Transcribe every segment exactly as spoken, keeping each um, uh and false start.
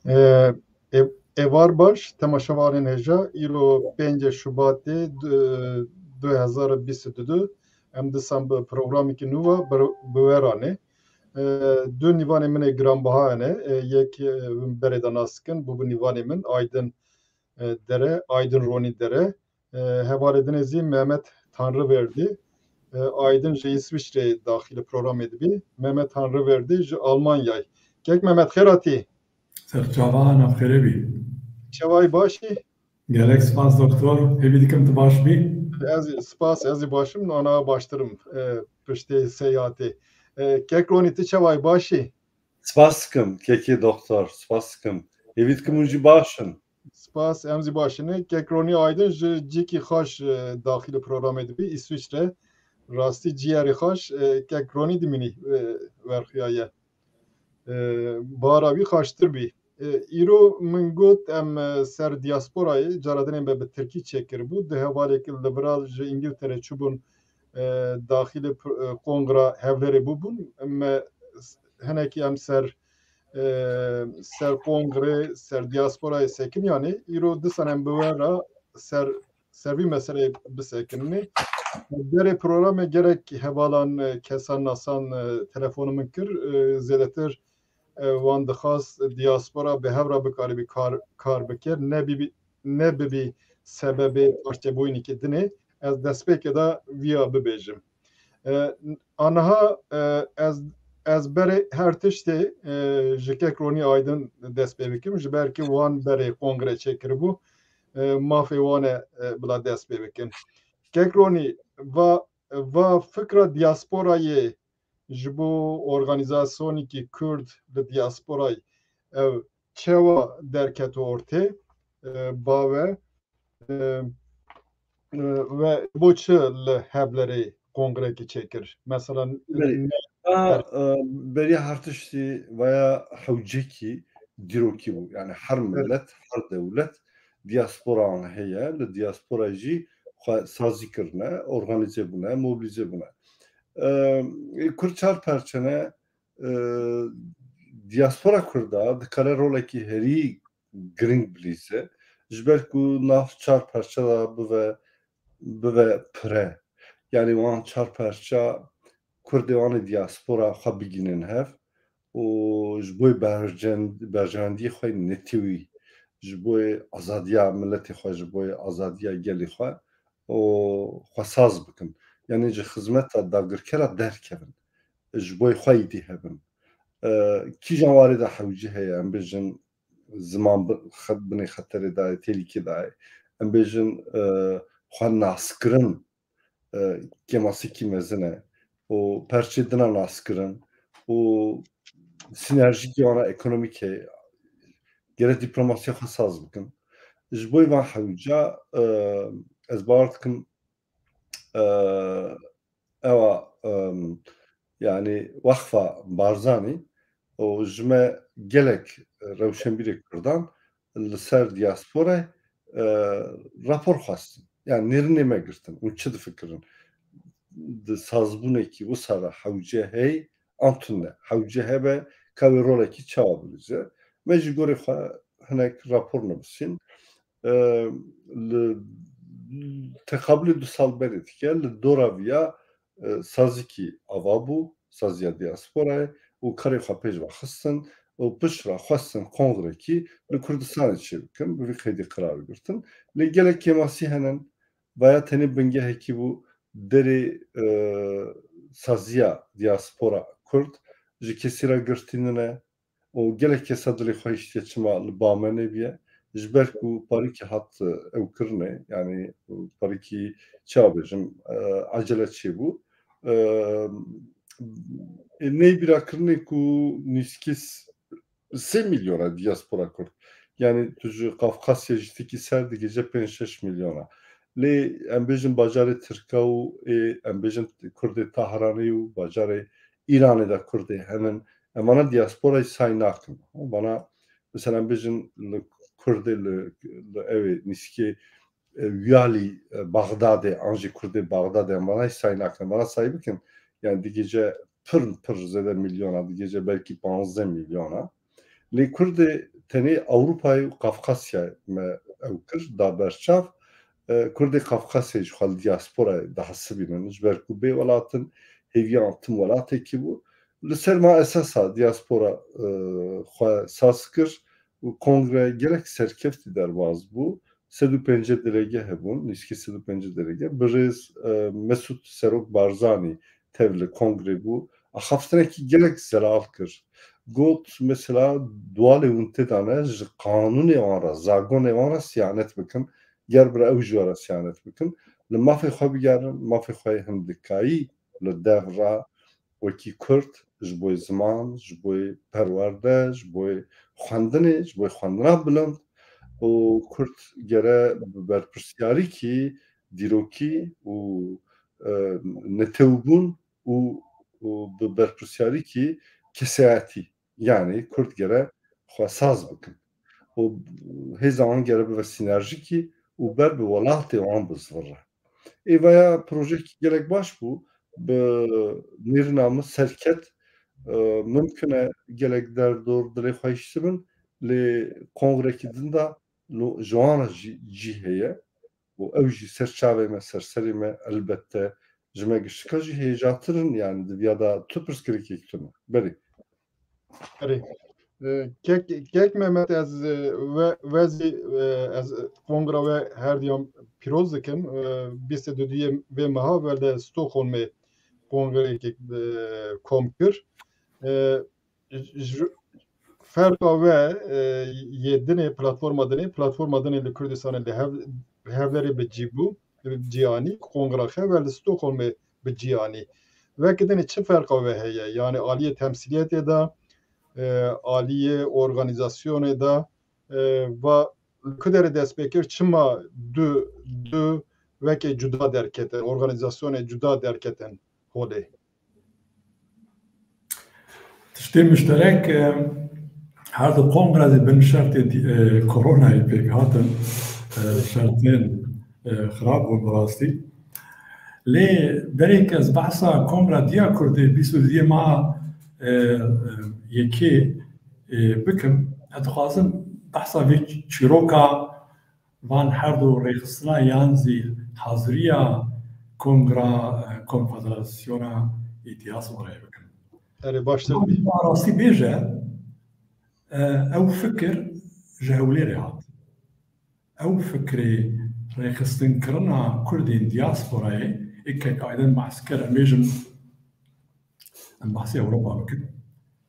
E, e, êvar baş, temaşevanên hêja, îro pêncê Şubatê du, du hezar û bîst û du, em disan bi programekî nû ve bi, bi we re ne. E, du nîvanê min ê giranbiha hene. E, yek, e, berê de nas dikin, bû bi nîvanê min, Aydin, e, Dere, Aydin Ronî Dere. E, hevalê din ê zî Mehmet Tanrıverdi. E, Aydin ji Îsviçreyê daxilî programê dibî. Mehmet Tanrıverdi ji Almanyayê. Kek Mehmet, xêr hatî. Serçava, nav xêrê bî. Çawa yî, baş î? Gelek spas doktor. Hêvî dikim tu baş bî. Ez spas, ez ê baş im, ana baştir im, e, piştê seyahatê. E, kek Ronî, tu çawa yî, baş î? Spas dikim, kekê doktor, spas dikim. Hêvî dikim hûn jî baş in. Spas, em zî baş in. Kek Ronî Aydin ji cîkî xweş, e, daxilî programê dibî, Îsviçre. Rastî ciyerê xweş, e, kek Ronî dimînî, e, werxiyaye. E, bara wî xweştir bî. E, îro min got em, e, ser diasporayê, cara din ê me bi tirkî çêkiribû. Di hevalê ku li vir ji Îngiltere çûbûn, e, daxilî pr-, e, kongra Hevlêrê bûbûn. Me s-, hinekî em ser, e, ser kongrê, ser diasporayê sekiniyanê. Îro disan em bi we re ser, ser vî meseleyê bisekinînê. Berê programê gelek hevalan, e, kesan nasan, e, telefonê min kir. E, zêdetir, e, wan dixwast diaspora bi hev re bikaribî kar, kar bike, ne bibî, ne bibî sebebê parçebûyînekî dinê. Ez destpêkê de viya bibêjim. E, aniha, e, ez, ez berê her tiştê, e, ji kek Ronî Aydin dest pê bikim, ji ber ku wan berê kongre çêkiribû, e, mafê wan e, e, bila dest pê bikin. Kek Ronî, va, va fikra diasporayê ji bo organîzasyonekî Kurd li diasporayê ew çawa derket ortê, e, ba we, e, e, we bo çi li Hevlerê kongrekî çêkir? Mesela, Belê. ne- A, e, beriya her tiştî veya hewcekî dîrokî bû. Yani her Evet. millet, her dewlet diaspora wan heye. Li diaspora jî xwe sazî kirine, organîze bûne, mobilîze bûne. E, Kurd çar perçe ne, e, diaspora Kurda dikare rolekî herî giring bilîze, ji ber ku nav çar perçe de bive, bive pire. Yani wan çar perça Kurdê wan ê diaspora xwe bigînin hev û ji bo berjend-, berjewendiyê xwe netewî, ji bo azadiya miletê xwe, ji bo azadiya gelê xwe û xwe saz bikin. Yani ji xizmeta dagirkera derkevin. Ji bo xwe êdî hebin. E, kîjan warê de hewce heye, em bêjin, ziman bi-, xet-, binê xeterê dayê, têlîkê dayê. Em bêjin, e, xwe naskirin, e, kêmasîkî mezin e. Û perçê dina naskirin û sînerjîkê wana ekonomîk heye. Gerek dîplomasiya xwe saz bikin. Ji bo van hewca, e, ez bawer dikim, e, ewa, em, yani Wexfa Barzanî û ji me gelek rewşenbîrê Kurdan li ser diaspora, e, rapor xwestin. Yani nêrînê me girtin û çi difikirin? Di sazbûnekî wisa re hewce hey an tune. Hewce hebe ka wê rolekî çawa bilîze. Me ji gorê xwe hinek rapor nivîsîn. E, li teqabilê du sal berê dike, li dora viya, e, sazîkî ava bû, saziya diasporayê û karê xwe pêş ve xistin û pişt re xwestin kongrekî li Kurdistanê çêbikin, bi vî qeydî qerar girtin. Lê gelek kêmasî hene, vaya tenê bingehekî bû derê, e, saziya diaspora Kurd ji kesî re girtî nine, û gelek kesa dilê xwe hiştiye çima li ba me nebiye. Ji ber ku parîkî hat, e, ew kirine, yani parîkî çawa bêjim, e, acele çêbû. E, e, neyê bîra kirinê ku nîskî s-, sê milyona diaspora Kurd. Yani tu ji Kafkasya jî tikî ser digihîje pênc şeş milyona. Lê em bêjin bajarê Tirka û ê, em bêjin Kurdê Tahranê û bajarê Îranê de Kurdê henin. Em vana diasporayê say nakin. Vana, mesela, em bêjin li Kurdê li, li ew ê nîskê, e, wiyalî, e, Baxdadê, an jî Kurdê Baxdadê, em vana say nakin. Vana say bikin, yani digihîje pir, pir zêde milyona, digihîje belkî panzdeh milyona. Lê Kurdê tenê Ewropayê û Qafqasyayê me ew kir, da berçav. E, Kurdê Qafqasyayê ji xwe li diasporayê dihesibînin, ji ber ku bê welat in, hêviya tim welatekî bû. Li ser ma esasa diaspora, e, xwe saz kir û kongre gelek serkeftî derbas bû. Sed û pêncî delege hebûn, nîskî sed û pêncî delege. Birêz, e, Mesûd Serok Barzanî tev li kongrê bû. Axaftinekî gelek zelal kir. Got, mesela, dualê hûn tê de ne, ji qanûnê wan re, zagonê wan re siyanet bikin. Ger bira ew ji we re siyanet bikin. Li mafê xwe bigerin, mafê xwe yê hindikayî li dev re wekî Kurd ji bo ziman, ji bo perwerde, ji bo xwendinê, ji bo xwendina bilind û Kurd gere bi berpirsiyarîkî dîrokî û, e, netewbûn û, û bi berpirsiyarîkî kesayetî, yanî Kurd gere xwe saz bikin û hêza wan gere bibe sînerjîkî û ber bi welatê wan bizivire. Ê vaya projeyekî gelek baş bû. Bi nêrîna min serket, e, mimkun e gelek derdor dilê xwe hiştibin, lê kongrekî din de lo-, ji wan re jî cî heye û ew jî ser çavê me, ser serê me, elbette ji me giştika jî hêjatir in, yanî di viya de tu pirsgirêkek tune. Berê. Erê. E, kek, kek Mehmet, ez, e, we, we zî, e, ez kongra we her diyan pîroz dikim. E, bîst û duyê vê meha werde Stockholmê kongreyekê, e, kom kir. E, ji, ferqa we, e, yê dinê, platforma dinê, platforma dinê li Kurdistanê li hev-, hevlerê bi cî bû, bi cî anî, kongra xev we li Stockholmê bi cî anî. Weke dinê çi ferqa we heye? Yanî aliyê temsîliyetê de, e, aliyê organîzasyonê de, e, va li ku derê dest pê kir, çima du, du weke cuda derketin, organîzasyonê cuda derketin holê? Tiştê muşterek, e, her du kongre zî bin şertê dî-, e, koronayê pêk hatin. E, şertên, e, xirab bûn bi rastî. Lê berê ku ez behsa kongra diya Kurdê bîst û duyê meha, e, e, yekê, e, bikim, ez dixwazim behsa vê çîroka van her du rêxistina yan zî haziriya kongra, e, konfederasyona ê diasporayê bikim. Erê, baştir bî. Rastî bêje, e, ew fikir ji Hewlêrê hat. Ew fikrê rêxistinkirina Kurdên diasporayê, ê kek Aydin behs kir, em bêjin, em behsê Ewropa bikin,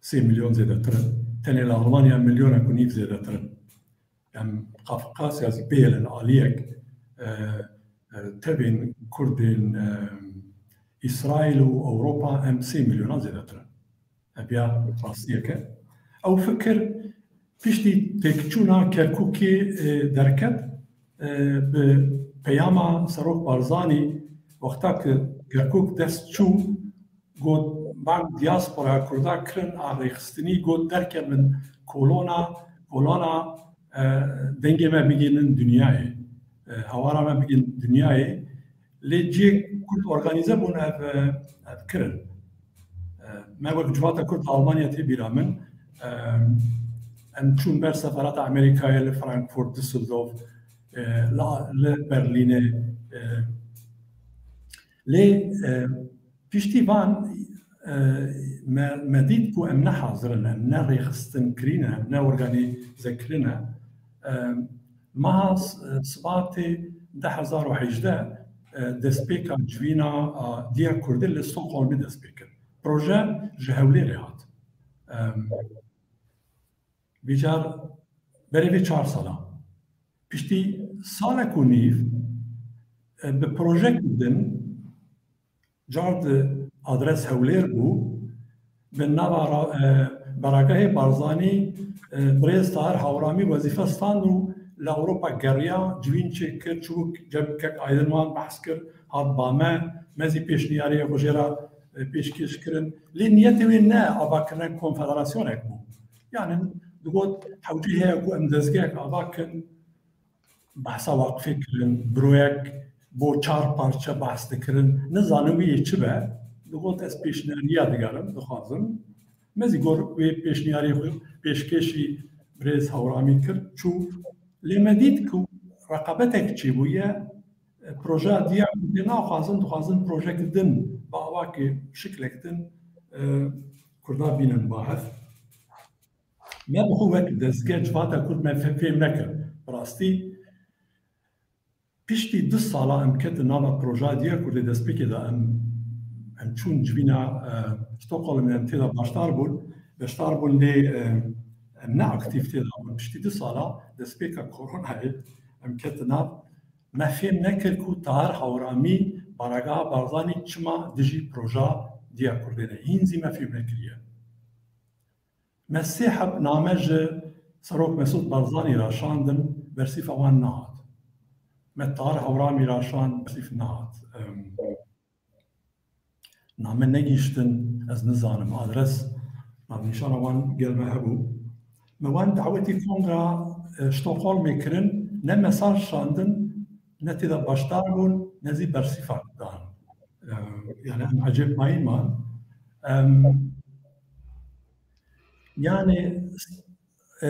sê milyon zêdetir in. Tenê li Almanya milyonek û nîv zêdetir in. Em Qafqasya zî bêlin aliyek, e, e, tevên Kurdên, e, Îsraîl û Ewropa em sê milyona zêdetir in. Ev ya rastiyek e. Ew fikir piştî têkçûna Kerkûkê, e, derket, e, bi peyama Serok Barzanî, wexta ku Kerkûk dest çû, got, bang diaspora Kurda kirin a rêxistinî, got, derkevin kolona, kolana, e, dengê me bigihînin dinyayê. E, hawara me bigihînin dinyayê. Lê cihê Kurd organîze bûn, ev, ev kirin. E, me wek Civata Kurd li Almanya tê bîra min. E, em çûn ber sefarata Amerîkayê li Frankfurt, Düsseldorf, e, la, li Berlînê. E, lê, e, piştî van, e, me, me dît ku em ne hazir in, em ne rêxistinkirî ne, em ne organîzekirî ne. E, Meha s-, Sibatê du hezar û hejdeh, e, destpêka civîna a Diya Kurdî li Stockholmê dest pê kir. Proje ji Hewlêrê hat. Em, vîcar berê vê çar sala. Piştî salek û nîv, e, bi projek din, car di adres Hewlêr bû, bi nava ra-, e, Baragehê Barzanî, e, birêz Tahir Hawramî wezîfe stand û li Ewropa geriya, civîn çêkir, çû cem kek Aydin wan behs kir, hat ba me, me zî pêşniyariyê xwe jê re, e, pêşkêş kirin. Lê niyetê wê ne avakirina konfederasyonek bû. Yani digot, hewcî heye ku em dezgehek ava kin, behsa waqfê kirin, biroyek bo çar parçe behs dikirin, nizanim wî yê çi be, digot, ez pêşniyariya digerim, dixwazim. Me zî got, wê pêşniyariyê xwe pêşkêşî birêz Hawramî kir, çû. Lê me dît ku reqabetek çêbûye, e, projeya diya Kurdê naxwazin, dixwazin projek din, bi awakê şiklek din, e, Kurda bînin ba hev. Me bi xwe wek dezgeh civata Kurd me fe-, fêm nekir. Bi rastî piştî du sala em ketin nava projeya diya Kurdê destpêkê de em, em çûn civîna, e, Stockholm em tê de başdar bûn. Beşdar bûn lê, e, em ne aktîf tê de bûn. Piştî du sala destpêka koronayê em ketin nav. Me fêm nekir ku Tahir Hawramî, Baragaha Barzanî çima dijî projeya diya Kurdê ne. Hîn zî me fêm nekiriye. Me sê heb name ji Serok Mesûd Barzanî re şandin, bersîfa wan nehat. Me Tahir Hawramî re şand, bersîf nehat. Em, name negihîştin, ez nizanim, adres, navnîşana wan gel me hebû. Me wan dawetî kongra, e, Stockholmê kirin, ne mesaj şandin, ne tê de başdar bûn, ne zî bersîfak dan. E, yani em ecêb mayî man. Em, yani, e,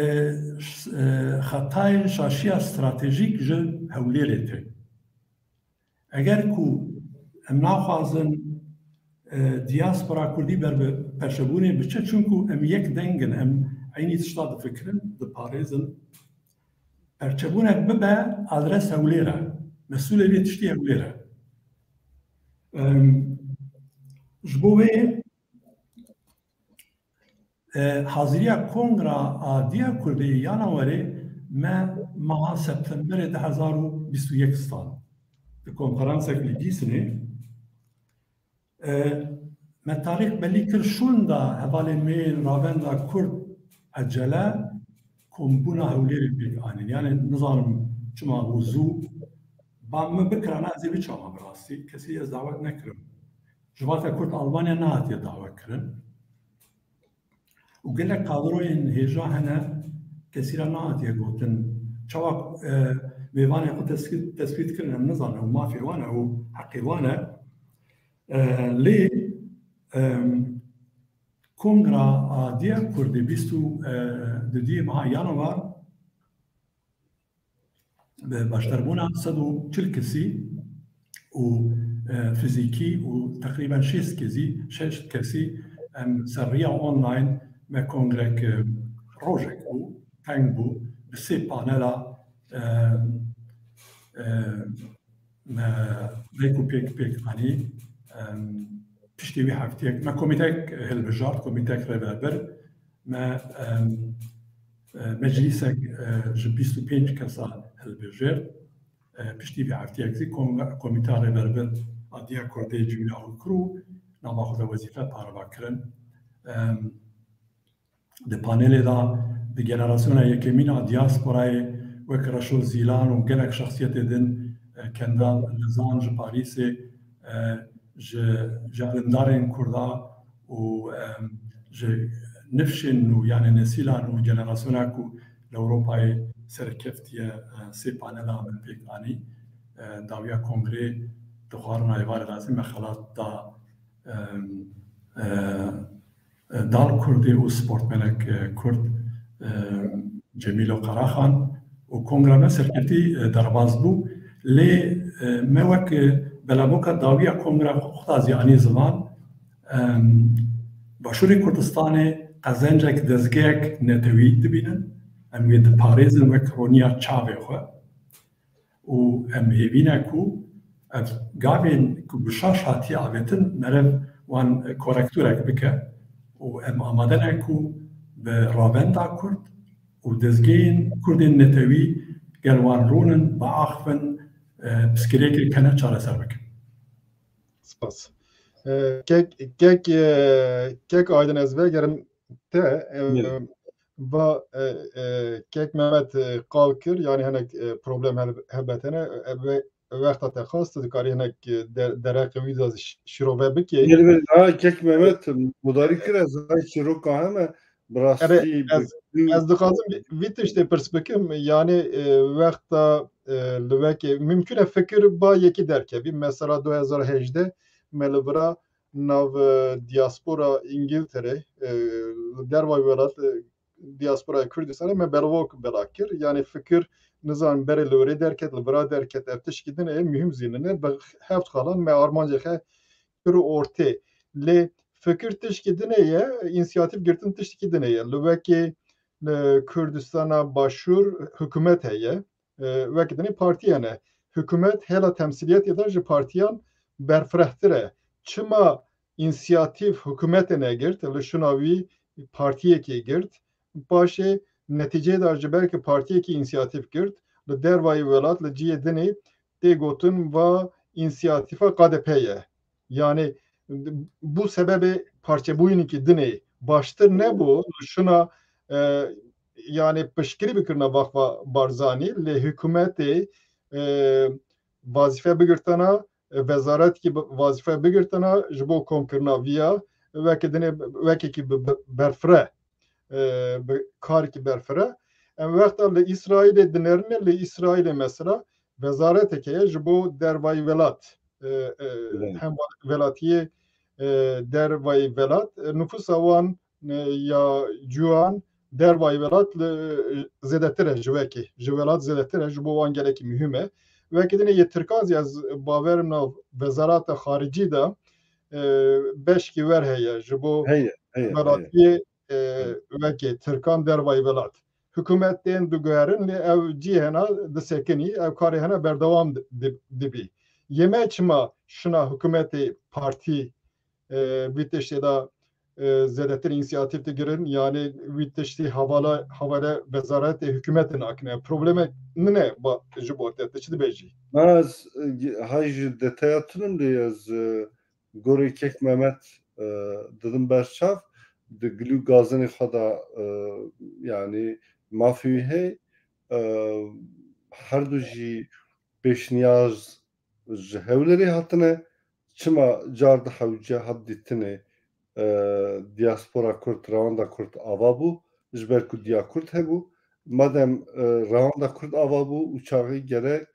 ş-, e, xetayên şaşiya stratejîk ji Hewlêrê tê. Eger ku em naxwazin, e, diaspora Kurdî ber bi perçebûnê biçe, çunku em yek deng in, em eynî tişta difikirin, diparêzin. Perçebûnek bibe, adres Hewlêr e. Mesûlê vê tiştî Hewlêr e. Em, ji bo wê, e, haziriya Kongra a Diya Kurdê ya Nawerê me maha Septemberê du hezar û bîst û yek stand. Di konferansek li Gîsinê, e, me tarîx belî kir şûnda hevalên me yên Ravenda Kurd Ecele kombûna Hewlêrê pêk anîn. Yani nizanim çima bû zû. Ba min bikirana ez ê biçama bi rastî. Kesî ez dawet nekirim. Civata Kurd Almanya nehatiye dawet kirin. Û gelek kadroyên hêja hene, kesî re nehatiye gotin. Çawa, e, mêvanê xwe tespît, tespît kirin, em nizanin, ew mafê wan e, ew heqê wan e. E, lê, e, Kongra a Diya Kurdê bîst û, e, dudiyê meha Yanwar, bi başdarbûna sed û çil kesî û, e, fizîkî û teqrîben şêst kesî, şeş kesî em ser riya online me kongrek, e, rojek bû, teng bû, bi sê panela, e, e, me rêk û pêk pêk anî, em, piştî wî heftiyek me komîtek hilbijart, komîtek rêvebir, me, em, e, meclîsek, e, ji bîst û pênc kesa hilbijêrt. E, piştî vî heftiyek zî kom-, komîta rêvebir a Diya Kurdê civîna xwe kir û nava xwe de wezîfe parve kirin. Em, Di panelê de di generasyona yekemîn a diasporayê wek Reşo Zîlan û gelek şexsiyetê din, e, Kendal Lizan ji Parîsê, e, ji, ji elindarên Kurda û, em, ji nifşên nû, yani nesîla nû, generasyona ku li Ewropayê serkeftiye, e, sê panela min pêk anî. E, dawiya kongrê di xwarina êvarê de zî me xelat da, em, e, dal Kurdî û sportmenek, e, Kurd, e, Cemîlo Qaraxan û kongra me serketî, e, derbas bû. Lê, e, me wek, e, belaboka dawiya kongra xwe xwe da zî anî ziman, em, Başûrê Kurdistanê qezencek, dezgehek netewî dibînin. Em wê diparêzin wek roniya çavê xwe. Û em hêvî ne ku ev gavên ku bi şaş hatiye avêtin, meriv wan korektûrek bike û em amade ne ku bi ravenda Kurd û dezgehên Kurdên netewî gel wan rûnin, biaxivin, e, piskirêkê kene çareser bikin. Spas. E, kek, kek, e, kek Aydin, ez vegerim te, e, Belê. va, e, e, kek Mehmet, e, qal kir, yani hinek, e, problem hel-, helbet hene, e, ve wexta te xwest, tu dikarî hinek, e, de-, dereqê wî de şi-, şirove bikî. Belê, belê. Ha, kek Mehmet mudarî kir, ez hay çîroka heme, bi Erê, rastî ez, bi ez dixwazim vî, vî tiştê pirs bikim, yani, e, wexta, e, li wekê, mimkun e fikir ba yekî derkevî, mesela du hezar hejdeh me li vira nav, e, diaspora Îngiltere, e, li dervayî welat, e, diasporaya Kurdistanê me belavok bela kir. Yanî fikir nizan berê li wêrê derket, li vira derket, ev tişkî din e, muhim zî nine. Bi heft xalan me armancê xe kir û ortê. Lê fikir tişkî din e ye, însiyatîf girtin tişkî din e ye. Li wekî li Kurdistana Başûr hikûmet heye. E, wekî din e partî hene. Hikûmet hêla temsîliyetê de ji partiyan berfirehtir e. Çima însiyatîf hikûmetê negirt, li şûna wî partiyekê girt. Paşê netîceyê de ji ber ku partiyekî însiyatîf girt, li dervayî welat, li cihê dinê tê gotin va însiyatîfa K D P ye. Yanî bu sebebê parçebûyînekî dinê baştir nebû, li şûna, e, yanî piştgirî bikirina vaxfa Barzanî, lê hikûmetê, e, vazîfe bigirtina, e, wezaretkî bi-, vazîfe bigirtina ji bo komkirina viya, weke dinê, wekekî bi, bi, berfireh, e, bi karekî berfireh. Em wexta li Îsraîlê dinerine, li Îsraîlê mesela wezareteke ye ji bo dervayî welat, e, e, Evet. hem welatiyê, e, dervayî welat, e, nüfusa wan, e, ya ciwan dervayî welat li, e, zêdetir e ji wekî, ji welat zêdetir e, ji bo wan gelekî muhim e. Wekî dinê yê Tirkan zî ez bawerim nav wezarata xaricî de, e, beşkî wer heye ji bo Heye, heye, heye. welatiyê, e, Heye. wekê Tirkan dervayî welat. Hikûmet tên diguherin, lê ew cî hena disekinî, ew karê hena berdewam di-, di-, dibî. Yê me çima şina hikûmetê partî, e, vî tiştê de, e, zêdetir însiyatîf digirin, yanî wî tiştî hevala, hevale wezaretê hikûmetê nakine. Problemek nine ba-, ji bo te, tu çi dibêjî? Ez, e, hay ji detaya tunim lê ez, e, gorê kek Mehmet, e, didim ber çav, di gilî û gazinê xwe de, e, yanî mafê wî heye, e, her du jî pêşniyaz ji Hewlêrê hatine, çima car di hewce hat dîtinê, e, diaspora Kurd, rewanda Kurd ava bû, ji ber ku diya Kurd hebû. Madem, e, rewanda Kurd ava bû û çaxî gerek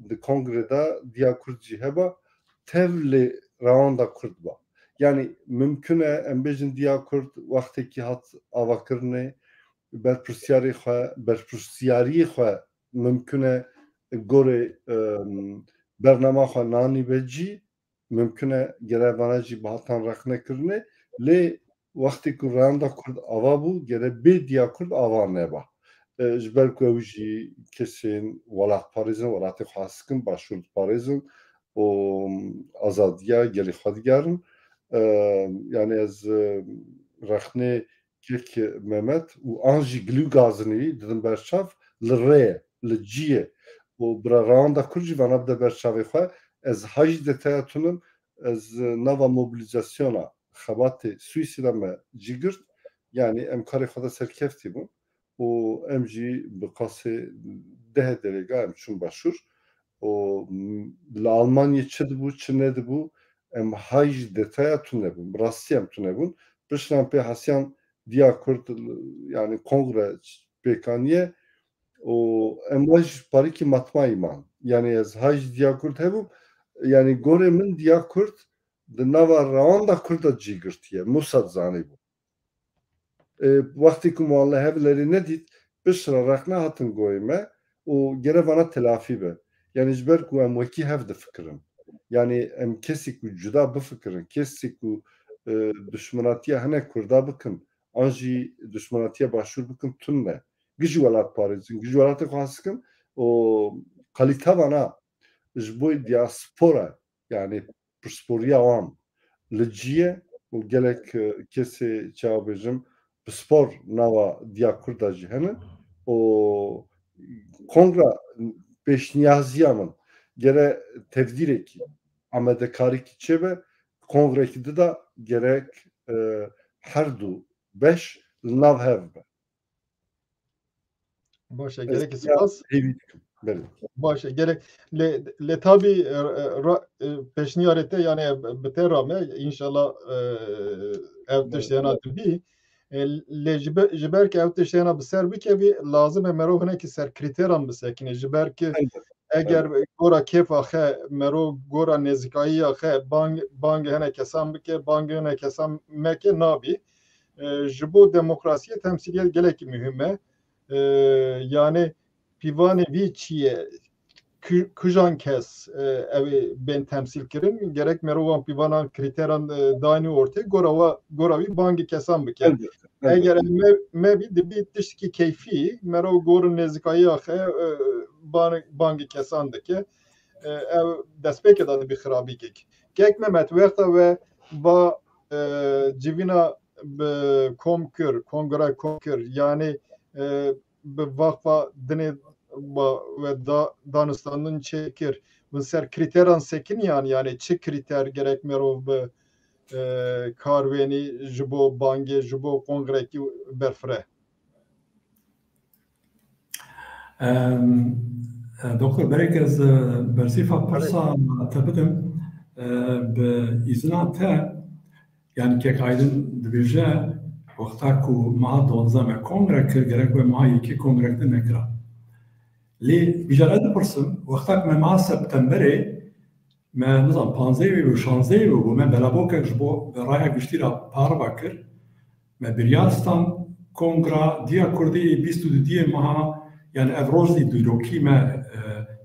di kongrê de diya Kurd jî heba, tevlê rewanda Kurd ba. Yanî mimkun e em bêjin diya Kurd wextekî hat avakirinê, berpirsiyarê xwe, berpirsiyariyê xwe mimkun e gorê, em, bernama xwe nanî be cî, mimkun e gere vana jî bihatan rexnekirinê, lê wextê ku rewanda Kurd ava bû, gere bê diya Kurd ava neba. E, ji ber ku ew jî kesên welatparêzin, welatê xwe hez dikin, başûr diparêzin û azadiya gelê xwe digerin. E, yanî ez, e, rexnê kek Mehmet û an jî gilî û gazinî didim ber çav, li rê ye, li cî ye. Û bira rewanda Kurd jî vana bide ber çavê xwe. Ez hay jî detaya tunim, ez nava mobilîzasyona xebatê Swîsî de me cî girt. Yanî em karê xwe de serkeftî bûn û em jî bi qasê dehê derêga em çûn başûr. Û, m, li Almanyê çi dibû, çi nedibû, em hay jî detaya tune bûn. Bi rastî em tune bûn. Piştre em pê hesiyan diya Kurd, yanî kongre pêk aniye û em wê ji parîkî matmayî man. Yanî ez hay jî diya Kurd hebûm. Yanî gorê min diya Kurd di nava rewanda Kurd de cî girtiye. Mûsa dizanîbû. E, wextê ku me wan li Hewlêrê nedît, piştre rexne hatin goyê me û gere vana telafî be. Yanî ji ber ku em wekî hev difikirin. Yanî em kesî ku cuda bifikirin, kesî ku, e, duşminatiya hinek Kurda bikin, an jî duşminatiya Başûr bikin, tune. Gijî welat parêzin, gijî welatê xwe hez dikin û kalîte vana ji bo diaspora, yanî pirsboriya wan li cî ye û gelek, e, kesê, çawa bêjim, pispor nava diya Kurda jî hene û kongra pêşniyaziya min gere tevdîrekî, amadekarîkî çêbe, kongrekî dida gerek, e, her du beş li nav hev be. Baş e, Ez gelekî ya spas. Hêvî dikim. Belê. Baş e, gelek lê, lê tabî, e, e, ra-, e, pêşniyarê te, yanî, e, bi te ra me, înşallah, e, ev Belê. tişt hena dibî. E, lê ji be-, ji ber ki ev tişt hena bi ser bikevî, lazim e merov hinekî ser krîteran bisekinê. Ji ber ki Elbet. eger Elbet. gora kêfa xe, merov gora nêzîkayiya xe, bang, bang hene kesan bike, bang hene kesan meke, nabî. e, ji bo demokrasiyê temsîliyet gelekî muhîm e. E, yani pîvanê vî çi ye, ku-, kujan kes, e, ew ê bên temsîl kirin, gerek mero wan pîvanan krîteran, e, danî ortê, gora wa-, gora wî bangê kesan bike. Elbette, elbette. Eger em me-, mebî, dibî tiştekî keyfî, mero gorin nêzîkayiya xe, e, ban-, bangê kesan dike. E, ew destpêkê de dibî xirabîkek. Kek Mehmet, wexta we ba, e, civîna bi kom kir, kongre kom kir, yani, e, bi vaxfa dinê ba we da-, danûstandin çêkir, hûn ser krîteran sekiniyan, yani çi krîter gerek merov bi, e, kar wênî ji bo bangê, ji bo kongrekî berfire? Em, e, Doktor, berek ez, e, bersîfa pirsa te bidim, e, bi îzina te, yani kek Aydin dibêje, wexta ku meha duwazdeh me kongre kir, gerek we meha yekê kongre te nekira. Lê vîja ez dipirsim, wexta ku me meha Septemberê, me, nizam, panzdehê wê bû, şanzdehê wê bû, me belabokek ji bo bi raya giştî re parve kir. Me biryar stand kongra Diya Kurdî ê bîst û dudiyê meha, yani ev roj zî dîrokî me, e,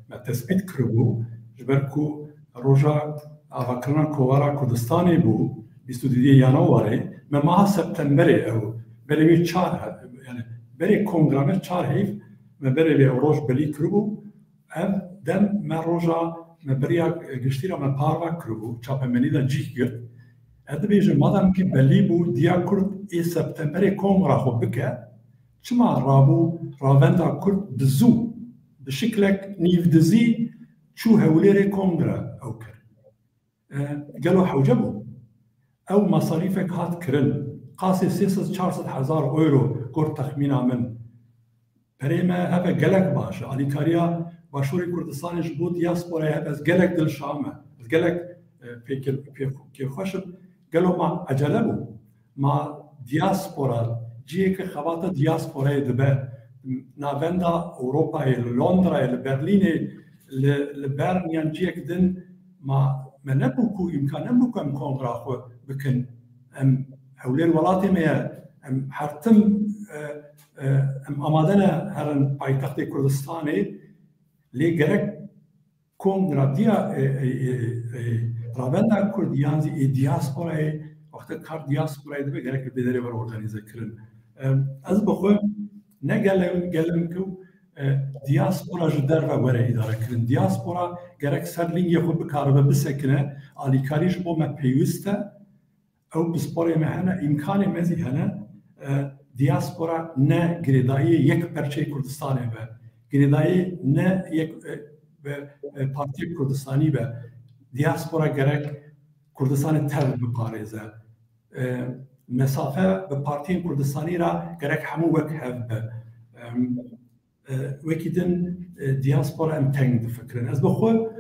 me tespît kiribû, ji ber ku roja avakirina Kovara Kurdistanê bû, bîst û dudiyê Yanewarê, me meha Septemberê ew, berê wê çar, yani berê kongra me çar heyv, me berê vê ew roj belî kiribû, ev dem me roja me beriya giştî re me parve kiribû, çapemenî de cih girt. Ez dibêjim, madem ki belî bû, Diya Kurd ê Septemberê kongra xwe bike, çima rabû ravenda Kurd bi zû, bi şiklek nîvdizî çû Hewlêrê kongre ew kir? E, gelo hewce bû? Ew masarîfek hat kirin, qasê sê sed çar sed hezar euro got texmîna min. Perê me hebe gelek baş e. Alîkariya Başûrê Kurdistanê ji bo diasporayê hebe ez gelek dilşa me. Ez gelek, e, pêkir-, pê-, kêfxweş im. Gelo ma ecele bû? Ma diaspora, cihê ke xebata diasporayê dibe, navenda Ewropayê, li Londrayê, li Berlînê, li, li Bern yan cihek din, ma me nebû ku îmkan nebû ku em kongra xwe bikin. Em Hewlêr welatê me ye, em her tim, e, e, em amade ne herin paytextê Kurdistanê, lê gerek kongra diya, e, e, e, e, ravenda Kurd yan zî ê diasporayê, wexta kar diasporayê dibe, gerek li vê derê were organîze kirin. E, ez bi xwe ne gele-, gelin ku, e, diaspora ji derve were îdare kirin. Diaspora gerek ser lingê xwe bikaribe bisekine, alîkarî ji bo me pêwîst e. Ew pisporê me hene, îmkanê me zî hene. E, diaspora ne girêdayiyê yek perçeyê Kurdistanê be, girêdayî ne yek, e, be, e, partiyê Kurdistanî be. Diaspora gerek Kurdistanê tev biparêze. E, mesafe bi partiyên Kurdistanî re gerek hemû wek hev be. Em, e, wekî din, e, diaspora em teng difikirin. Ez bi xwe,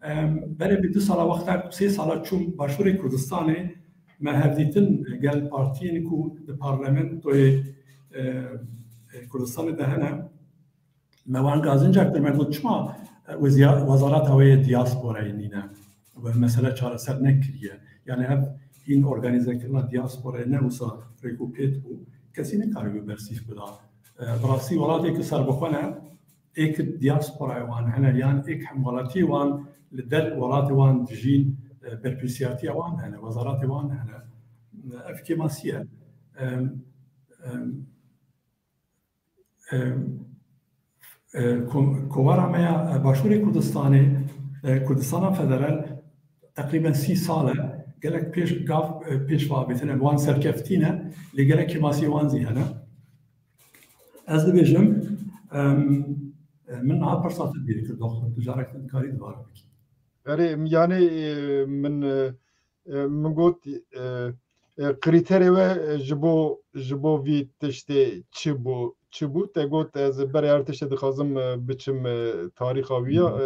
em, berê bi du sala wexta ku sê sala çûm Başûrê Kurdistanê, me hevdîtin gel partiyên ku di parlamentoyê, e, e, Kurdistanê de hene, me wan gazincek kir, me got, "Çima, e, wezîya-, wezareta we yê diasporayê nîne?" Ve mesele çareser nekiriye. Yani ev hîn organîzekirina diasporayê ne wisa rêk û pêt bû. Kesî nikaribû bersîv bida. E, bi rastî welatê ku serbixwe ne, êk diasporayê wan hene, yan êk hemwelatiyê wan li der welatê wan dijîn, e, berpirsiyatiya wan hene, wezaratê wan hene. Ev kêmasî ye. Em, em, e, e, ko-, kovara me ya, e, Başûrê Kurdistanê, e, Kurdistana Federal teqrîben sî sal e, gelek pêş gav, e, pêş ve avêtine, wan serkeftî ne, lê gelek kêmasiyê wan zî hene. Ez dibêjim, em, e, min niha pirsa te bîr kir, doxtor, tu carek din dikarî dubare bikî. Erê, yani, e, min, e, e, min got, e, e, krîterê we, e, ji bo, ji bo vî tiştê çi bû, çi bû? Te got, ez berê her tiştê dixwazim, e, biçim, e, tarîxa wî ya, e,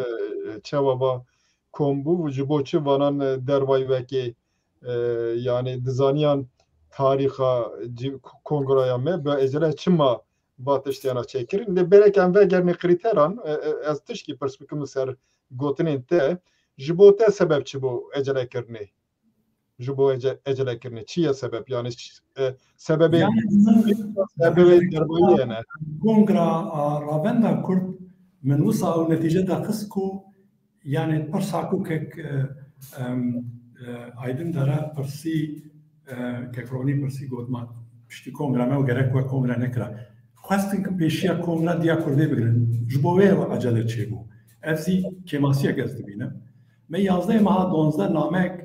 e, çawa va kom bû, ji bo çi vanan, e, dervayî wekê, e, yani dizaniyan tarîxa cî-, kongraya me bi ecele çima va tiştiyana çêkirin. Lê berek em vegerinê krîteran, e, e, ez tişkî pirs bikim li ser gotinên te, ji bo te sebeb çi bû ecele kirinê? ji bo ece-, ecele kirinê? Çi ye sebeb? Yani ş-, e, sebebê, Yani min sebebê dermayî ye ne? Kongra a Ravenda Kurd min wisa ew netîce derxist ku yani pirsa ku kek, e, em, e, Aydin Dere pirsî, e, kek Ronî pirsî got ma piştî kongra me û gerek we kongra nekira. Xwestin ku pêşiya kongra diya Kurdê bigirin. Ji bo wê ew ecele çêbû. Ev zî kêmasiyek ez dibînim. Me yazdeh meha donzdeh namek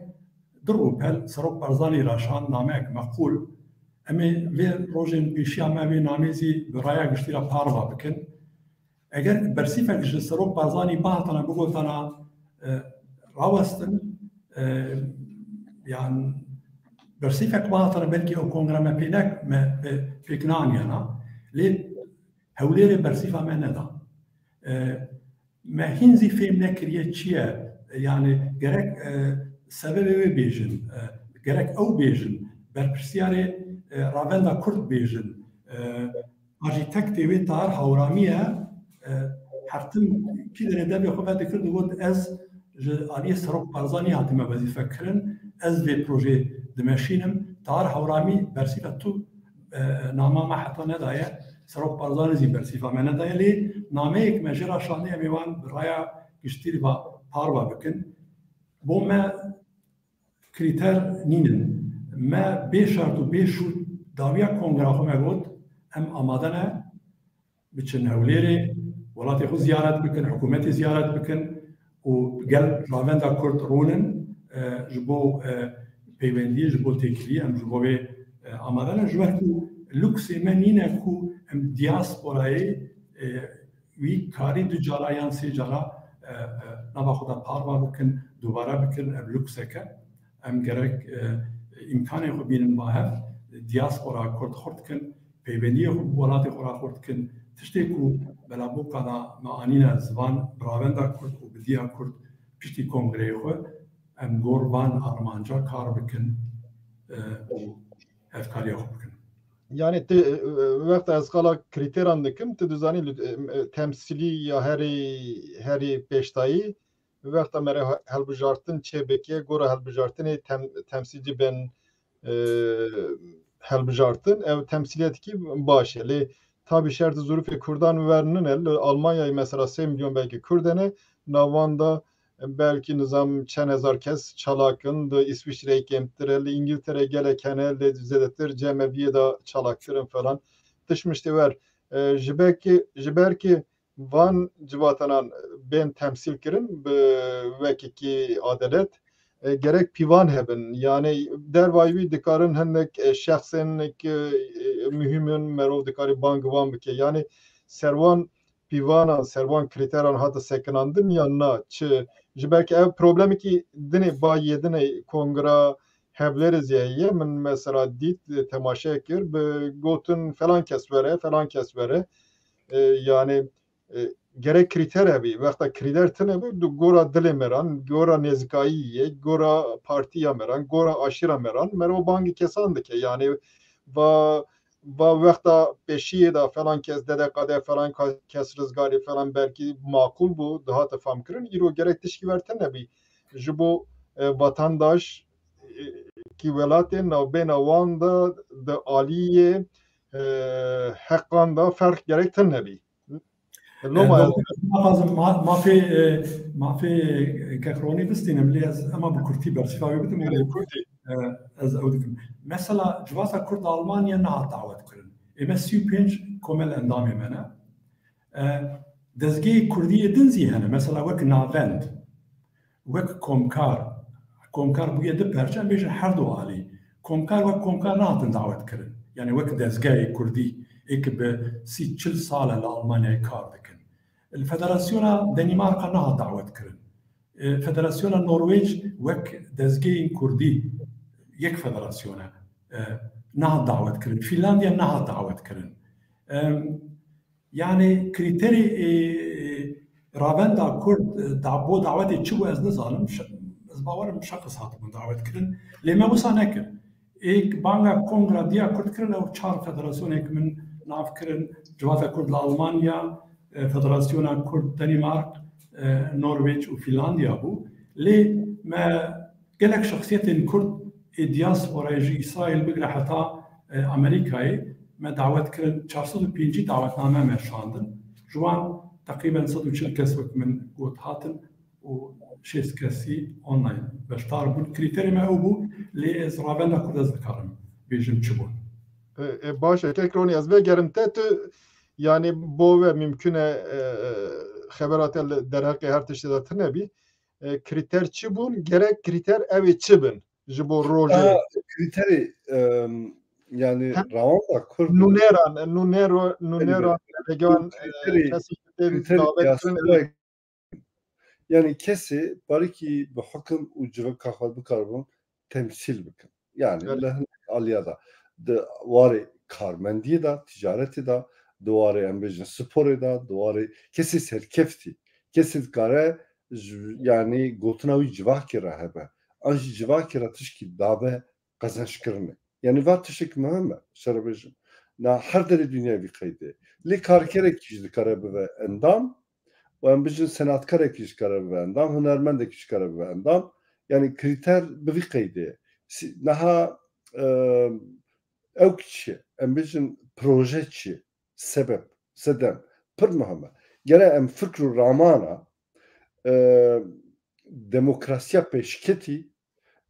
di rûpel Serok Barzanî raşand, namek meqûl. Em ê vê rojên pêşiya me vê namê zî bi raya giştî re parva bikin. Eger bersîfek ji Serok Barzanî bihatana bigotana, e, rawestin, e, yan bersîfek bihatana belkî ew kongre me pê nek, me pê-, pêk neaniyana. Lê Hewlêrê bersîfa me neda. E, me hîn zî fêm nekiriye çi ye. Yani gerek, e, sebebê wê bêjin, e, gerek ew bêjin, berpirsiyarê, e, Ravenda Kurd bêjin. E, Archîtektê wê Tahir Hawramî ye. E, her tim kî derê devê xwe vedikir, digot, ez ji aliyê Serok Barzanî hatime wezîfe kirin, ez vê projê dimeşînim. Tahir Hawramî bersîfa tu, e, nama me heta nedaye. Serok Barzanî zî bersîfa me nedaye. Lê nameyek me jê re şandî, em ê wan bi raya giştî re parva bikin. Bo me krîter nînin. Me bê şert û bê şûr dawiya kongra xwe me got, em amade ne biçin Hewlêrê, welatê xwe ziyaret bikin, hikûmetê ziyaret bikin û gel Ravenda Kurd rûnin, e, ji bo, e, peywendiyê, ji bo têkiliyê em ji bo wê, e, amade ne. Ji ber ku luksê me nîne ku em diasporayê, e, wî karî du cara yan sê cara, e, e, nava xwe de parva bikin, dubare bikin, ev lukseke. Em gerek, e, îmkanê xwe bînin ba hev, diaspora Kurd xurt kin, peywendiyê xwe bi welatê xwe re xurt kin. Tiştê ku belaboka da me anîne zivan, bi ravenda Kurd û bi diya Kurd piştî kongreyê xwe, em gor van armanca kar bikin, e, û hevkariya xwe bikin. Yani tu, e, wexta ez qala krîteran dikim, tu dizanî, e, e, temsîlî ya herî, herî pêşdayî, wexta mere he-, helbijartin çêbike, gora helbijartinê tem-, temsîlcî bên, e, helbijartin, ev temsîliyetekî baş e. Lê tabî şert û zirûfê Kurdan ver nine. Li Almanyayê mesela sê milyon belkî Kurd hene, nav wan de belkî nizam çend hezar kes çalak in, di Îswîçreyê kêmtir e, li Îngiltere gelek hene, lê zêdetir cemeviyê de çalaktir in falan. Tişt miştê wer. E, ji ber ki, ji ber ki van civatanan bên temsîl kirin bi wekekî adelet, e, gerek pîvan hebin. Yani dervayî wî dikarin hinek, e, şexsên ki, e, muhîm in, merov dikarî bang wan bike. Yani ser wan pîvanan, ser wan krîteran hate sekinandin yan na? Çi, ji ber ki ev problemekî dinê ba yê dinê kongra Hevlêrê zî heye. Min mesela dît, e, temaşe kir, bi gotin falan kes were, falan kes were. E, yani, e, gerek krîter hebî. Wexta krîter tune bû, du gora dilê me ran, gora nêzikayî ye, gora partiya me ran, gora aşîra me ran, mero bangî kesan dike. Yani va, va wexta pêşiyê de falan kes, D D K D falan ka-, kes rizgarî falan belkî makul bû, dihate famkirin. Îro gerek tişkî wer tune bî. Ji bo, e, vatandaş, e, ki welatê navbêna wan de di aliyê, e, heqan de ferq gerek tune bî. Loma E, ez doktor, naxwazim ma-, mafê, e, mafê, e, Kekronî bistînim, lê ez ema bi kurtî bersiva wê bidim û, Belê, kurtî. e, ez ew dikim. Mesela civata Kurd li Almanya nehat dawet kirin. Ê me sî û pênc komel endamê me ne. E, dezgehê Kurdî yê din zî hene. Mesela wek Navend, wek Komkar. Komkar bûye du perçe, em bêjin her du alî. Komkar wek Komkar nehatin dawet kirin. Yani wek dezgehê Kurdî ê ki bi sî çil sal e li Almanyayê kar dikin. Li Federasyona Denîmarka nehat dawet kirin. E, Federasyona Norwêc wek dezgehên Kurdî yek federasyon e. E, nehat dawet kirin. Fînlandiya nehat dawet kirin. Em, yani krîterê, e, e, ravenda Kurd, e, da, bo dawetê çi bû ez nizanim. Şe-, ez bawerim şexs hatibûn dawet kirin. Lê me wisa nekir. Êk banga kongra diya Kurd kirin, ew çar federasyonek min nav kirin. Civata Kurd li Almanya, e, Federasyona Kurd Danimark, e, Norwêc û Fînlandiya bû. Lê me gelek şexsiyetên Kurd ê diasporayê ji Îsraîl bigire heta, e, Amerîkayê me dawet kirin, çar sed û pêncî dawetname me şandin. Ji wan teqrîben sed û çil kes wek min got hatin û şêst kesî online beşdar bûn. Krîterê me ew bû, lê ez ravenda ku ez dikarim bêjim çi bûn. E, e, baş e, kek Ronî, ez vegerim te, tu, yanî bo we mimkun e, e, e, xebera te li derheqê her tiştê de tune bî. E, krîter çi bûn? Gerek krîter ew ê çi bin ji bo rojê? Ha, krîterê, em, yani Hem rawanda Kurd nûneran, nûnero, nûneran, Elbette. Legan, e, krîterê, kesî tê krîterê davet kirin. Diaspora, yani kesê parikî bi hukim û civika xwe bikaribin temsîl bikin. Yani Evet. li hin aliya da di warê karmendiyê de, ticaretê de, di warê em bêjin sporê de, di warê kesê serkeftî, kesê dikare ji, yani gotina wî civakê re hebe. An jî civakê re tişkî dabe qezençkirinê. Yani va tişek muhim e, şerê bêjim. Na her derê dinyayê vî qeydê. Lê karkerekî jî dikare bibe endam û em bijin senatkarekî jî dikare bibe endam, hunermendekî jî dikare bibe endam. Yani krîter bi vî qeydê. Si-, niha, e, ew çi ye? Em bijin proje çi ye? Sebep, sedem. Pir muhim e. Gere em fikr û ramana, e, demokrasiya pêşketî,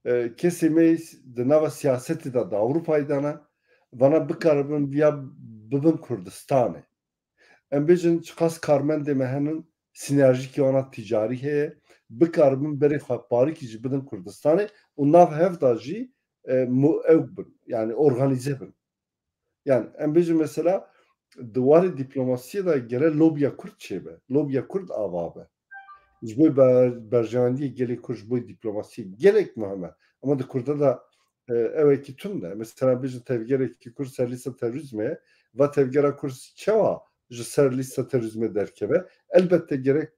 e, kesê me di nava siyasetê de, di Ewropayê de ne, vana bikaribin viya bibin Kurdistanê. Em bêjin çiqas karmendê me henin, sînerjîkî wana ticarî heye, bikaribin berê xwe parikî jî bidin Kurdistanê û nav hev de jî, e, mu-, ew bin, yani organîze bin. Yani em bêjin mesela di warê dîplomasiyê de gere lobiya Kurd çêbe, lobiya Kurd ava be. Ji bo ber-, berjewendiyê gelê Kurd, ji bo dîplomasiyê gelek muhim e. Ama di Kurda da, e, ew ê ki tund e. Mesela bêjin tevgerekî Kurd ser lîsta terorîzmê ye, va tevgera Kurd çawa ji ser lîsta terorîzmê derkeve? Elbette gerek,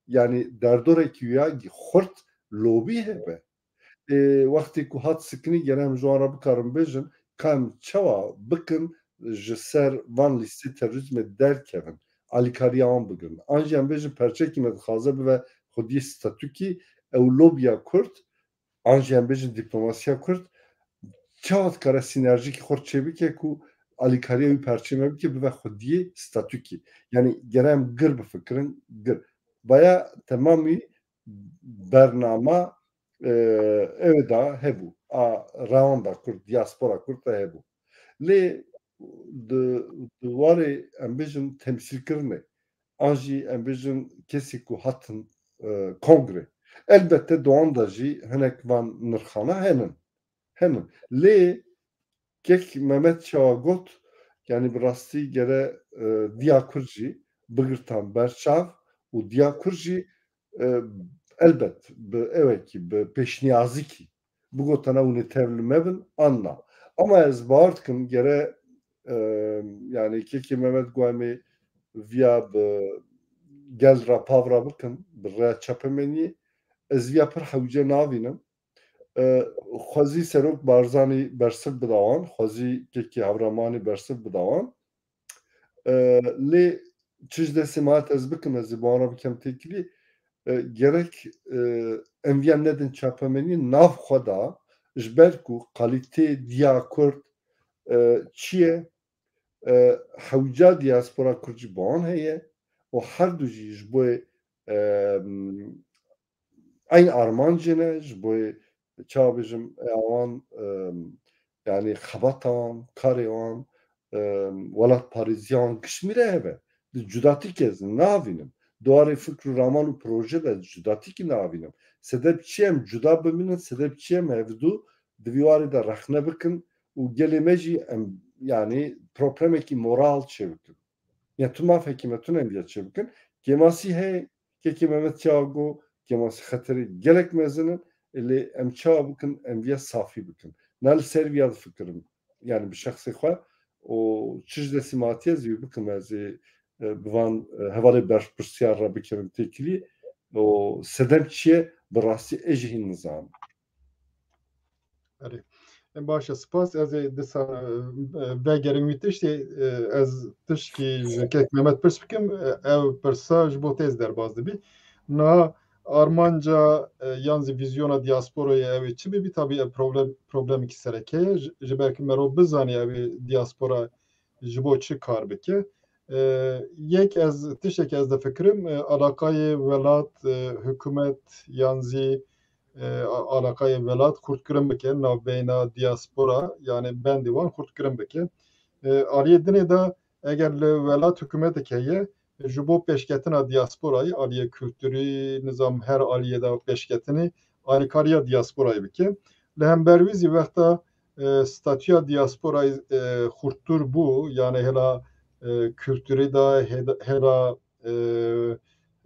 yani derdorekî ya xurt lobî hebe. Ê, wextê ku hat sikinî, gere em ji wan re bikarin bêjin, ka em çawa bikin ji ser van lîstê terorîzmê derkevin, alîkariya wan bigirin. An jî em bêjin perçekî me dixwaze bibe xwediyê statûkî, ew lobiya Kurd, an jî em bêjin dîplomasiya Kurd, çawa dikare sînerjîkî xurt çêbike ku alîkariya wî perçê me bike, bibe xwediyê statûkî. Yani gere em gir bifikirin, gir. Vaya temamî bernama, e, ew da hebû. A rawanda Kurd, diaspora Kurd de hebû. Lê di, di warê em bêjin temsîlkirinê, an jî em bêjin kesî ku hatin, e, kongre. Elbette di wan de jî hinek van nirxana henin. Henin. Lê kek Mehmet çawa got, yani bi rastî gere, e, diya Kurd jî bigirtan ber çav û diya Kurd jî, e, elbet bi ewekî, bi pêşniyazikî bigotana hûn ê tev li me bin an na. Ama ez bawer dikim gere, e, yani kekê Mehmet Guemê viya bi gel re pav re bikin, bi rêya çapemeniyê, ez viya pir hewce navînim. E, xwezî Serok Barzanî bersiv bida wan, xwezî kekî Hevramanî bersiv bida wan. E, lê çi ji destê me hat ez bikim, ez ê bi wan re bikem têkilî. E, gerek, e, em viya nedin çapemenî nav xwe da, ji ber ku kalîtê diya Kurd, e, çi ye? E, hewca diaspora Kurd jî bi wan heye û her du jî ji bo, e, eyn armancê ne, ji bo, çawa bêjim, e, wan, e, yani xebata wan, karê wan, e, welatparêziya wan gişt mîre hebe. Di cudatî kez navînim. Di warê fikr û raman û proje de cudatîkî navînim. Sedep çi em cuda bimînin, sedep çi em hevdu di vî warê de rexne bikin û gelê me jî em, yani problemekî moral çêbikin. Ya tu mafekî me tune em viya çêbikin. Kêmasî heye, kekê Mehmet çawa got, kêmasî xeterê gelek mezin in, lê em çawa bikin, em viya safî bikin. Na li ser viya difikirim. Yani bi şexsê xwe û çi ji destê me hatiye ez ê bikim, ez ê, e, bi van, e, hevalê berpirsiyar re bikevim têkilî û sedem çi ye, bi rastî ez jî hîn nizanim. Erê. E, baş e, spas. Ez ê dîsa, e, e, vegerim wî tiştê, e, ez tişkî ji kek Mehmet pirs bikim, e, ew pirsa ji bo te ez derbas dibî. Niha armanca, e, yan zî vîzyona diasporayê ew ê çi bibî, tabî ev problem, problemekî sereke ye. Ji, ji ber ku merov bizanî ew ê diaspora ji bo çi kar bike. E, yek ez, tiştek ez difikirim, e, alaqayê welat, e, hikûmet yan zî, e, a-, alaqayê welat xurtkirin bike navbeyna diaspora, yani bendê wan xurtkirin bike. E, aliyê dinê de eger li welat hikûmetek heye, ji bo pêşketina diasporayê, aliyê kulturî, nizam her aliyê de pêşketinê, alîkariya diasporayê bike. Li hember wî zî wexta, e, statûya diasporayê, e, xurttir bû, yani hela, e, kulturî de, heda-, hela, e,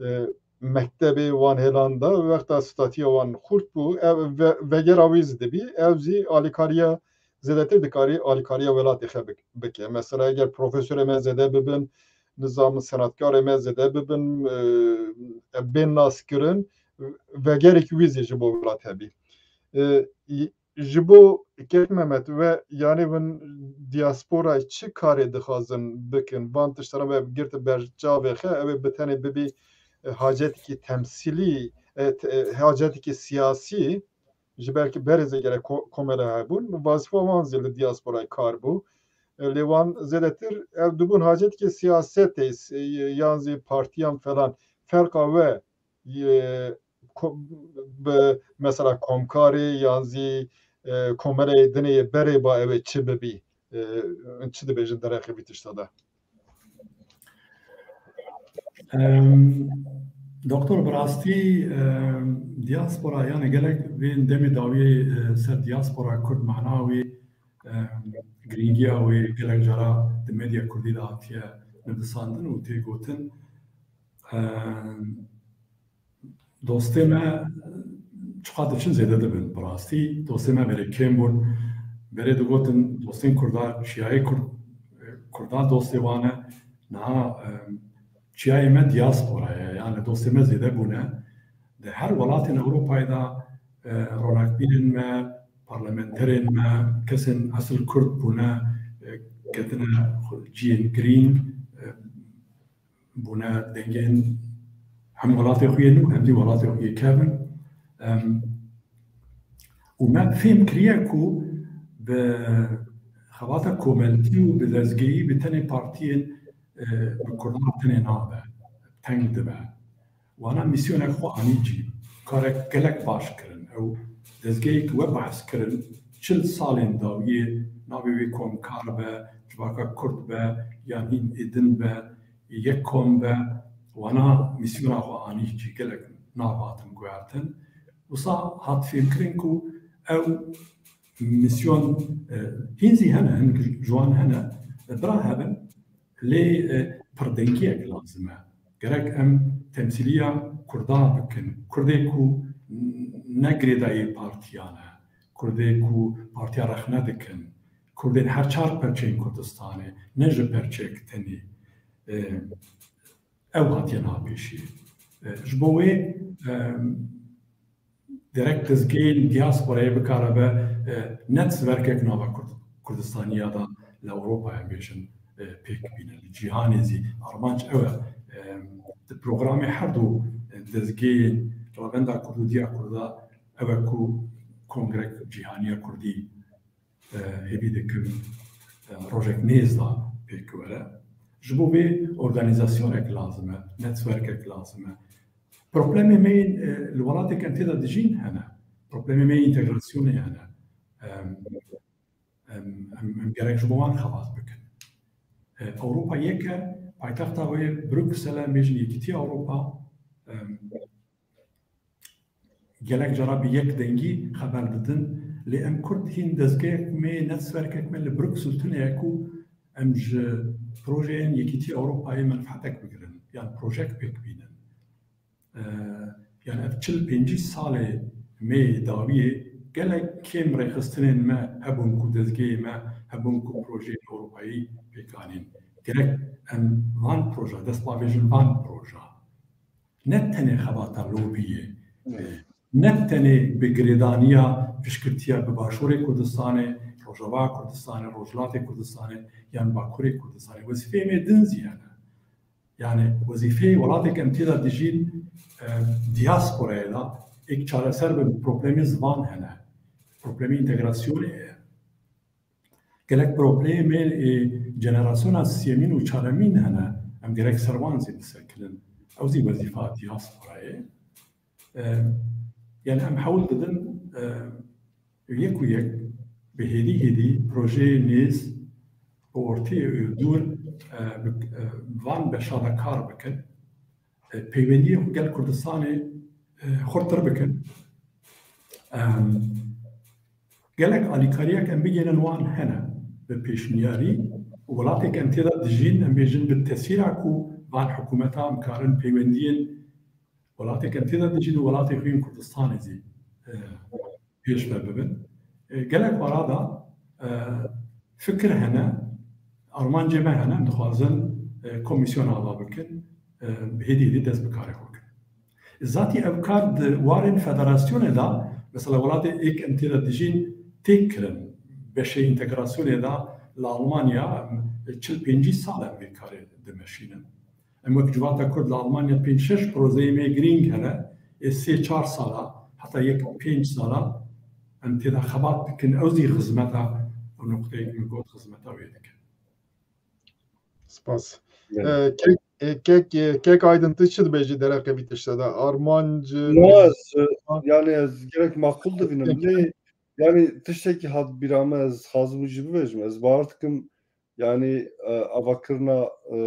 e, mektebê wan hêlan de, wexta statûya wan xurt bû, ev ve-, vegera wî zî dibî, ew zî alîkariya zêdetir dikarî alîkariya welatê xwe bik-, bike. Mesela eger profesorê me zêde bibin, nizam senatkarê me zêde bibin, e, e, bên naskirin, vegerek wî zî ji bo welat hebî. E, y-, ji bo kek Mehmet we yanî bin diaspora çi karê dixwazin bikin? Van tiştana we girti ber çavê xwe, ew ê bi tenê bibî, e, hacetekî temsîlî, e, te-, e, hacetekî siyasî, ji ber ki berê zî gerek ko-, komele hebûn, wazîfa wan zî li diasporayê kar bû. E, lê wan zêdetir ev dibûn hacetekî siyasetê, s-, e, yan zî partiyan falan. Ferqa we, e, ko-, bi mesela komkarê yan zî, e, komeleyê dinê yê berê ba ew ê çi bibî? E, çi dibêjin derheqê vî tişta de? Em, Doktor, bi rastî, em, diaspora, yani gelek vê demê dawiyê, e, ser diaspora Kurd mana wî, em, girîngiya wê gelek cara di medya Kurdî de hatiye nivisandin û tê gotin. Em, Dostê me çiqas diçin zêde dibin. Bi rastî dostê me berê kêm bûn. Berê digotin dostên Kurda çiyayê Kurd, Kurda dostê wan e. Niha, e, çiyayê me diaspora ye. Yani dostê me zêde bûne. Di her welatên Ewropayê de, e, ronakbîrên me, parlamenterên me, kesên esil Kurd bûne, e, ketine xwe-, ciyên girîng, e, bûne dengên hem welatê xwe yên nû hem jî welatê xwe yê kevin. Em, û me fêm kiriye ku bi xebata komeltî û bi dezgehî bi tenê partiyên, e, bi Kurdan tenê nabe, teng dibe. Wana mîsyonek xwe anî cî, karek gelek baş kirin. Ew dezgehê ku we behs kirin, çil salên dawiyê navê wê Komkar be, Civaka Kurd be, yan hîn ê din be, yek kom be, wana mîsyona xwe anî cî, gelek nav hatin guhertin. Wisa hat fêmkirin ku ew mîsyon, e, hîn zî hene, hin ji wan hene, e, bira hebin, lê, e, pirdengiyek lazim e. Gerek em temsîliya Kurda bikin. Kurdê ku ne girêdayî partiyan e, Kurdê ku partiya rexne dikin, Kurdên her çar perçeyên Kurdistanê, ne ji perçeyek tenê. E, ew hatiye niha pêşî. E, ji bo wê, e, gerek dizgehên diasporayê bikare be, e, netswerkek nava Kurd-, Kurdistaniya de li Ewropayê bêjin, e, pêk bîne. Li cîhanê zî armanc ew e. E, di programê her du, e, dizgehên Revenda Kurd û Diya Kurda ew e ku kongrek cîhaniya Kurdî e, hêvî dikim, e, rojek nêz de pêk were. Ji bo vê organîzasyonek lazim e, netswerkek lazim e. Problemê me yên, e, li welatê ke em tê de dijîn hene. Problemê me yên întegrasyonê hene. Em, em, em, em gerek ji bo wan xebat bikin. E, Ewropa yek e, paytexta wê Bruksel e, em bêjin Yekîtiya Ewropa. Em, Gelek cara bi yek dengî xeber didin, lê em Kurd hîn dezgehek me, netswerkek me li Bruksel tune ye ku em ji projeyên Yekîtiya Ewropayê menfetek bigirin, yan projek pêk bînin. Ee, yani ev çil pêncî salê me dawiyê gelek kêm rêxistinên me hebûn ku dezgehê me hebûn ku projeyên Ewropayî pêk anîn. Gerek em van proje, dest bavêjin van proje. Ne tenê xebata lobiyê, Evet. ne tenê bi girêdaniya piştgirtiya bi Başûrê Kurdistanê, Rojava Kurdistanê, Rojhilatê Kurdistanê yan Bakurê Kurdistanê, wezîfeyê me din zî hene. Yani wezîfeyê welatê ke em tê de dijîn, e, diasporayê de êk çareser bin problemê zivan hene, problemê întegrasyonê heye. Gelek problemê, e, jenerasyona siyemîn û çaremîn hene, em gerek ser wan zî bisekinin. Ew zî wezîfa diasporayê. E, yani em hewl didin, e, yek û yek bi hêdî hêdî projeyê nêz û ortê û dûr, e, bi, e, van beşa de kar bikin. E, peywendiyê xwe gel Kurdistanê, e, xurtir bikin. Em, gelek alîkariyek em bigihînin wan hene bi pêşniyarî û welatê ke em tê de dijîn, em bêjin bi tesîra ku van hikûmeta em karin peywendiyên welatê ke em tê de dijîn û welatê xwe yên Kurdistanê zî, e, pêş ve bibin. E, gelek wara da, e, fikir hene, armancê me hene, em dixwazin, e, komîsyon ava bikin, e, bi hêdî hêdî dest bi karê xwe bikin. Zatî ev kar di warên federasyonê de, mesela welatê êk em tê de dijîn têk kirin, beşê întegrasyonê de li Almanya, em, çil pêncî sal em vê karê dimeşînin. Em wek civata Kurd li Almanya pênc şeş projeyê me girîng hene, ê sê çar sala, heta yek pênc sala em tê de xebat dikin, ew zî xizmeta, ew noqteyê min got, xizmeta wê dikin. Spas. Evet. Ee, kek, e, kek, e, kek Aydın, tu çi dibêjî dereqê vî tişte de? Armanc, e, Na, ez, e, ha? Yani ez gerek makul dibînim. Peki. Lê, yani tiştekî hat bîra me, ez xwazim jî bibêjim. Ez bawer dikim, yani, e, avakirina, e,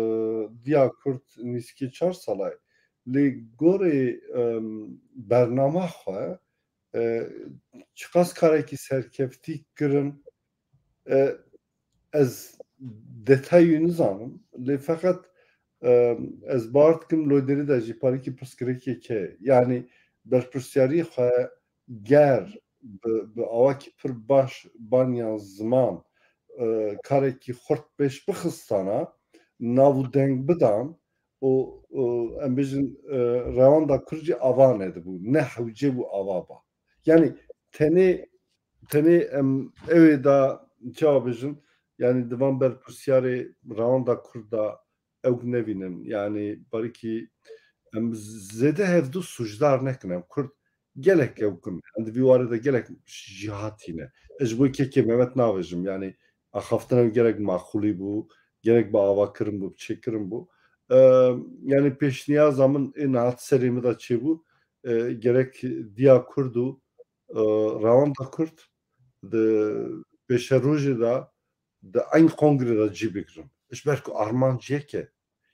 diya Kurd nîskî çar sala ye. Lê gorê, em, bernama xwe, e, çiqas karekî serkeftî kirin, e, ez detayî nizanim. Lê feqet, e, ez bawer dikim loyderî de jî parîkî pirsgirêkê ke, yani berpirsiyarî xwe ger bi, bi awakî pir baş baniyan ziman, e, karekî xurt pêş bixistana, nav û deng bidan û, û em bêjin, e, rewanda Kurd jî ava nedibû, ne hewce bû ava ba. Yani tenê, tenê em ewê da çawa bêjin, yani di van berpirsiyarê rewanda Kurd da ew nevînin. Yani barikî em zêde hevdu sûcdar nekin, em Kurd gelek ew kin. Em di vî warê de gelek jî hatîne. Ez ji bo kekê Mehmet navêjim, yani axaftina wî gelek maqûlî bû, gelek bi ava kirin bû, bi çêkirin bû. Ee, yani pêşniyaza min ê niha serê min de çêbû, e, gerek diya Kurd û, e, rewanda Kurd di pêşerojê de di eyn kongrê de cî bigirin. Ji ber ku armanc yek e.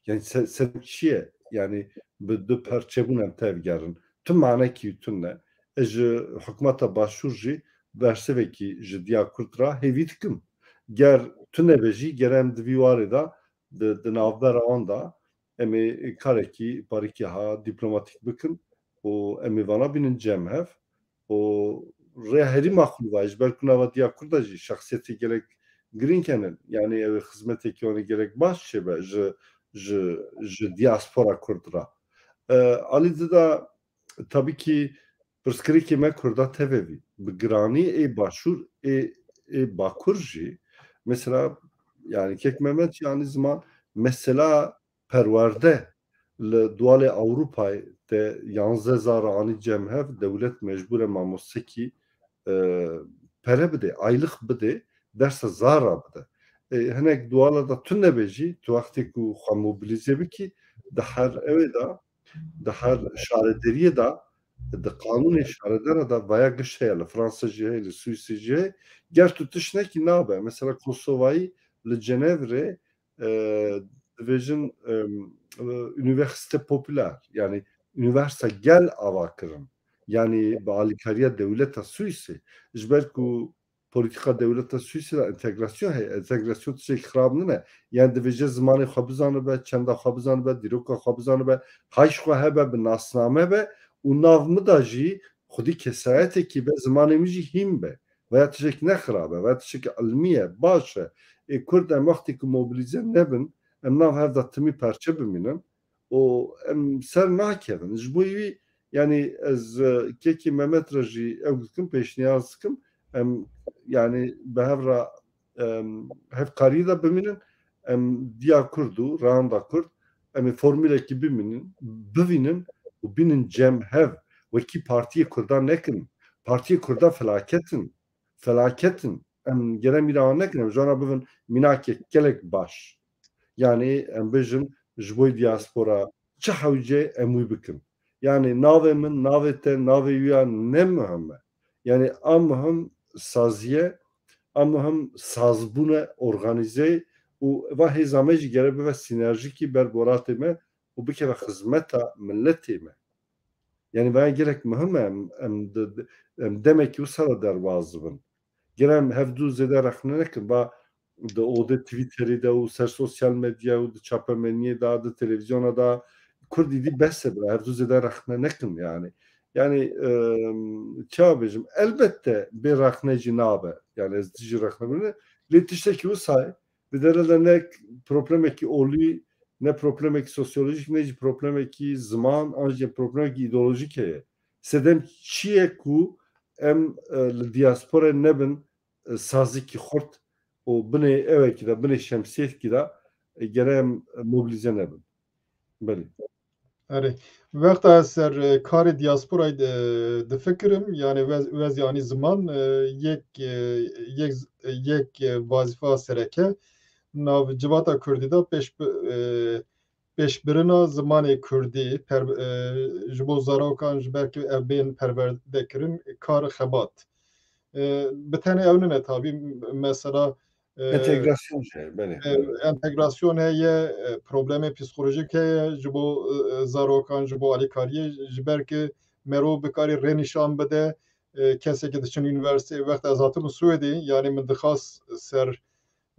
Yani se-, sebeb çi ye? Yani bi du perçebûn em tevgerin. Tu manekî tune. Ez ji hikûmeta Başûr jî bersivekî ji diya Kurd re hêvî dikim. Ger tune be jî, ger em di vî warê de di, di navbera wan de em ê karekî parîkî ha dîplomatîk bikin û em ê vana bînin cem hev û rêya herî maqûl va ji ber ku nava diya Kurda jî şexsiyetê gelek girîng hene. Yani ew ê xizmetekî wan ê gelek baş çêbe ji, ji, ji diaspora Kurd re. E, alî dida tabî kî pirsgirêkê me Kurda tevevî. Bi giranî ê Başûr, ê, ê Bakur jî. Mesela, yani kek Mehmet jî anî ziman, mesela perwerde li Dualê Ewropayê te yanzdeh zar anî cem hev, dewlet mecbûr e mamostekî, e, pere bide, aylık bide, dersa zara bide. E, hinek duala da tune be jî, tu wextê ku xwe mobilîze bikî, di her ewê de, di her şaredariyê de, di qanûnê şaredara de vaya giş heye, li Fransa jî heye, li Swîsê jî heye. Ger tu tişt nekî nabe. Mesela Kosovayî li Cenevrê, e, dibêjin, e, e, unîversîte popûler, yani unîversîte gel ava kirin. Yani bi alîkariya dewleta Swîsê. Ji ber ku polîtîka dewleta Swîsê de entegrasyon heye. Entegrasyon tiştekî xirab nine. Yani divêje zimanê xwe bizanibe, çenda xwe bizanibe, dîroka xwe bizanibe, haj xwe hebe, bi nasname be û nav min de jî xwedî kesayetekî be, zimanê min jî hîn be. Veya tiştekî ne xirab e, veya tiştekî ilmî ye, baş e. Ê Kurd em wextê ku mobilîze nebin, em nav hev de timî perçe bimînin û em ser nakevin. Ji bo wî, yani ez, e, kekî Mehmet re jî ew dikim, pêşniyaz dikim, em, yani bi hev re, em, hevkarî de bimînin, em diya Kurd û rewanda Kurd, em ê formûlekî bimînin, bivînin û bînin cem hev. Wekî partiyê Kurdan nekin. Partiyê Kurdan felaket in. Felaket in. Em gerek mîna wan nekin. Em ji wan re bibin mînakek gelek baş. Yanî em bêjin ji bo diaspora çi hewce em wî bikin. Yanî navê min, navê te, navê wî ya ne muhim e. Yanî a muhim saziye, a muhim sazbûne, organîze û va hêza me jî gere bibe sînerjîkî ber welatê me û bikeve xizmeta miletê me. Yanî vaya gelek muhim e, em, em, di- di- em demekî wisa re derbas dibin. Gere em hevdû zêde rexne nekin. Va di odê Twitterê de û ser sosyal medya û di çapemeniyê de, di televîzyona de Kurd îdî bes e bira, hevdû zêde rexne nekin yanî. Yanî em, çawa bêjim, elbette bê rexne jî nabe. Yanî ez dijî rexne bûne. Lê tiştekî wisa ye. Di dere de ne problemekî olî, ne problemekî sosyolojîk, ne jî problemekî ziman, an jî problemekî îdeolojîk heye. Sedem çi ye ku em e, li diasporayê nebin e, sazîkî xurt û binê ewekî de, binê şemsiyekî de e, gere em mobilîze nebin. Belê. Erê. Wexta ez ser e, karê diasporayê di- difikirim, yani wez, wez yani ziman e, yek e, yek yek e, vazifa sereke nav civata Kurdî de pêş bi- e, pêşbirina zimanê Kurdî per, e, ji bo zarokan ji ber ku ev bên perwerdekirin kar xebat. E, bi tenê ew nine tabî mesela e, Entegrasyon şey, belê. e, entegrasyon heye, e, problemê psîkolojîk heye ji bo e, zarokan, ji bo alîkariyê, ji ber ku merov bikarî rê nîşan bide, e, kesekî diçin unîversîteyê, wexta ez hatibû Swêdê, yanî min dixwast ser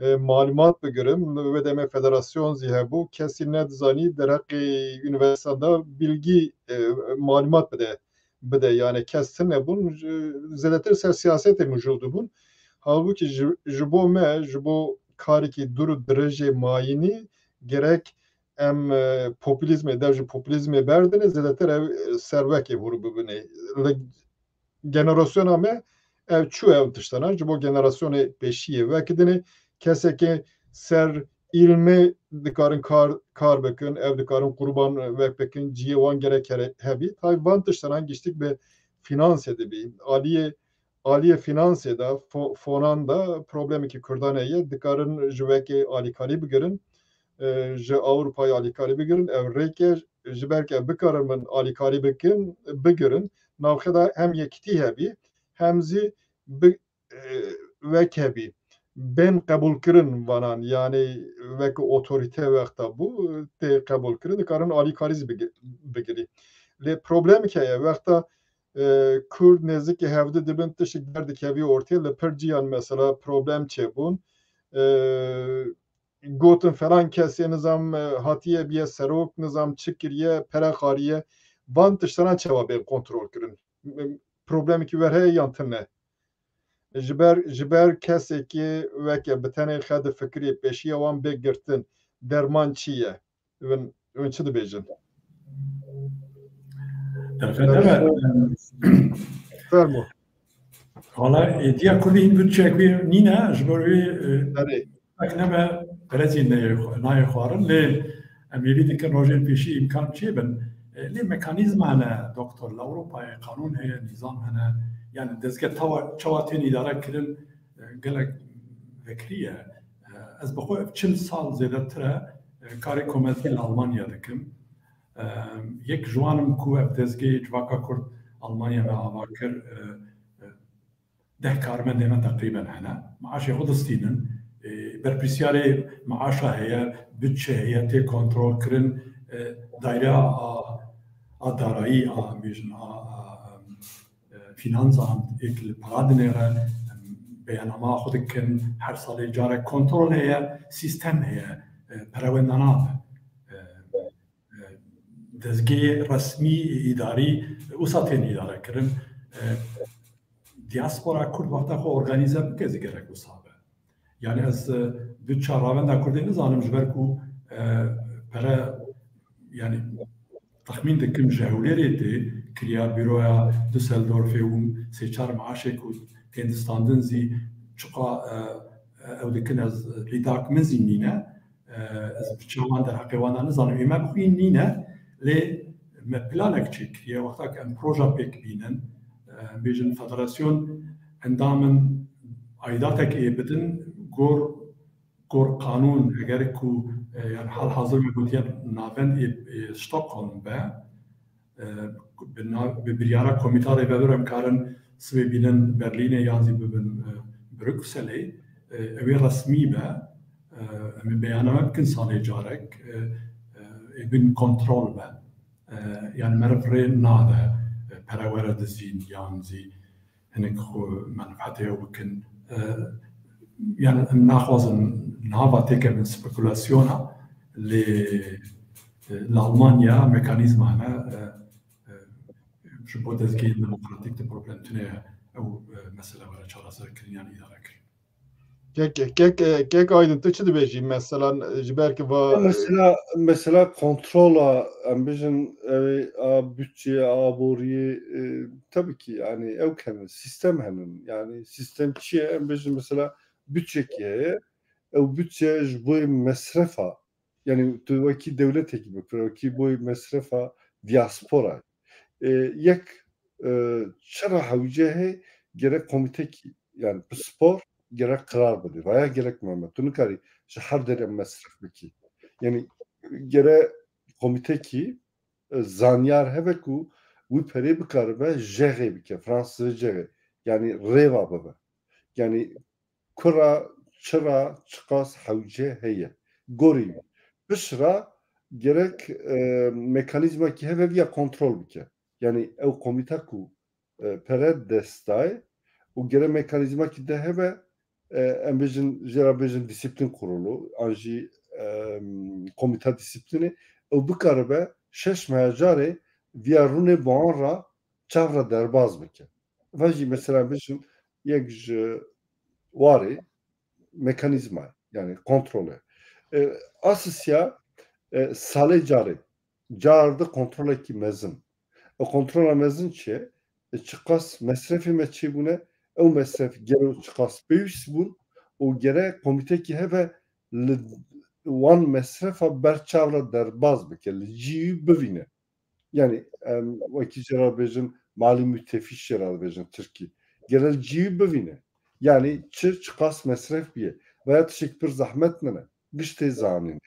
e, malûmat bigirim. Wê demê federasyon zî hebû. Kesî nedizanî derheqê unîversîteyan de bilgî, e, malûmat bide, bide. Yani kes tune bûn, ji- zêdetir ser siyasetê mijûl dibûn. Halbûkî ji, ji bo me, ji bo karekî dûr û dirêjê mayînî gerek em e, populîzmê, dev ji populîzmê berdine, zêdetir ev e, serwekê hûr bibine. Li generasyona me ev çû ew tiştana ji bo generasyonê pêşiyê vekidinê. Kesekê ser îlmê dikarin kar, kar bikin, ev dikarin qurban wek bikin, cihê wan gerek here hebî. Tay van tiştana giştik bi finansê dibî. Aliyê, aliyê finansê de, fo, fonan de problemekî Kurdan heye, dikarin ji wekê alîkarî bigirin, e, ji Ewropayê alîkarî bigirin. Ev rêke ji ber ke bikarin min alîkarî bikin, bigirin. Navxwe de hem yekitî hebî, hem zî bi, e, wek hebî. Bên qebûlkirin vanan, yani wek otorîte wexta bû, tê qebûlkirin, dikarin alîkarî zî bigi- bigirî. Lê problemek heye, wexta e, Kurd nêzikî hevdî dibin, tiştek derdikevî ortê, li pir ciyan mesela problem çêbûn. E, gotin falan kesê nizam e, hatiye biye serok, nizam çi kiriye, pere xariye. Van tiştana çawa bên kontrol kirin? Problemekî wer heye yan tune? Ji ber, ji ber kesekî weke bi tenê xwe difikirî pêşiya wan bê girtin, derman çi ye? Win, win çi dibêjin? Derfet nebe. Fermo. Valla êdiya Kurdî hîn budçeyek wî nîne, ji bo wî, e, Erê. Wek nebe perezî neyê xwe-, nayê xwarin, lê em hêvî dikin rojên pêşî îmkan çêbin. E, lê mekanîzma hene, doktor, li Ewropayê qanûn heye, nîzam hene. Yani dezge tawa, çawa tên îdare kirin, e, gelek vekirî ye. E, ez bi xwe çil sal zêdetir e, e, karê komelkî li Almanya dikim. E, yek ji wan im ku ev dezgehê Civaka Kurd Almanya me ava kir, e, e, deh karmendê me teqrîben hene. Maaşê xwe distînin. E, berpirsiyarê maaşa heye, budçe heye, tê kontrol kirin. E, dayreya a, a darayî, a, em bêjin, a, a, e, Finanzamt êk li para dinêre, em, beyannama xwe dikin, her salê carek kontrol heye, sîstem heye, e, perewenda nabe. E, e, dezgehê resmî, îdarî, wisa tên îdare kirin. E, diaspora Kurd wexta xwe organîze bike zî gerek wisa be. Yani ez, e, du çar ravenda Kurdê nizanim, ji ber ku, e, pere, yani texmîn dikim ji Hewlêrê tê kiriya, bîroya Düsseldorfê û sê çar maaşê ku tên distandin zî çiqa, e, e, ew dikin, ez, îdak min zî nîne. E, ez bi çawan derheqê wan de nizanim. Ê me bi xwe nîne, lê me planek çêkiriye. Wexta ku em proja pêk bînin, e, em bêjin federasyon endam in, aidatek ê bidin, gor, gor qanûn, eger ku, e, yani hal hazir me gotiye navend ê, ê Stockholm be, e, bi na-, bi biryara Komîta Rêvebir em karin sibê bînin Berlînê yan zî bibin, e, Brukselê, e, ew ê resmî be, e, em ê beyana me bikin salê carek, e, e, ê bin kontrol be. E, yani meriv rê nade, e, pere were dizîn yan zî hinek xwe menfeetê ew bikin. E, yani em naxwazin niha va têkevin spekulasyona, lê, e, li Almanya mekanîzma hene, e, e, ji bo dezgehên demokratîk de problem tune ye ew, e, mesele were çareserkirin yan îdarekirin. Kek, kek, e, kek Aydın, tu çi dibêjî? Mesela, e, ji ber ki va, e, Mesela, mesela kontrola, em bêjin, ew a bütçe, a aboriyê, e, tabii ki, yani, ew hene, sistem henin. Yani, sistem çi ye? Em bêjin, mesela, bütçekî heye, ew bütçe ji bo mesrefa, yani, tu wekî dewletekî bikire, wekî bo mesrefa diaspora. E, yek, e, çira hewce heye, gerek komîtekî, yani, pispor, gerek karar bide. Vaya gerek Mehmet. Tu nikarî ji her derê mesref bikî. Yani, gere komîtekî, e, zanyar hebe ku wî perê bikaribe jexê bike, Fransızca jexê. Yani, rêva bibe. Yani, kura, çira, çiqas hewce heye. Gorî wî. Pişt ra gerek, e, mekanîzmakî hebe viya kontrol bike. Yani, ew komîta ku, e, pere dest dayê û gere mekanîzmakî de hebe, e, em bêjin, jê re bêjin disiplîn kurulu, an jî, e, komîta disiplînê, ew bikaribe şeş meha carê viya rûnê bi wan re çav re derbaz bike. Va jî mesela bêjin yek ji warê mekanîzma, yani kontrol e. E, Asisya, e, salê carê, car di kontrolekî mezin. E, kontrola mezin çi ye? E, çiqas mesrefê me çêbûne, ew mesref gero çiqas pêwîst bûn û gere komîtekî hebe li wan mesrefa ber çav re derbaz bike, li cî wî bivîne. Yani, em, wekî jê re bêjin, malî mütefiş jê re bêjin Tirkî. Gere li cî wî bivîne. Yani, çi, çiqas mesref biye. Veya tiştek pir zehmet min e. Giş tê zanîn.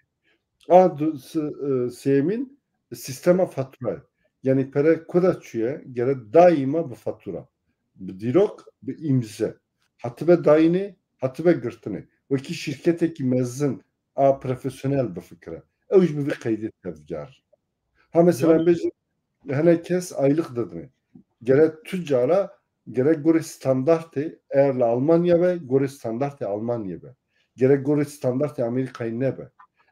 A du-, si-, e, sêmîn, sistema faturayê. Yani, pere ku de çûye, gere daîma bi fatura, bi dîrok, bi îmze. Hatibe dayînê, hatibe girtinê. Wekî şîrketekî mezin a profesyonel bifikire. Ew jî bi vî qeydê tevger. Ha, mesela, em bêjin, hene kes aylık didine. Gere tu cara, gere gorê standartê, eğer li Almanya be, gorê standartê Almanya be. Gere gorê standartê Amerîkayê nebe.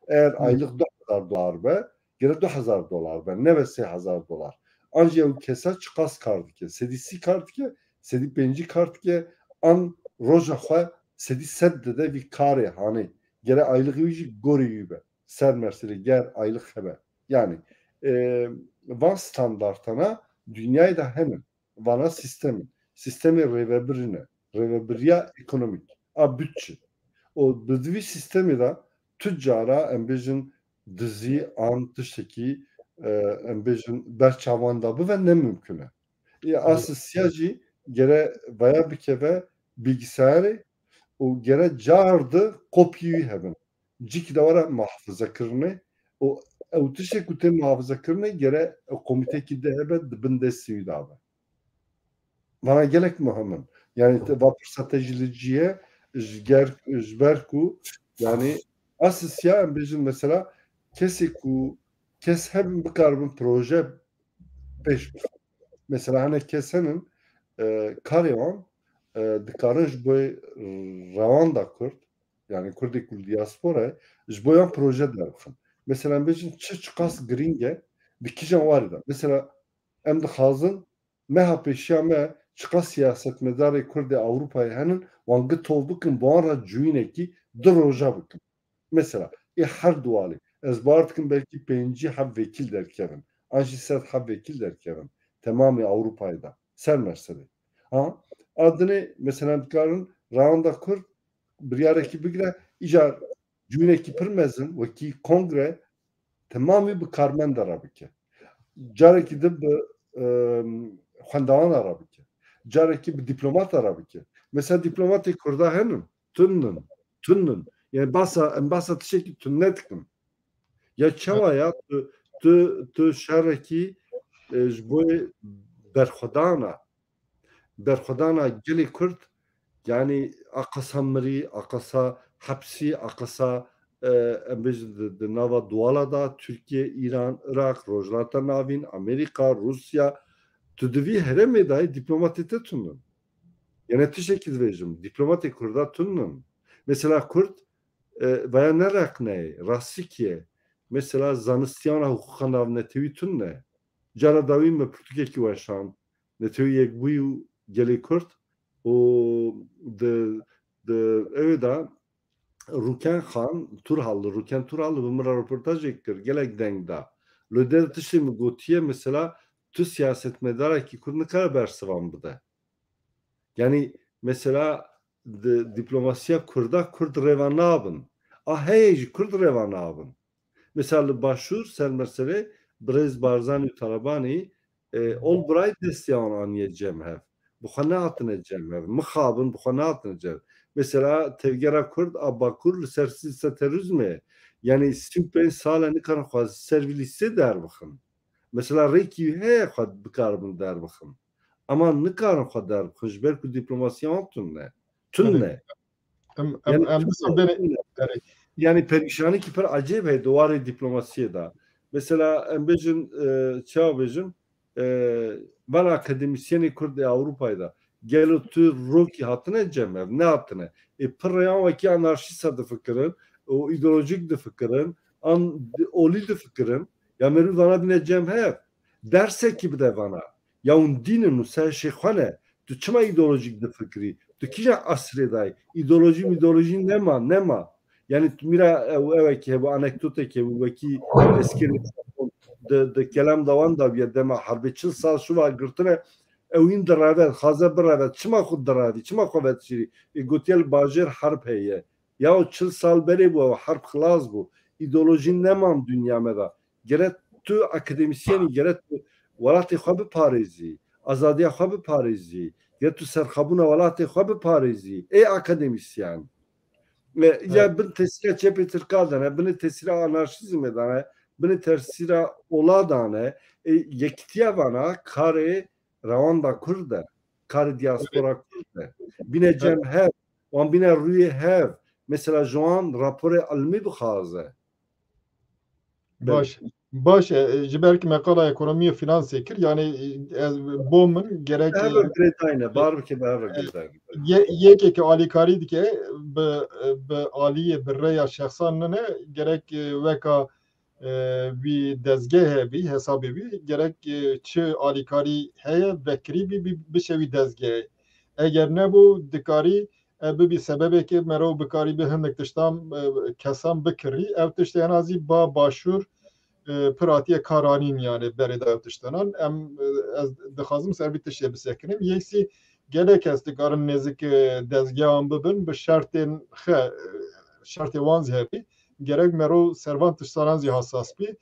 Eğer aylık du hezar dolar be, gere du hezar dolar be, nebe sê hezar dolar. An jî ew kesa çiqas kar dike? Sedî sî kar dike, sedî pêncî kar dike, an roja xwe sedî sed dide vî karê hanê. Gere aylık wî jî gorê wî be. Ser mersîlê ger aylık hebe. Yani, e, van standartana dünyayê de henin. Vana sistemin. Sistemê rêvebirî ne. Rêvebiriya ekonomîk. A bütçe. O bi vî sistemê de tu cara em bêjin dizî an tiştekî, e, em bêjin berçavan da bive ne mimkun e. Ê, Asisya jî gere vaya bikeve bilgisayarê û gere car di kopyî wî hebin. Cîkî de were muhafaza kirine û ew tiştê ku tê muhafaza kirine gere ew komîtekî de hebe di bin destê wî de be. Vana gelek muhim in. Yani te va pirsa te jî li cî ye, ji ger, ji ber ku, yani, Asisya em bêjin mesela kesê ku kes hebin bikaribin proje pêş bixin. Mesela hene kes henin, e, karê wan, e, dikarin ji bo rewanda Kurd, yani Kurdê ku li diaspora ye, ji bo yan proje derbixin. Mesela em bêjin çi çiqas girîng e, di kîjan warê de. Mesela em dixwazin meha pêşiya me çiqas siyasetmedarê Kurdê Ewropayê henin, wan gitov bikin, bi wan re cûyînekî du roja bikin. Mesela, ê her du alî, ez bawer dikim belkî pêncî heb vekîl derkevin, an jî sed heb vekîl derkevin, temamê Ewropayê de, ser mersedê. Ha? A dinê, mesela, dikarin rewanda Kurd biryarekî bigire, îcar Cûnekî pir mezin, wekî kongre, temamî bi karmenda re bike. Carekî di bi, e, xwendawana re bike. Carekî bi dîplomata re bike. Mesela dîplomatê Kurda henin, tunin, tunin. Yani basa, em basa tiştekî tune dikin. Ya çawa ya tu, tu, tu şerekî, e, ji bo berxwedana, berxwedana gelê Kurd, yani aqasa mirî, aqasa hepsî, aqasa, e, em bêjin di, di nava duwala da, Tirkiye, Îran, Iraq, Rojhilata Navîn, Amerîka, Rûsya, tu di vî herêmê de dîplomatê te tunin. Yani tiştekî dibêjim, dîplomatê Kurda tunin. Mesela Kurd, e, veya ne reqneyê, rastîkiyê, mesela zanistiyana huquqa navnetewî tune. Cara dawî me pirtûkekî weşand, Netewî Yekbûyî û gelê Kurd û di, di, ew da Rûken Xan Turhalli, Rûken Turhalli bi min re röportajek kir, gelek deng da. Li der tiştê min gotiye, mesela tu siyasetmedarekî Kurd nikare bersivan bide. Yani mesela di, diplomasiya Kurda Kurd rêva nabin. A heye jî Kurd rêva nabin. Mesela li Başûr ser meselê birêz Barzanî û Talebanî, e, Albright destê wan aniye cem hev. Bi xwe nehatine cem hev. Mixabin bi xwe nehatine cem. Mesela tevgera Kurd a Bakur li ser lîste terorîzmê, yani sî û pênc sal e nikarin xwe ser vî lîstê derbixin. Mesela rêkî heye xwe bikaribin derbixin. Ama nikarin xwe derbixin ji ber ku dîplomasiya wan tune. Tune. Em, em, Yani em tune, bisan berê tune. Yani perîşanîkî pir ecêb heye di warê dîplomasiyê de. Mesela em bêjin, e, çawa bêjin, e, van akademîsyenê Kurd ê Ewropayê de. Gelo tu rokî hatine cem hev? Nehatine. Ê pir rêyan wekî anarşîsta difikirin û îdeolojîk difikirin, an di-, olî difikirin. Ya merû vana bîne cem hev. Dersekî bide vana. Ya hûn dîn in û ser şêxwe ne. Tu çima îdeolojîk difikirî? Tu kîja esrê dayî? Îdeolojî mîdeolojî nema, nema. Yani tu mîra ew, ewekî hebû, anekdotekî hebû, wekî eskerê di, di kelem dawan da bûye dema herbê çil sal şiva girtine, ew hîn direve, xaze bireve, çima xwe direvî, çima xwe vedişîrî? Ê gotiye li bajêr herb heye. Ya çil sal berê bû, ew herb xilas bû. Îdeolojî neman dinya me de. Gere tu akademîsyenî, gere tu welatê xwe biparêzî, azadiya xwe biparêzî, gere tu serxwebûna welatê xwe biparêzî. Ê akademîsyen. E, ya Evet. bin tesîra çepê tirka de ne, bin tesîra anarşîzmê de ne, bin tesîra ola de ne. E, yekîtiya vana karê rewanda Kurd e, karê diaspora Kurd e. Bîne cem hev, wan bîne rûyê hev. Mesela ji wan raporê ilmî bixwaze. Baş. Baş e, ji ber ki me qala ekonomî û finansê kir, yani, e, ez, bo min gerek, Her e, girêdayne, bar bike be her girêdayne. Ye-, yekê ki alîkarî dike, bi, bi aliyê, bi rêya şexsan nine, gerek, e, weka, e, vî dezgehê bî, hesabê bî, gerek, e, çi alîkarî heye, vekirî bî, bî, bişe wî dezgehê. Eger nebû, dikarî, e, bibî sebebekê mero bikarî bi hindik tiştan, e, kesan bikirî. Ev tiştê en azî ba başûr, e, pir hatiye karanîn, yani berê de ev tiştanan. Em, e, ez dixwazim ser vî tiştê bisekinim. Yeksî gelek kes dikarin nêzik, e, dezgehan bibin, bi şertên xe, e, şertê wan zî hebî. Gerek mero ser van tiştanan zî hassas bî.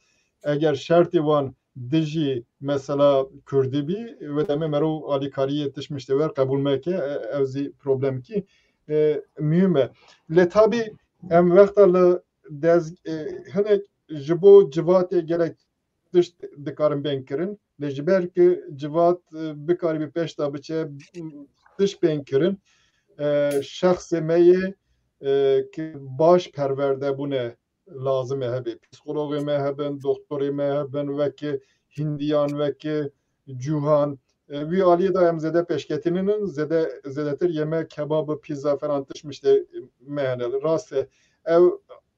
Eger şertê wan dijî mesela Kurdî bî, wê demê mero alîkariyê tişt miştê wer qebûl meke, e, ew zî problemkî, e, muhîm e. Lê tabî em wexta li dez-, e, hinek ji bo civatê gelek tişt dikarin bên kirin. Lê ji ber ku civat, e, bikaribî pêş de biçe, tişt bên kirin. E, şexsê me yê, e, ki baş perwerde bûne lazim e hebe. Psîkologê me hebin, doktorê me hebin, weke Hindiyan, weke Cûhan. E, wî aliyê de em zêde pêşketinînin, zêde, zêdetir yemek, kebab, pîza falan tişt miştê me hene. Rast e. Ew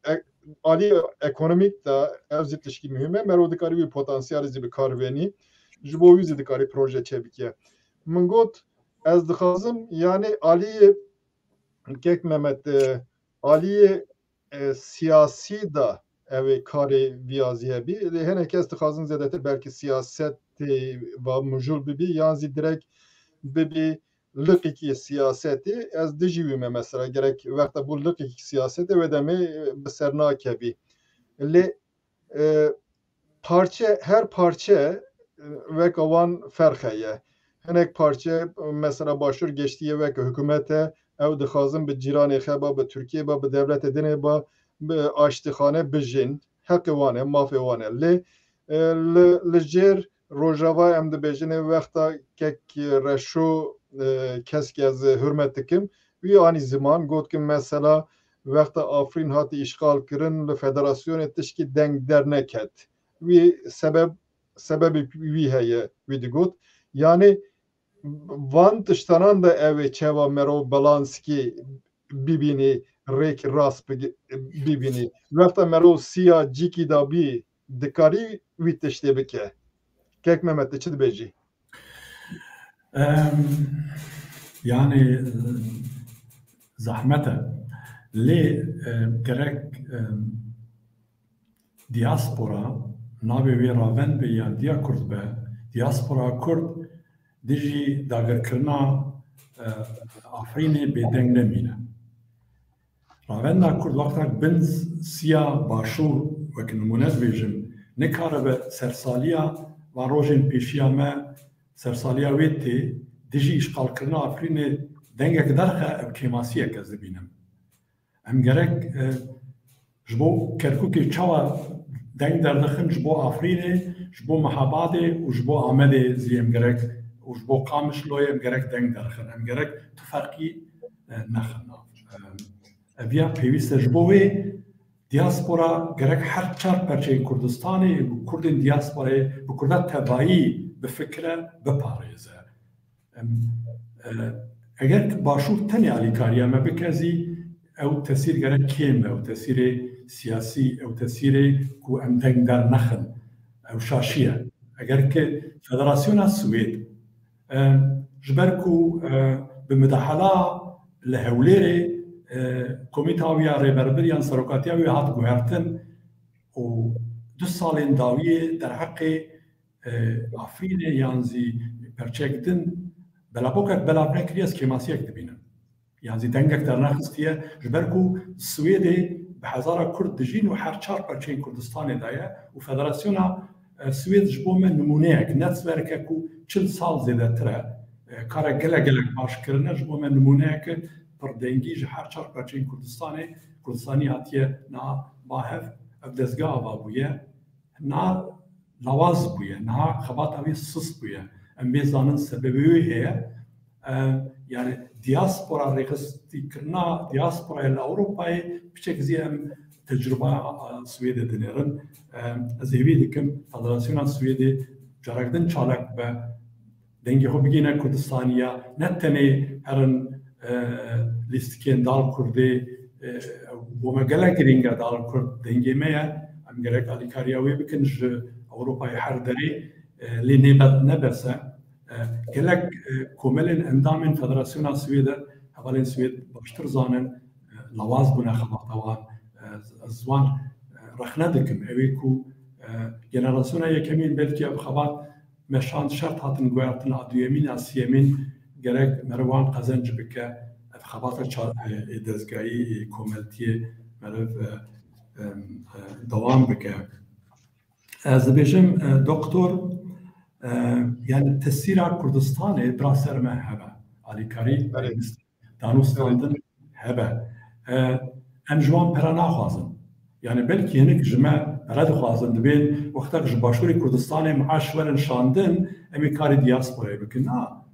e-, alî ekonomîk de ev zî tişkî muhîm e. Mero dikarî wî potansiyelî zî bi kar vênî. Ji bo wî zî dikarî proje çêbike. Min got, ez dixwazim, yani aliyê Kek Mehmet, e, aliyê, e, siyasî de ew ê karê vîya zî hebî. Lê hinek kes dixwazin zêdetir belkî siyasetê va mijûl bibî, yan zî direkt bibî liqekî siyasetê, ez dijî wî me mesela, gerek wexta bû liqekî siyasetê wê demê, e, bi ser nakevî. Lê, e, parçe, her parçe, e, weke wan ferq heye. Hinek parçe, mesela Başûr geştiye weke hikûmet e, ew dixwazin bi cîranê xwe ba, bi Tirkiye ba, bi dewletê dinê ba, bi aştixane bijîn. Heqê wan e, mafê wan e. Lê, e, li, li jêr Rojava em dibêjin ê wexta kek Reşo, e, kes ki ez hurmet dikim, wî anî ziman got ki mesela wexta Afrîn hati îşxal kirin li federasyonê tişkî deng derneket. Wî sebeb, sebebê wî heye, wî digot. Yani van tiştanan de ew ê çawa mero balanskî bibînî, rêkî rast bigi-, bibînî. Wexta mero siya cîkî da bî, dikarî wî tiştê bike. Kek Mehmet, tu çi dibêjî? Em, yani, e, zehmet e. Lê, e, gerek, e, diaspora, navê wê Raven be yan diya Kurd be, diaspora Kurd dijî dagirkirina, e, Afrînê bêdeng nemîne. Ravenda Kurd wextek bin siya Başûr, wek nimûne dibêjim, nikaribe sersaliya van rojên pêşiya me, sersaliya wê tê, dijî îşxalkirina Afrînê dengek derxe, ew kêmasiyek ez dibînim. Em gerek, e, ji bo Kerkûkê çawa deng derdixin, ji bo Afrînê, ji bo Mehabadê û ji bo Amedê zî em gerek, û ji bo Qamişloyê em gerek deng derxin. Em gerek tu ferqî, e, nexin nav. E, ev ya pêwîst e. Ji bo wê diaspora gerek her çar perçeyên Kurdistanê bi Kurdên diasporayê, bi Kurda tevayî bifikire, biparêze. Em, e, eger ki Başûr tenê alîkariya me bike zî, ew tesîr gerek kêm be, ew tesîrê siyasî, ew tesîrê ku em deng dernexin, ew şaşî ye. Eger ki Federasyona Swêd, e, ji ber ku, e, bi midahela li Hewlêrê, e, Komîta wî ya Rêberbir yan Serokatiya wî hat guhertin û du salên dawiyê derheqê, e, Afrînê yan zî perçek din belapokek belav nekiriye, ez kêmasiyek dibînim. Yan zî dengek dernexistiye, ji ber ku Swêdê bi hezara Kurd dijîn û her çar perçeyên Kurdistanê de ye û Federasyona, e, Swêd ji bo me nimûneyek, netzwerkek ku çil sal zêdetir e, e, kare gelek gelek baş kirine, ji bo me nimûneyeke pirdengî ji her çar perçeyên Kurdistanê, Kurdistanî hatiye niha ba hev, ev dezgeh ava bûye. Niha lawaz bûye, niha xebata wî sist bûye. Em bê zanin sebebê wê heye. E, yani diaspora rêxistikirina diasporayê li Ewropayê piçek zî em tecrûba, e, Swêdê dinêrin. E, ez hêvî dikim Federasyona Swêdê carek din çalak bibe. Dengê xwe bigihîne Kurdistaniya, ne tenê herin, e, lîstikên dal Kurdê, e, bo me gelek girîng e dal Kurd, dengê me ye. Em gerek alîkariya wê bikin ji Ewropayê her derê, e, lê nêbe-, ne bes e. E, gelek, e, komelên endamên Federasyona Swêd e, hevalên Swêd baştir zanin, e, lawaz bûne xebata wan. E, ez wan, e, rexne dikim. Ew ê ku, e, generasyona yekemîn belkî ev xebat meşand şert hatin guhertin, a duyemîn, a siyemîn gerek meriv wan qezenc bike, ev xebata ça-, e, ê dezgahî, ê komeltiyê meriv, e, e, e, dewam bike. Ez dibêjim, e, doktor, e, yani tesîra Kurdistanê bira ser me hebe. Alîkarî, Belê. Danûstandin hebe. E, em ji wan pere naxwazin. Yani belkî hinek ji me pere dixwazin, dibên wextek ji Başûrê Kurdistanê maaş werin şandin, em ê karê diasporayê bikin. Na.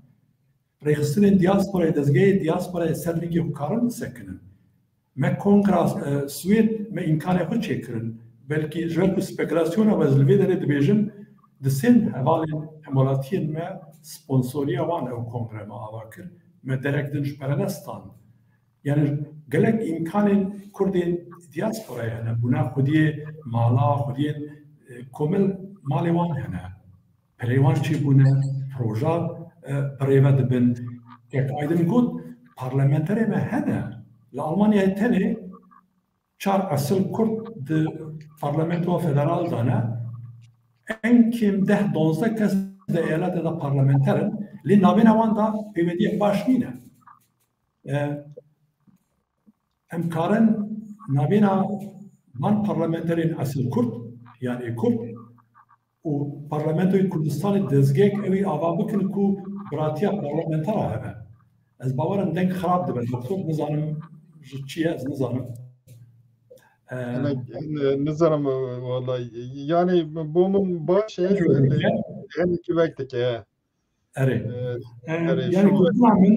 Rêxistinên diasporayê, dezgehê diasporayê ser lingê xwe karin bisekinin. Me kongra, e, Swêd me îmkanê xwe çêkirin. Belkî ji ber ku spekulasyona me, ez li vê derê dibêjim, di sê hevalên hemwelatiyên me sponsoriya wan ew kongre me ava kir. Me derek din ji pere nestand. Yani gelek îmkanên Kurdên diasporayê hene. Bûna xwediyê mala, xwediyên, e, komel malê wan hene. Perê wan çêbûne, proja, e, bi rê ve dibin. Kek Aydin got, parlamenterê me hene. Li Almanyayê tenê çar esil Kurd di Parlamentoya Federal de ne. En kêm deh, donzdeh kes di eyaletê de parlamenter in. Lê navêna wan de pêwendiyek baş nîne. E, em karin navêna van parlamenterên esil Kurd, yan ê Kurd û Parlamentoyê Kurdistanê dezgehek ewî ava bikin ku biratiya parlamentera hebe. Ez bawerim deng xirab dibe, doktor, nizanim ji çi ye, ez nizanim. E, Hinek, ni-, nizanim, e, wallahî. Yani bo min baş e, Hinek e, wek dike. Hinek wek dike, he. Erê. E, E, erê, yani şo gotina min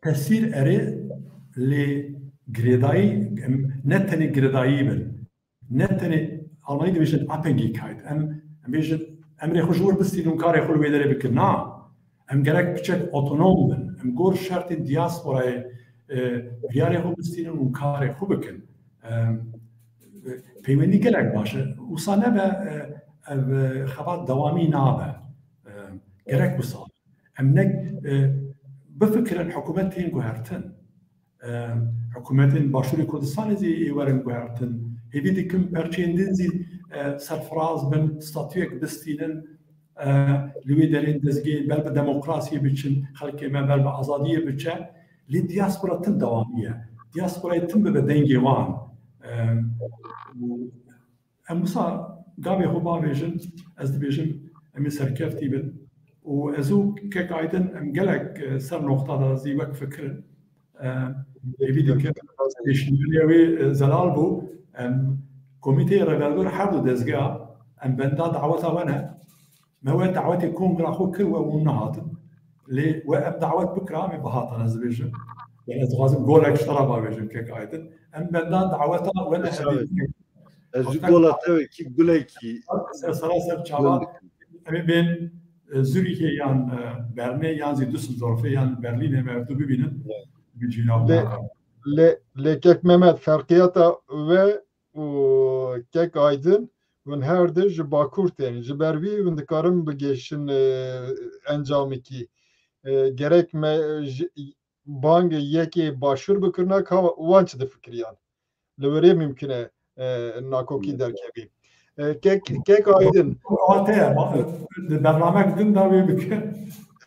tesîr erê lê girêdayî, em, ne tenê girêdayî bin. Ne tenê Almanî dibêjin Abhängigkeit. Em, em bêjin, em rê xwe ji wir bistînin û karê xwe li wê derê bikin. Na. Em gerek piçek otonom bin. Em gor şertên diasporayê, e, biryarê xwe bistînin û karê xwe bikin. Em, peywendî gelek baş e. Wisa nebe, e, ev, e, xebat dewamî nabe. E, gerek wisa. Em ne, e, bifikirin hikûmet tên guhertin. E, hikûmetên Başûrê Kurdistanê zî ê werin guhertin. Hêvî dikim perçeyên din zî, e, serfiraz bin, statuyek bistînin, e, li wê derên dezgehê ber bi demokrasiyê biçin, xelkê me ber bi azadiyê biçe. Lê diaspora tim dewamî ye. Diasporayê tim bibe dengê wan. E, û Em wisa gavê xwe bavêjin, ez dibêjim em ê serkeftî bin û ez û kek Aydin em gelek, e, ser noqta de zî wek fikir in. E, hêvî dikim pêşniyariya wê, e, zelal bû. Em komîteyê rêvebir her du dezgeha em benda daweta we ne. Me we dawetê kongra xwe kir we hûn nehatin. Lê we em dawet bikira em ê bihatan ez dibêjim. Yani ez dixwazim golek ji te re bavêjim kek Aydin. Em benda daweta we ne hevî. Ez ji gola te wekî gulekî. Ser sera ser çava em ê bên, e, Zürîhê yan, e, Bernê yan zî Düsseldorfê yan Berlînê me ev du bibînin. Bi cîna Lê, lê, lê kek Mehmet, ferqiyata we û kek Aydin, hûn her du ji Bakur tên. Ji ber vî hûn dikarin bigêşin, e, encamekî. E, gerek me, ji, bang yekê başûr bikirina ka wan çi difikiriyan. Li wirê mimkun e, e, nakokî derkevî. E, kek, kek Aydin. Ate, di bernamek din de wê bikin.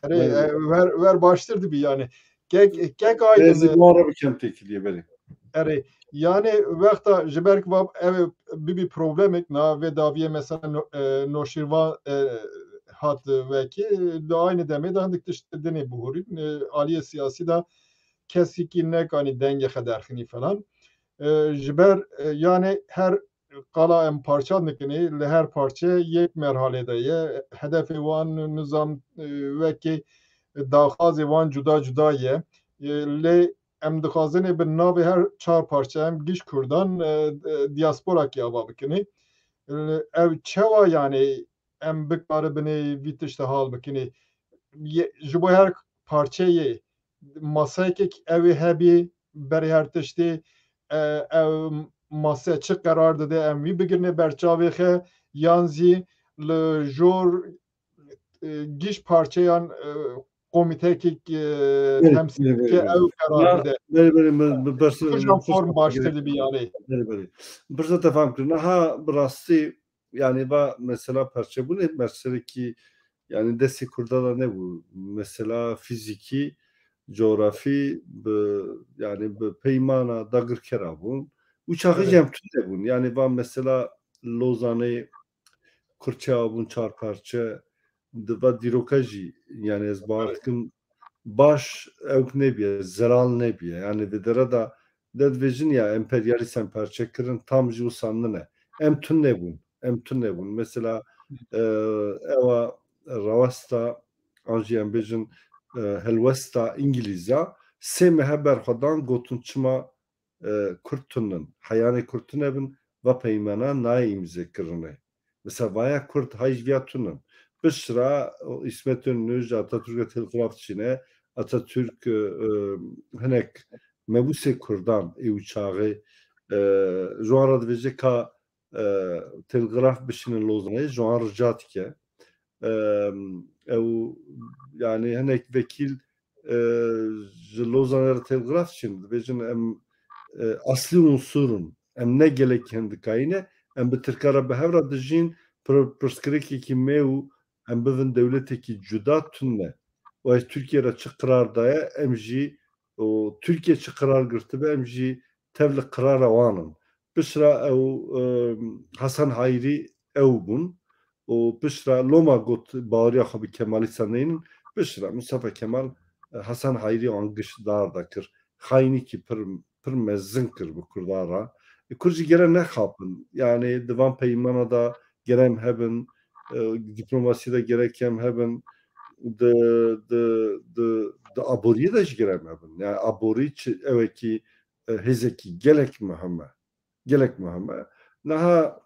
Erê, e, wer, wer baştir dibî yani. Kek, kek Aydin. Ez ê e, bi wan re bikim têkiliyê, belê. Erê, yani wexta ji ber ku va ev bibî problemek na vê daviyê mesela no-, e, Noşîrvan, e, hat vekî, di aynı demê de hindik tişt dinê bihurîn, e, aliyê siyasî de kesikî nekanî dengê xwe derxinî falan. E, ji ber, e, yani her qala em parça dikinê, li her parçe yek merhalê de ye. Hedefê wan nizam, e, wekî daxwazê wan cuda cuda ye. E, lê em dixwazin ê bi navê her çar parçe em giş Kurdan, e, e, diasporakî ava bikinê. E, ew çawa yani em bikaribinê vî tiştê hal bikinê? Ye, ji bo her parçeyê masayekek ew ê hebî berê her tiştê, e, ew mase çi qerar dide em wî bigirine ber çavê xwe yan zî li jor, e, giş parçeyan, e, komîtekek, e, Belê, temsîl belê, dike belê, belê. Ew qerar Ya, dide. belê, belê, min, min berse-, Kujna min form baştir dibî yani. Belê, belê. Birsa te fam kir. Niha bi rastî, yani va mesela perçebûnê merserekî, yani destê Kurda de nebû. Mesela fîzîkî, coğrafî, bi, yani bi peymana dagirkera bûn. Û çaxî Evet. jî em tune bûn. Yani va mesela Lozanê Kurçe abûn çar parçe, di va dîroka jî, yani ez bawer Evet. dikim baş ewk nebîye, zelal nebîye. Yani di dere de, de dibêjin ya emperyalîst em parçe kirin, tam jî wisa nine. Em tune bûn, em tune bûn. Mesela, e, ewa rawesta, an jî em bêjin, e, helwesta Îngilîza, sê mehe berxwedan gotin çima e, Kurd tunin. Heyanê Kurd tune bin, va peymana nayê îmze kirine. Mesela vaya Kurd hay ji viya tunin. Pişt ra, o, Îsmet Önüj, Atatürk telgraf çîne, Atatürk, e, e, hinek mebûsê Kurdan ê û çaxê, e, ji wan re dibêje ka, e, telgraf bişînin Lozanê, ji wan rica dike. E, ew, yani hinek vekîl e, ji Lozanê re telgraf çin, dibêjin em, e, aslî unsur in. Em ne gelek hindikayî ne, em bi Tirka re bi hev re dijîn, pir-, pirsgirêkekî me û em bivin dewletekî cuda tune. Û ez Tirkiye re çi qirar daye, em jî û Tirkiye çi qirar girtibe, em jî tev li qirara wan in. Piştre ew, e, Hasan Hayrî ew bûn û piştre loma got baweriya xwe bi Kemalîsta neynin. Piştre Mustafa Kemal, e, Hasan Hayrî an giş dar da kir. Xayînîkî pir, pir mezin kir bi Kurdan re. E, Kurd jî gere nexapin. Yani di van peymana da gere em hebin, e, diplomasî de gerek em hebin. Di, di, di, di aboriyê de jî gere em hebin. Yani aborî çi, ew e ki, e, hêzekî gelek muhim e. Gelek muhim e. Niha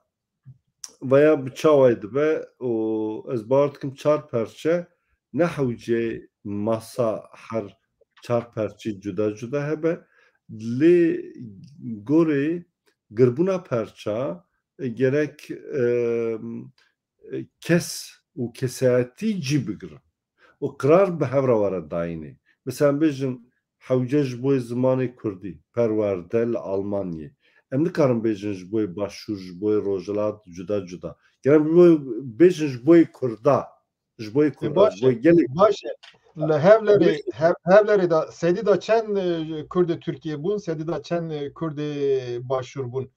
veya bi çawayê dibe û ez bawer dikim çar perçe ne hewcê masa her çar perçê cuda cuda hebe. Lê gorê girbûna perça, e, gerek, e, e, kes û kesayetî cî bigirin û qirar bi hev re were dayînê. Mesela em bêjin hewce ji bo zimanê kurdî, perwerde li Almanyê. Em nikarin bêjin ji bo başûr, ji bo rojhilat cuda cuda. Gerek bi bo, bêjin ji bo kurda, ji bo E, kurda, baş ji bo e, gelek. Baş e. Li Hevlerê, Hev-, Hevlerê de sedî de çend, e, Kurdê Tirkiye bûn, sedî de çend, e, Kurdê başûr bûn?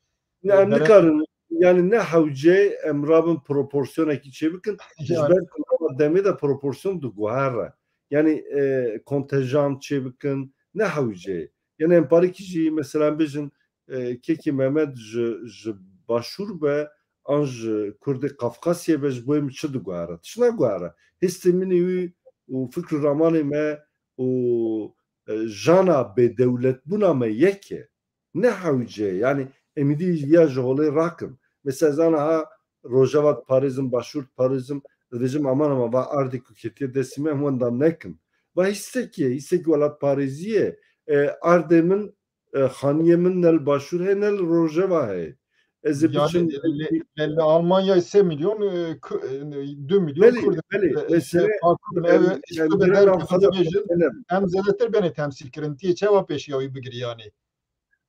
Ne, em Dere- nikarin, yani ne hewce em rabin proporsiyonekî çêbikin, ji Yani. ber ku nava demê de proporsiyon diguhere. Yani, e, kontenjan çêbikin, ne hewce. Yani em parêkî jî, mesela, em bêjin, e, Kekî Mehmet ji, ji Başûr be, an ji Kurdê Qafqasiyê be, ji bo min çi diguhere? Tişt naguhere. Hêstê min ê wî û fikr û ramanê me û, e, jana bêdewletbûna me yek e. Ne hewce ye. Yani em êdî ya ji holê rakin. Mesela ez aniha Rojava diparêzim, Başûr diparêzim, dibêjim aman aman va erdê ku ketiye destê me em wenda nekin. Va hîstekî ye, hîstekî welatparêzî ye. E, erdê min, e, xaniyê min ne li Başûr heye ne li Rojava heye. Ez ê Yani biçim li, li, li Almanyayê sê milyon, e, ku-, e, du milyon Belê, Kurd, belê. e, Mesele, Kurd, em, ev, em işte gerek bedel navxwe de bêjin, problem. Em zêdetir benê temsîl kirin. Tiyê çawa pêşiya wî bigirî yani?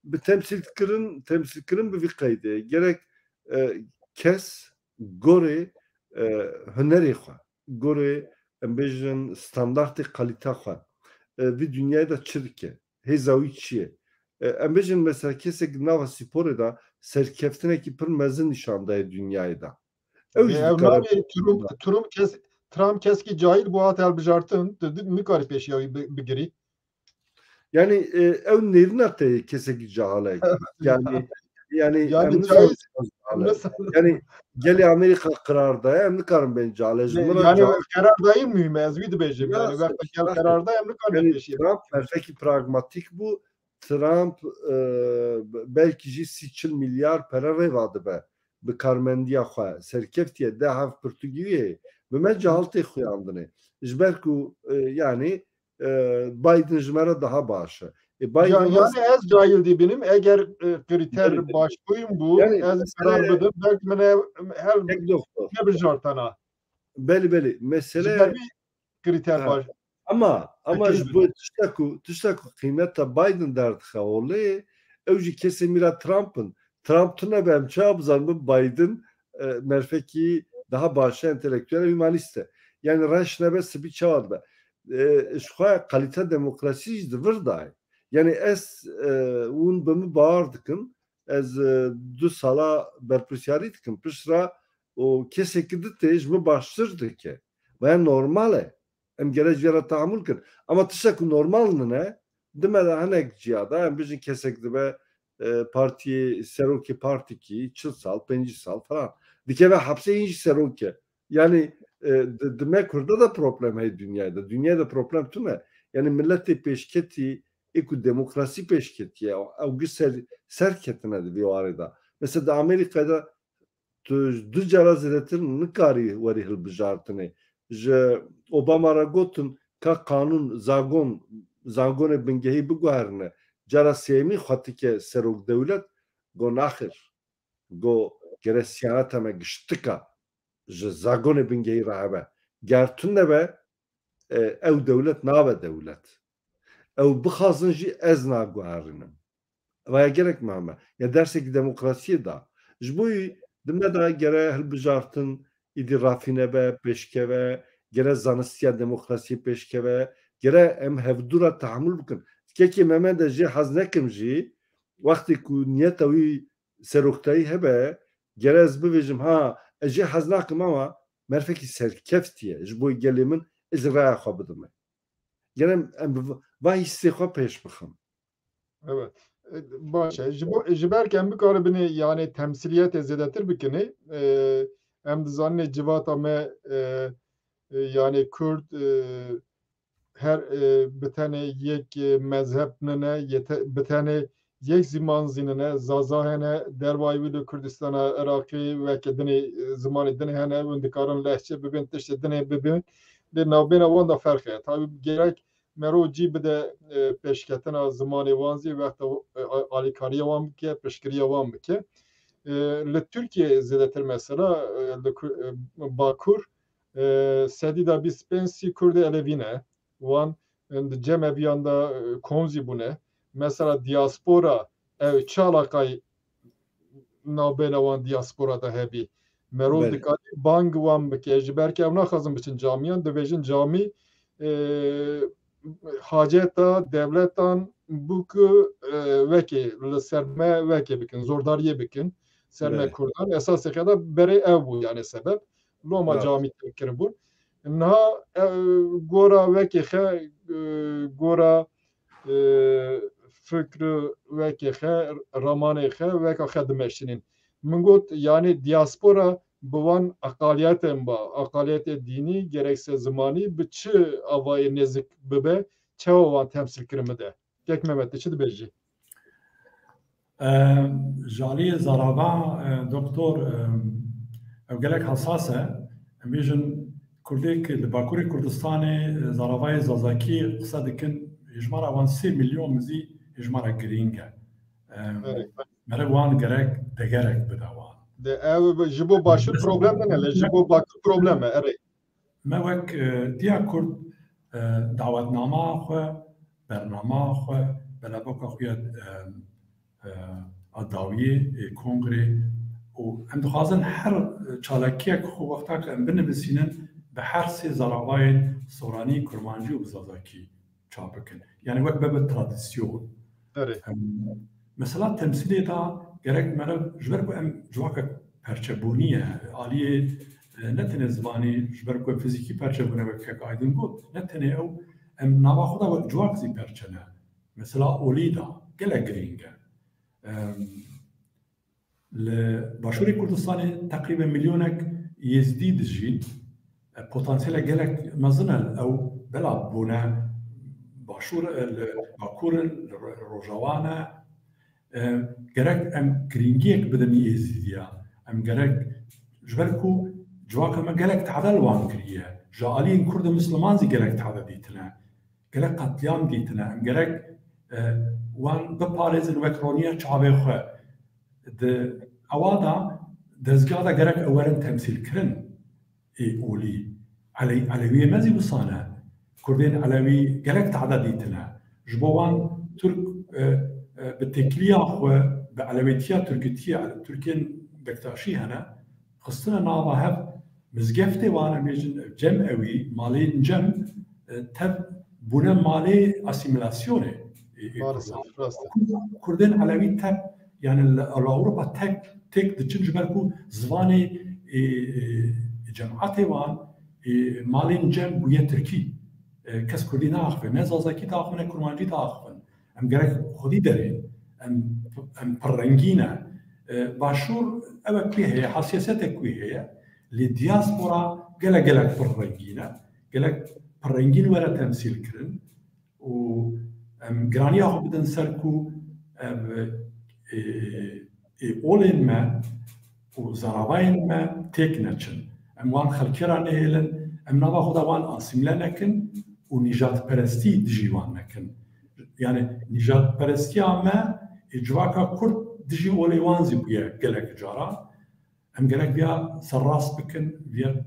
Bi temsîlkirin, temsîlkirin bi vî qeydê. Gerek, e, kes gorê, e, hunerê xwe, gorê, em bêjin, standartê kalîta xwe, e, vî dinyayê de çi dike? Hêza wî çi ye? E, em bêjin mesela kesek nava sporê de serkeftinekî pir mezin nîşan daye dinyayê de. Ew jî Ev dikare navê Trump, Trump kes, Trump keskî cahil bû, hat hilbijartin, tu di-, nikarî pêşiya wî bi-, bigirî. Yani, e, ew nêrîna te ye kesekî cahil e. Yani, yani Yani em nizanin cahil, cahil e. Nasıl? Yani gelê Amerîka qirar daye, em nikarin bên cahil. Ez ji Ne, min re yani cahil. Qirardayî muhîm e, ez wî dibêjim. Ya, Yani wexta gel rast e. Qirardayî em nikarin Yani pêşiya Trump bigirî. Berfekî pragmatîk bû. Trump, e, belkî jî sî çil milyar pere rêva dibe bi karmendiya xwe. Serkeftiye, deh hev pirtûkî wî heye. Bi me cahil tê xuyandinê. Ji ber ku, e, yani, e, Biden ji me re daha baş e. E, Biden Ya, rast yani ez cahil dibînim, eger, e, kriter Yani, başbûyîn bû, yani ez mesele karar bidim, belkî min ev, hel Tek doktor. nebijartana. Belê, belê. Mesele Ji ber vî kriter Ha. baş. Ama, ama Peki. ji bo tişta ku, tişta ku qîmeta Biden derdixe holê, ew jî kesê mîra Trump in. Trump tune be, em çawa bizanibin Biden, e, merfekî daha baş e, entelektüel, humanîst e. Yani reş nebe sibî çawa dibe. E, ji xwe kalîte demokrasî jî di vir de ye. Yani ez, e, hûn bi min bawer dikin, ez, e, du sala berpirsiyarî dikim. Piştre û kesekî di tê ji min baştir dike. Ve normal e. Em gere ji vê re tehamûl kin. Ama tiştek ku normal nine, di me de hinek ciya de, em bijin kesek dibe, e, partiyê, serokê partikî, çil sal, pêncî sal falan. Dikeve hepsê, yîn jî serok e. Yani, e, di, di me Kurda de problem heye dinyayê de. Dinyayê de problem tune. Yani milletê pêşketî, ê ku demokrasî pêşketiye, ew giş ser, ser ketine di vê warê de. Mesela di Amerîkayê de tu du cara zêdetir nikarî werî hilbijartinê. Ji Obama re gotin ka qanûn, zagon, zagonê bingehî biguherine. Cara sêyemî xwe tike serok dewlet, go naxir. Go gere siyaneta me giştika ji zagonê bingehî re hebe. Ger tune be, e, ew dewlet nabe dewlet. Ew bixwazin jî ez naguherînim. Vaya gelek muhim e. Ya dersekî demokrasiyê da. Ji bo wî di me de gere hilbijartin, îdî rafîne be, pêşkeve, gere zanistiya demokrasiyê pêşkeve, gere em hevdû re tehemûl bikin. Kekê me me de jê hez nekim jî, wextê ku niyeta wî seroktayî hebe, gere ez bibêjim, ha, ez jê hez nakim ama merfekî serkevtî ye, ji bo gelê min ez raya xwe bidime. Gere em, em bi va hîsê xwe pêş bixin. Evet. E, baş e. Ji bo, ji ber ku em bikaribinê, yani, temsiliyetê zêdetir bikinê, e, em dizaninê civata me, e, e, yani, Kurd, e, her, e, bi tenê yek, e, mezheb nine, yete-, bi tenê yek ziman zî nine, Zaza hene, dervayî wî li Kurdistana Iraqê weke dinê, e, zimanê din hene, hûn dikarin lehçe bibin, tiştê dinê bibin. Lê navbêna wan de ferq heye. Tabî gerek mero cî bide, e, pêşketina zimanê wan zî wexta, e, a-, alîkariya wan bike, piştgiriya wan bike. E, li Tirkiyeyê zêdetir mesela, e, li Ku-, e, Bakur, e, sedî da bîst pênc sî Kurdê Elevî ne. Wan, e, di cemeviyan de, e, kom zî bûne. Mesela diaspora, ew çi alaqayî navbêna wan diaspora de hebî? Merov Belê. dikarî bang wan bike, ji ber ku ew naxwazin biçin camiyan, dibêjin camî, e, haceta dewletan bû ku, e, wekê li ser me wekê bikin, zordariyê bikin ser me Belê. Kurdan. Esasê xwe de berê ew bû, yani sebeb. Loma Rast. camî têk kiribûn. Niha, e, gora wekê xe, e, gora, e, fikr wekê xe, ramanê xe, weka xe dimeşînin. Min got, yani diaspora bi wan eqaliyetên ba, eqaliyetê dînî, gerekse zimanî, bi çi avayê nêzik bibe, çawa wan temsîl kirin bide? Kek Mehmet, tu çi dibêjî? E, ji aliyê zarava, e, doktor, e, ew gelek hesas e. Em bêjin Kurdê ku li Bakurê Kurdistanê, e, zaravayê Zazakî qise dikin, hêjmara wan sê milyon mizî hêjmara girîng e. E, Evet. Mere wan gerek degerek bide wan. De ew ji bo Başûr problem nine, lê ji bo Bakur problem e, erê. Me wek, e, Diya Kurd, e, dawetnama xwe, bernama xwe, belebaka xwe ya, e, e, a dawiyê, ê kongrê û em dixwazin her çalakiyek xwe wexta ku em binivîsînin bi her sê zaravayên soranî, kurmancî û bi zazakî çap bikin. Yani wek bebe tradisyon. Erê. Em, mesela temsîlê de gerek meriv ji ber ku em civakek perçebûnî ye, aliyê, e, ne tenê zimanî, ji ber ku em fizîkî perçebûne wek kek Aydin got, ne tenê ew, em nava xwe de wek civak zî perçe ne. Mesela olî de gelek girîng e. Em, Li Başûrê Kurdistanê teqrîben milyonek Êzidî dijîn. E, potansiyelek gelek mezin e. Ew bela bûne Başûr, e, li Bakur in, li Ro-, Rojava ne. E, gerek em girîngiyek bidin Êzidiya. Em gerek, ji ber ku civaka me gelek tade li wan kiriye. Ji aliyên Kurd û Misliman zî gelek tade dîtine. Gelek qetlîam dîtine. Em gerek, e, wan biparêzin wek roniya çavê xwe. Di ewa de dezgeha de gerek ew werin temsîlkirin ê olî. Ele-, Elewiyê me zî wisa ne. Kurdên Elewî gelek tade dîtine. Ji bo wan Tirk, e, e, bi têkiliya xwe, bi elewêtiya Tirkî, Tirkên Bektaşî hene, xistine nava hev mizgeftê wan, em bêjin cem ewî, malên cem, e, tev bûne malê asîmîlasyonê, e, e, Maalesef, Kurdan. Rast e. Kurdên Elewî tev, yani li, li Ewropa tek, tek diçin ji ber ku zivanê, e, e, cemaetê wan, e, malên cem bûye Tirkî. E, kes Kurdî naaxive, ne Zazakî diaxive, ne Kurmancî diaxivin. Em gerek xwedî derê. Em, em pirrengî ne. E, Başûr ew e ku heye, hesasiyetek ku heye. Lê diaspora gelek gelek pirrengî ne. Gelek pirrengîn were temsîl kirin. Û em giraniya xwe bidin ser ku ev, e, ê olên me û zaravayên me têk neçin. Em wan xelkê re nehêlin, em nava xwe de wan asîmle nekin û nîjadperestî dijî wan nekin. Yani nîjadperestiya me ê civaka Kurd dijî olê wan zî bûye gelek cara. Em gerek viya serrast bikin, viya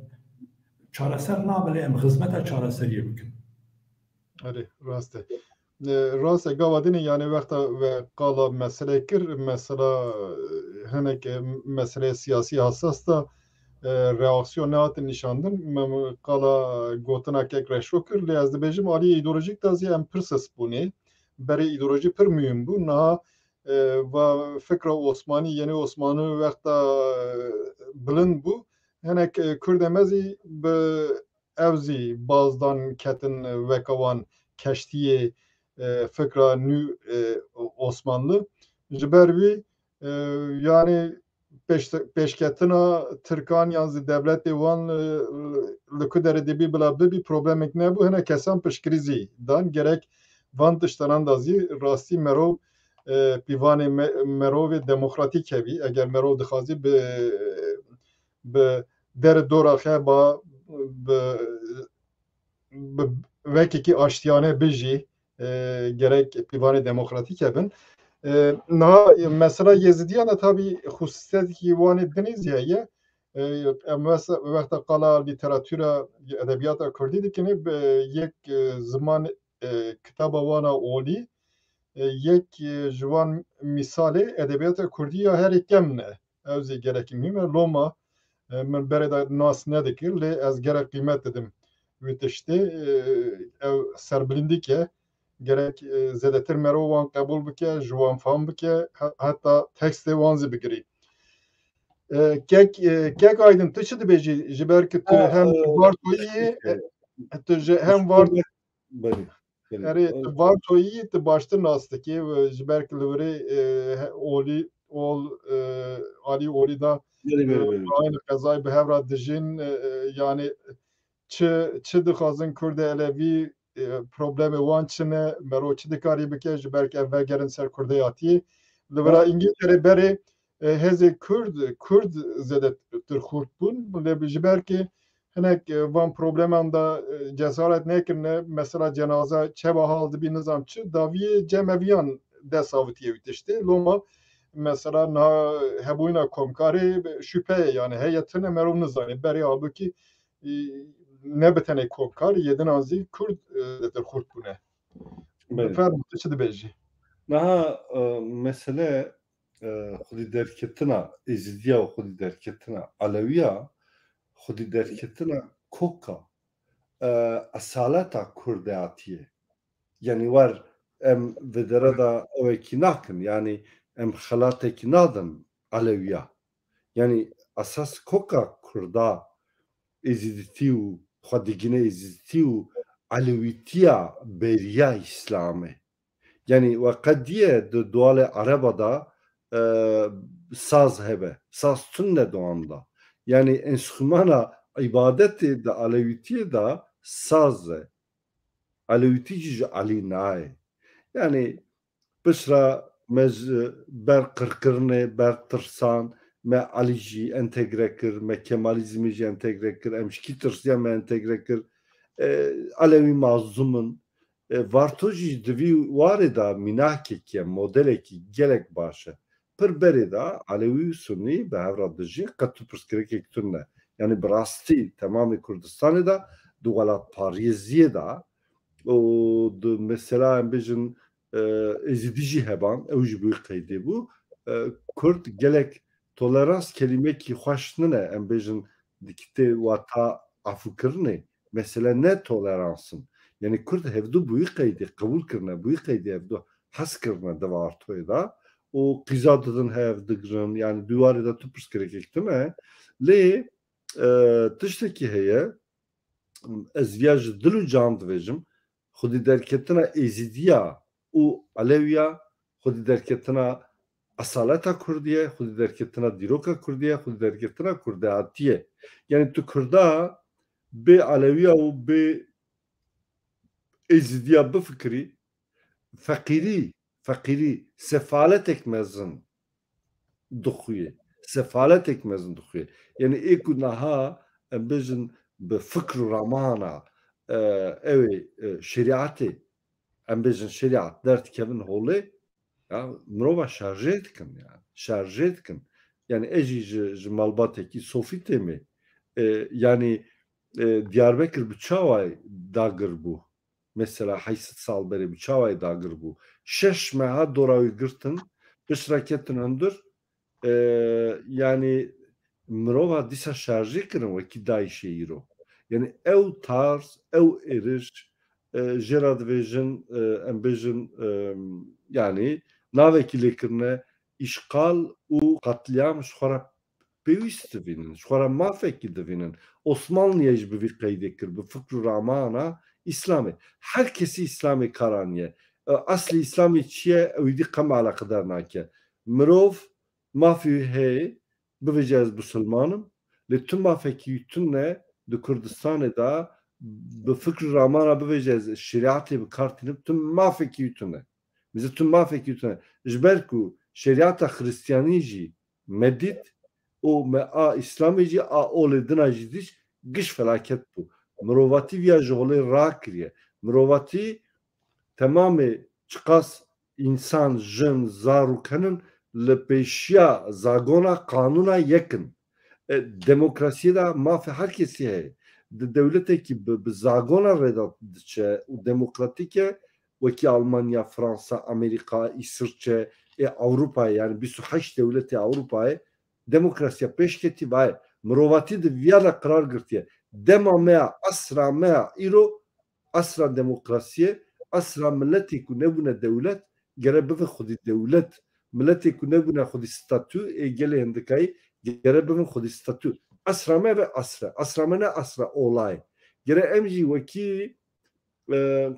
çareser nabe lê em xizmeta çareseriyê bikin. Erê, rast e. E, rast e, gava dinê, yani, wexta we qala mesele kir, mesela, e, hinek, e, mesele siyasî hesas da, e, reaksiyon nehatin nîşandin. Me, me qala gotina kek Reşo kir, lê ez dibêjim aliyê îdeolojîk de zî em pir sist bûnê. Berê îdeolojî pir muhîm bû. Niha, e, va fikra Osmanî, yeni Osmanî wexta, e, bilind bû. Hinek, e, Kurdê me zî bi ew zî bazdan ketin weke wan keştiyê, e, fikra nû, e, Osmanlı. Ji ber wî, e, yani pêş-, pêşketina Tirkan yan zî dewletê wan, e, li ku derê dibî bila bibî problemek nebû. Hine kesan piştgirî zî dan. Gerek van tiştanan da zî rastî merov, e, pîvanê me-, merovê demokratîk hebî. Eger merov dixwazî bi, bi derê dora xeba bi, bi wekekî aştiyane bijî, e, gerek pîvanê demokratîk hebin. E, niha mesela Yêzidiyan de tabî xusûsiyetekî wan ê dinê zî heye. E, em wes-, wexta qala lîteratûra, edebiyata kurdî dikin, e, yek, e, ziman, e, kitaba wana olî, e, yek, e, ji wan mîsalê edebiyata kurdî ya herî kem ne. Ew zî gelekî muhîm e. Loma, e, min berê de nas nedikir, lê ez gelek qîmet didim wî tiştê. E, ew serbilindîk e. Gerek, e, zêdetir merov wan qebûl bike, ji wan fam bike, he-, heta tekstê wan zî bigirî. E, kek, e, kek Aydin, tu çi dibêjî? Ji ber ku tu Ha, hem e, Vartoyî yî, e, tu ji hem Var-, Belê. Erê, tu Vartoyî, tu baştir nas dikî, e, ji ber ku li wirê, e, he-, olî, ol, e, alî olî da, Belê, belê, e, belê. Aynî qezayê bi hev re dijîn, e, e, yani çi, çi dixwazin Kurdê Elevî, e, problemê wan çi ne, mero çi dikarî bike, ji ber ku ev vegerin ser Kurdê hatiyê. Li vira Ha. Îngilterê berê, e, hêzê Kurd, Kurd zêdetir xurt bûn. Lê ji ber ku hinek, e, van probleman da, e, cesaret nekirine, mesela cenaze çeba hal dibî nizam çi, daviyê cemeviyan dest avitiye wî tiştê. Loma mesela niha hebûyîna komkarê şüphe ye, yani heye tune merov nizanê. Berê halbûkî, e, ne bi tenê komkar, yê dinan zî Kurd, e, zêdetir xurt bûne. Belê. Fermo, tu çi dibêjî? Niha, e, mesele, e, xwedî derketina Êzidiya û xwedî derketina Elewiya, xwedî derketina koka, e, esaleta Kurdê hatiyê. Yani wer em vê dere de ewekî nakin, yani em xelatekî nadin Elewiya. Yani esas koka Kurda Êzidîtî û xwedigine Êzidîtî û Elewîtiya beriya Îslamê. Yani we qediye di dualê Ereba de, e, saz hebe. Saz tune di wan de. Yani enstrumana îbadetê di Elewîtiyê de saz e. Elewîtî jî ji Elî nayê. Yani piştre me ji ber qirkirinê, ber tirsan, me Elî jî entegre kir, me Kemalîzmê jî entegre kir, em ji kî tirsiyan me entegre kir. E, Elewî mazlûm in. E, Varto jî di vî warê de mînakekî ye, modelekî gelek baş e. Pir berê de Elewî û Sunnî bi hev re dijîn, qet tu pirsgirêkek tune. Yani bi rastî temamê Kurdistanê de di welatparêziyê de û di mesela em bêjin, e, Êzidî jî heban, ew jî bi wî qeydê bû. E, Kurd gelek tolerans kelîmekî xweş nine, em bêjin dikitê wata afûkirinê. Mesele ne tolerans in. Yani Kurd hevdu bi wî qeydê qebûl kirine, bi wî qeydê hevdu hez kirine di Vartoyê de û qîza didin hev digirin. Yani di warê de tu pirsgirêkek tune. Lê, e, tiştekî heye, ez viya ji dil û can dibêjim, xwedî derketina Êzîdiya û Elewiya, xwedî derketina esaleta Kurdî ye, xwedî derketina dîroka Kurdî ye, xwedî derketina Kurdê hatî ye. Yani tu Kurda bê Elewiya û bê Êzîdiya bifikirî, feqîrî, feqîrî, sefaletek mezin dixuye. Sefaletek mezin dixuye. Yani ê ku naha em bêjin bi fikr û ramana, e, ew ê, e, şerîatê, em bêjin şerîat derdikevin holê, ya mirova şarjê dikin, yani şarjê dikin. Yani ez jî ji, ji malbatekî sofî têmê. E, yani, e, Diyarbekir bi çawa dagir bû? Mesela heyşt sed sal berê bi çawa dagir bû? Şeş meha dora wî girtin, piştre ketin hundir, e, yani mirova dîsa şarjê kirin wekî DAIŞê îro. Yani ew tarz, ew êriş, e, jê re dibêjin, e, em bêjin, e, yani navekî lê kirine, îşxal û qetlîam ji xwe re pêwîst divînin, ji xwe re mafekî divînin. Osmanliye jî bi vî qeydê kir, bi fikr û ramana Îslamê. Her kesî Îslamê kar aniye. E, eslî Îslamê çi ye, ew êdî qe me eleqedar nake. Mirov mafî wî heye, bibêje ez bisilman im, lê tu mafekî wî tune di Kurdistanê de bi fikr û ramana bibêje ez şerîetê bi kar tînim, tu mafekî wî tune. Mîze tu mafekî wî tune. Ji ber ku şerîeta Xiristiyanî jî me dît û me a Îslamê jî a olê dina jî dît, giş felaket bû. Mirovatî viya ji holê rakiriye. Mirovatî temamê çiqas însan, jin, zarok henin li pêşiya zagona, qanûna yek in. E, demokrasiyê de mafê her kesî heye. Di dewletekî bi, bi zagona rê de diçe û demokratîk e, wekî Almanya, Fransa, Amerîka, Îsviçre, ê Ewropayê, yani bîst û heşt dewletê Ewropayê, demokrasiya pêş ketî, vaye mirovatî di viya de qirar girtiye. Dema me ya, esra me ya îro, esra demokrasiyê, esra miletê ku nebûne dewlet, gere bivin xwedî dewlet. Miletê ku nebûne xwedî statû ê gelê hindikayî, gere bivin xwedî statû. Esra me ve esre. Esra me ne esra olayê. Gere em jî wekî, e,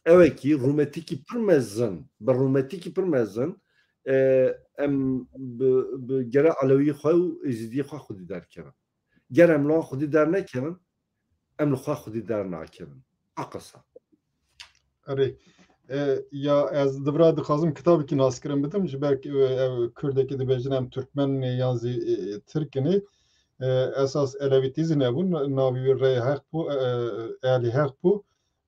ewekî rûmetîkî pir mezin, bi rûmetîkî pir mezin, e, em bi, bi gere Elewî xwe û Êzîdiyê xwe xwedî derkevin. Ger em li wan xwedî dernekevin, em li xwe xwedî dernakevin. A qisa. Erê. E, ya ez di vira dixwazim kitabekî naskirin bidim, ji ber ku, e, ev Kurdekî dibêjin em Türkmen ne yan zî, e, Tirk in. E, esas Elewîtî zî nebûn, navê wî Rey Heq bû, e, e, Elî Heq bû.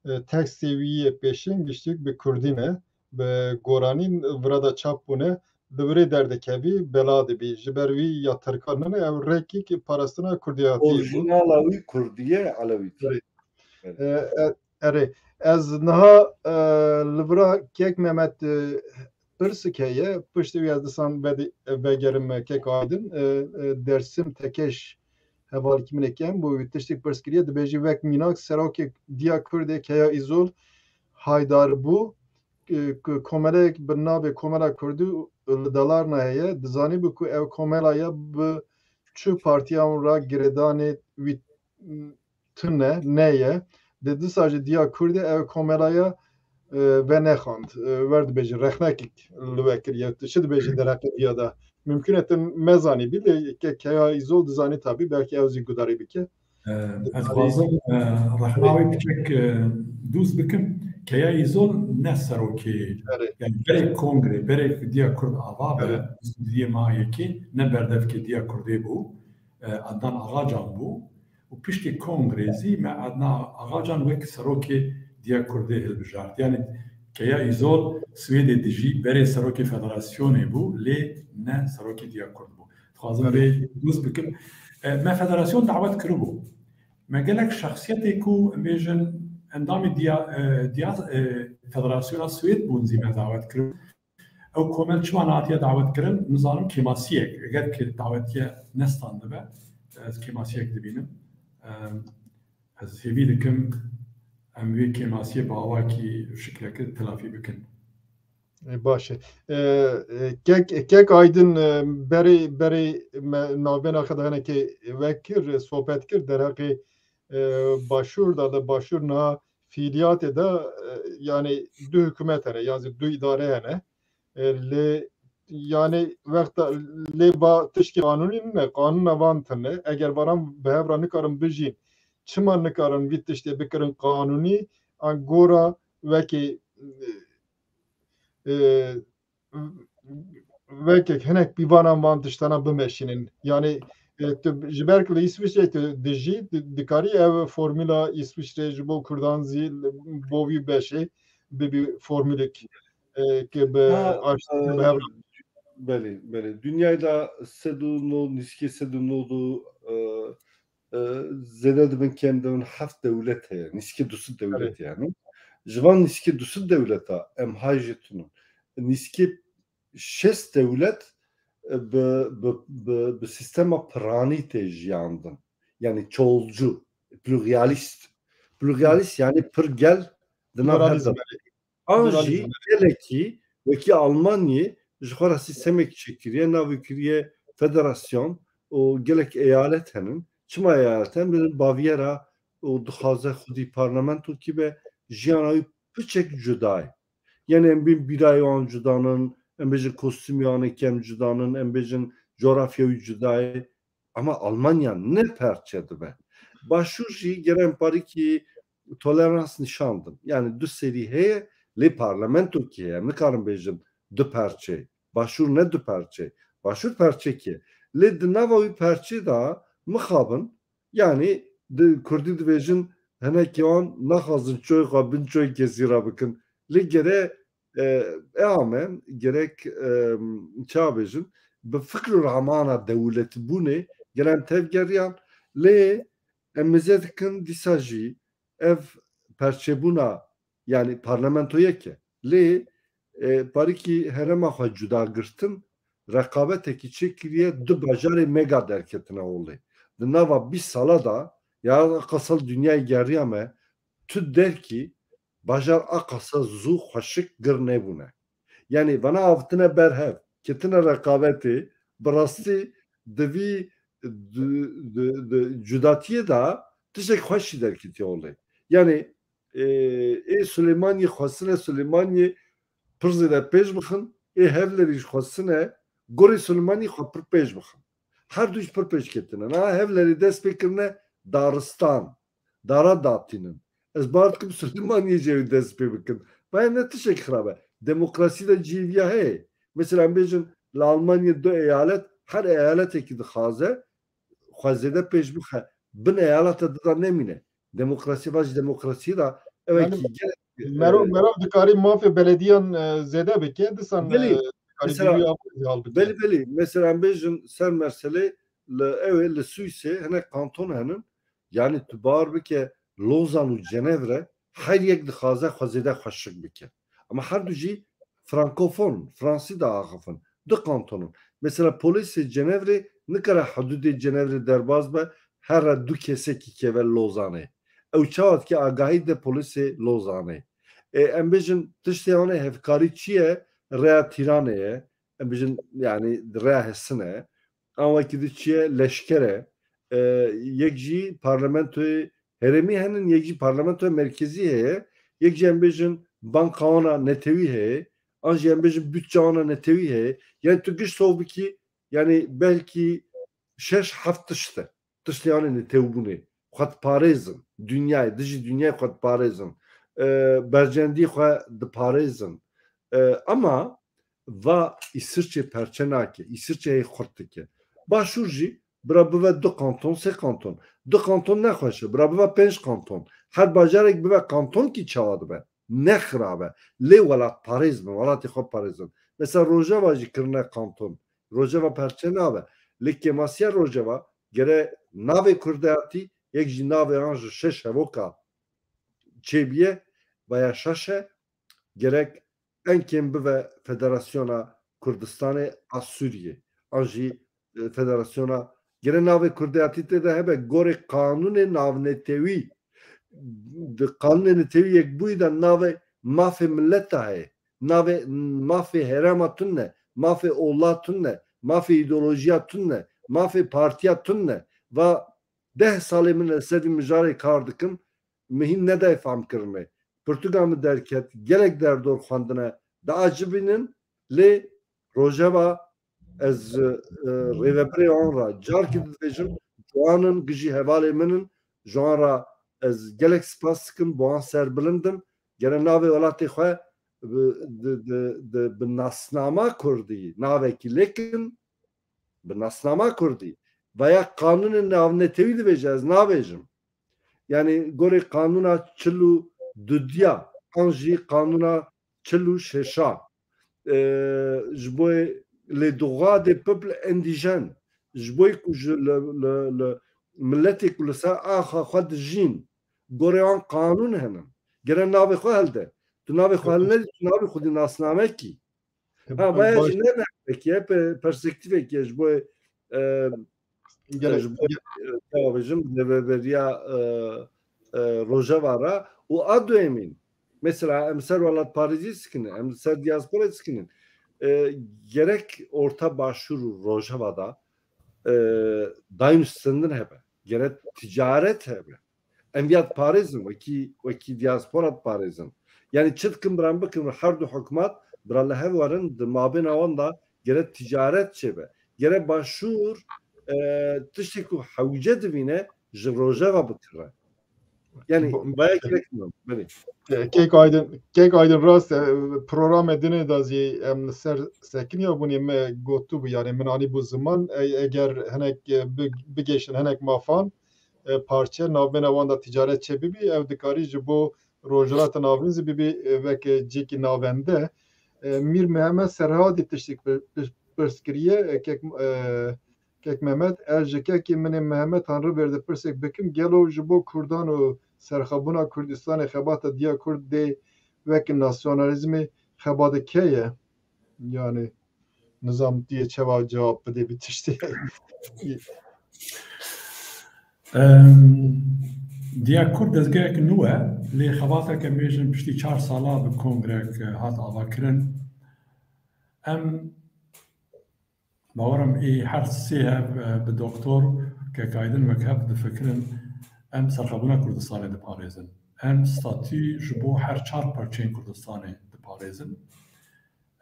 E, tekstê wî yê pêşîn giştîk bi Kurdî ne, bi Goranî vira de çap bûne, di virê derdikevî, bela dibî. Ji ber wî ya Tirkan nine, ew rêkî ki parastina Kurdiyatî bû. Orîjinala wî Kurdî ye, Elewîtî. Erê. Evet. E, e, erê. Ez niha, e, li vira kek Mehmet, e, pirsik heye. Piştî wî ez disan vedî-, vegerim, e, kek Aydin. E, e, Dersim Tekeş hevalkî min ê kem bû, wî tiştek pirs kiriye. Dibêjî wek mînak serokê Diya Kurdê Keya Îzol Haydar bû, e, ku komeleyek bi navê Komela Kurdî li Dalarna heye. Dizanîbû ku ew komela ya bi çi partiyan re girêdanê wî tune, ne ye. Di disa jî Diya Kurdê ew komelaya, e, venexand, e, wer dibêjin, rexnekek li we kiriye. Tu çi dibêjî derheqê viya de? Mimkun e tu mezanî bî, lê ke-, Keya Îzol dizanî tabî, belkî ew zî gudarî bike. E, ez dixwazim, e, rexna wê piçek, e, dûz bikim. Keya Îzol ne serokê, Erê. Yani berê kongrê, berê Diya Kurd ava be, Erê. bîst û duyê meha yekê, ne berdevkê Diya Kurdê bû. E, Adnan Agacan bû. Û piştî kongrê zî me Adnan Agacan wek serokê Diya Kurdê hilbijart. Yani Keya Îzol Swêdê dijî, berê serokê federasyonê bû, lê ne serokê Diya Kurd bû. Dixwazim Belê. vê dûz bikim. E, me federasyon dawet kiribû. Me gelek şexsiyetê ku em bêjin endamê Diya, e, Diya, e, Federasyona Swêd bûn zî me dawet kiribû. Ew komel çima nehatiye dawetkirin? Nizanim kêmasiyek, eger ki dawetiye nestandibe, ez kêmasiyek dibînim. Em, ez hêvî dikim em vê kêmasiyê bi awakî şiklekî telafî bikin. E, baş e. E, e, kek, kek Aydin, e, berê, berê me navbêna xwe de hinekê vekir, sohbet kir, derheqê, e, Başûr de, de Başûr niha fiiliyatê de, e, yani du hikûmet hene, yan zî du îdare hene. E, lê, yani, wexta lê va tişkî qanûnî nîne, qanûna van tune. Eger varan bi hev re nikarin bijîn, çima nikarin vî tiştê bikirin qanûnî, an gora wekî, e, e, wekek hinek pîvanan van tiştana bimeşînin. Yani, e, tu ji ber ku li Îsviçreyê tu dijî, di-, dikarî ev formula Îsviçreyê ji bo Kurdan zî bo vî beşê bibî formulek, e, ki bi Ha, aştî e, bi hev re. Belê, belê. Dinyayê de sed û nod, nîskê sed û nod û, e, e, zêde dibin, kêm dibin heft dewlet heye. Nîskê du sed dewlet Evet. yani. Ji van nîskê du sed dewleta em hay jê tune. Nîskê şêst dewlet, e, bi, bi, bi, bi sîstema piranî tê jiyandin. Yani çolcu, pluralist. Pluralist yani pir gel di nav her Pluralizm. An jî Pluralizm. Gelekî wekî Almanyê ji xwe re sîstemek çêkiriye, navê kiriye federasyon û gelek eyalet henin. Çima eyalet henin? Baviera û dixwaze xwedî parlamento kî be, jiyana wî piçek cuda ye. Yani em bên bîrayê wan cudanin, em bêjin kostûmê wan ê kem cudanin, em bêjin coğrafya wî cuda ye. Ama Almanya ne perçe dibe. Başûr jî gere em parîkî tolerans nîşan din. Yani du serî heye, lê parlamento kî heye. Em nikarin bêjin du perçe. Başûr ne du perçe. Başûr perçekî ye. Lê di nava wî perçê de mixabin, yani di kurdî dibêjin, hinekî wan naxwazin çoyê xwe bin çoyê kesî re bikin. Lê gere, e, e, amen, gerek, e, ça bêjin, bi fikr û ramana dewletbûnê gere em tevgeriyan. Lê em mêze dikin dîsa jî ev perçebûna, yani parlamento yek e. Lê, e, parîkî herêma xwe cuda girtin, reqabetekî çêkiriye, du bajarê mega derketine holê. Di nava bîst sala de, ya qasal dinyayê geriya me, tu derkî bajar a qasa zû xweşik gir nebûne. Yani vana avtine ber hev, ketine reqabetê, bi rastî di vî, di, di, di cudatiyê de tiştek xweş jî derketiye holê. Yani, e, ê Silêmaniyê xwestine Silêmaniyê pir zêde pêş bixin, ê Hevlerî jî xwestine gorê Silêmaniyê xwe pir pêş bixin. Her du jî pir pêş ketine. Niha Hevlerî dest pê kirine daristan, dara datînin. Ez bar dikim Silêmaniyê jî ew dest pê bikin. Vaya ne tiştek xirab e. Demokrasî de cihê viya heye. Mesela em bêjin li Almanyê du eyalet, her eyaletekî dixwaze xwe zêde pêş bixe. Bin eyaleta dida nemîne. Demokrasî, va ji demokrasiyê de ew Yani, ê ki gerek, mero-, e, mero dikarî mafê belediyan, e, zêde bike, disan, Belê, e, dikarî mesela, civî ava zî hal bike. Belê, belê. Mesela em bêjin ser meselê li, ew ê li Swîsê hinek kanton henin. Yani tu bar bike Lozan û Cenevre her yek dixwaze xwe zêde xweşik bike. Ama her du jî frankofon, fransî diaxifin. Du kanton in. Mesela polîsê Cenevrê nikare hududê Cenevrê derbas be, here du kesekî keve Lozanê. Ew çawa dike agahî de polîsê Lozanê. E, em bêjin tiştê wan ê hevkarî çi ye? Rêya Tîranê ye. Em bêjin yani rêya Hesin e. An wekî di çi ye? Leşker e. E, yek jî parlamentoyê herêmî henin, yek jî parlamentoya merkezî heye, yek jî em bêjin banka wana netewî heye, an jî em bêjin budça wana netewî heye. Yani tu giş sov bikî, yani belkî şeş heft tişt e. Tiştê yani netewbûnê. Xwe diparêzin. Dinyayê, dijî dinyayê xwe diparêzin. E, bercendî xwe diparêzin. E, ama va Îsirçê perçe nake. Îsirçe hê xurt dike. Başûr jî bira bive du kanton, sê kanton. Du kanton nexweş e. Bira bive pênc kanton. Her bajarek bive kanton kî çawa dibe? Ne xirab e. Lê welatparêz bin, welatê xwe parêzin. Mesela Rojava jî kirine kanton. Rojava perçe nabe. Lê kêmasiya Rojava gere navê Kurdayatî, yek jî navê an ji şeş hevoka çêbiye, veya şeş e, gerek en kêm bive Federasyona Kurdistanê a Sûriyê. An jî, e, Federasyona, gere navê Kurdayatî tê de hebe, gorê qanûnê navnetewî, di qanûnê netewî yekbûyî de navê mafê mileta heye, navê mafê herêma tune, mafê ola tune, mafê îdeolojiya tune, mafê partiya tune. Va deh salê min li ser vî mijarê kar dikim, min hîn nedayê fam kirinê. Pirtûka min derket, gelek derdor xwendine diacibînin, lê Rojeva ez, e, rêvebirê wan re carkî dibêjim, ji wan in, gijî hevalê min in, ji wan re ez gelek spas dikim, bi wan serbilind im. Gere navê welatê xwe bi, di, di, di, bi nasnama kurdî navekî lêkin, bi nasnama kurdî veya qanûnê navnetewî dibêje, ez nabêjim. Yani gorê qanûna çil û dudiya an jî qanûna çil û şeşa, e, ji bo les droits des peuples indigènes, ji bo ku ji li, li, li miletê ku li ser axa xwe dijîn, gorê wan qanûn henin. Gere navê xwe hilde. Tu navê xwe hilnedî, tu navê xwe dî nasnamekî. Ha, bayağı jî ne perspektife ye, perspektifek ye ji bo, e, gerek, ji bo, e, çawa bêjim, rêveberiya, e, e, Rojava re û a duyemîn. Mesela em ser welatparêzî sikinin, em ser diaspora sikinin. E, gerek Orta Başûr û Rojava da, e, daîm stendin hebe. Gerek ticaret hebe. Em ya diparêzin, wekî, wekî diaspora diparêzin. Yani çi dikin bira em bikin, her du hikûmet bira li hev werin, di mabêna wan de gerek ticaret çêbe. Gerek Başûr, e, tiştê ku hewce divîne ji Rojava bikire. Yani, bo-, baya gerek min, belê. E, Kek Aydın, Kek Aydın rast, e, programê dinê de zî em li ser sekiniya bûnê me gotibû, yani min anîbû ziman, e, eger hinek, e, bi-, bigêşin hinek mafan, e, parçe navbêna wan de ticaret çêbibî, ew dikarî ji bo Rojhilata Navîn zî bibî, e, weke cihekî navende. E, Mîr Mihemed Serhadî tiştek pir-, pir-, pirs kiriye, e, kek, e, kek Mehmet, ez ji kekê min ê Mihemed Tanrıverdi pirsek bikim, gelo ji bo Kurdan û serxwebûna Kurdistanê xebata diya Kurd dê weke nasyonalîzmê xebata ke ye? Yani, nizam diye çawa cevap bide bi tiştê. Em, Diya Kurd dezgehek nû e, lê xebateke bêjin piştî çar sala bi kongrek, e, hat avakirin. Em, bawerim ê her sê hev, e, bi doktor Kek Aydın wek hev difikirin, em serxwebûna Kurdistanê diparêzin. Em statû ji bo her çar parçeyên Kurdistanê diparêzin.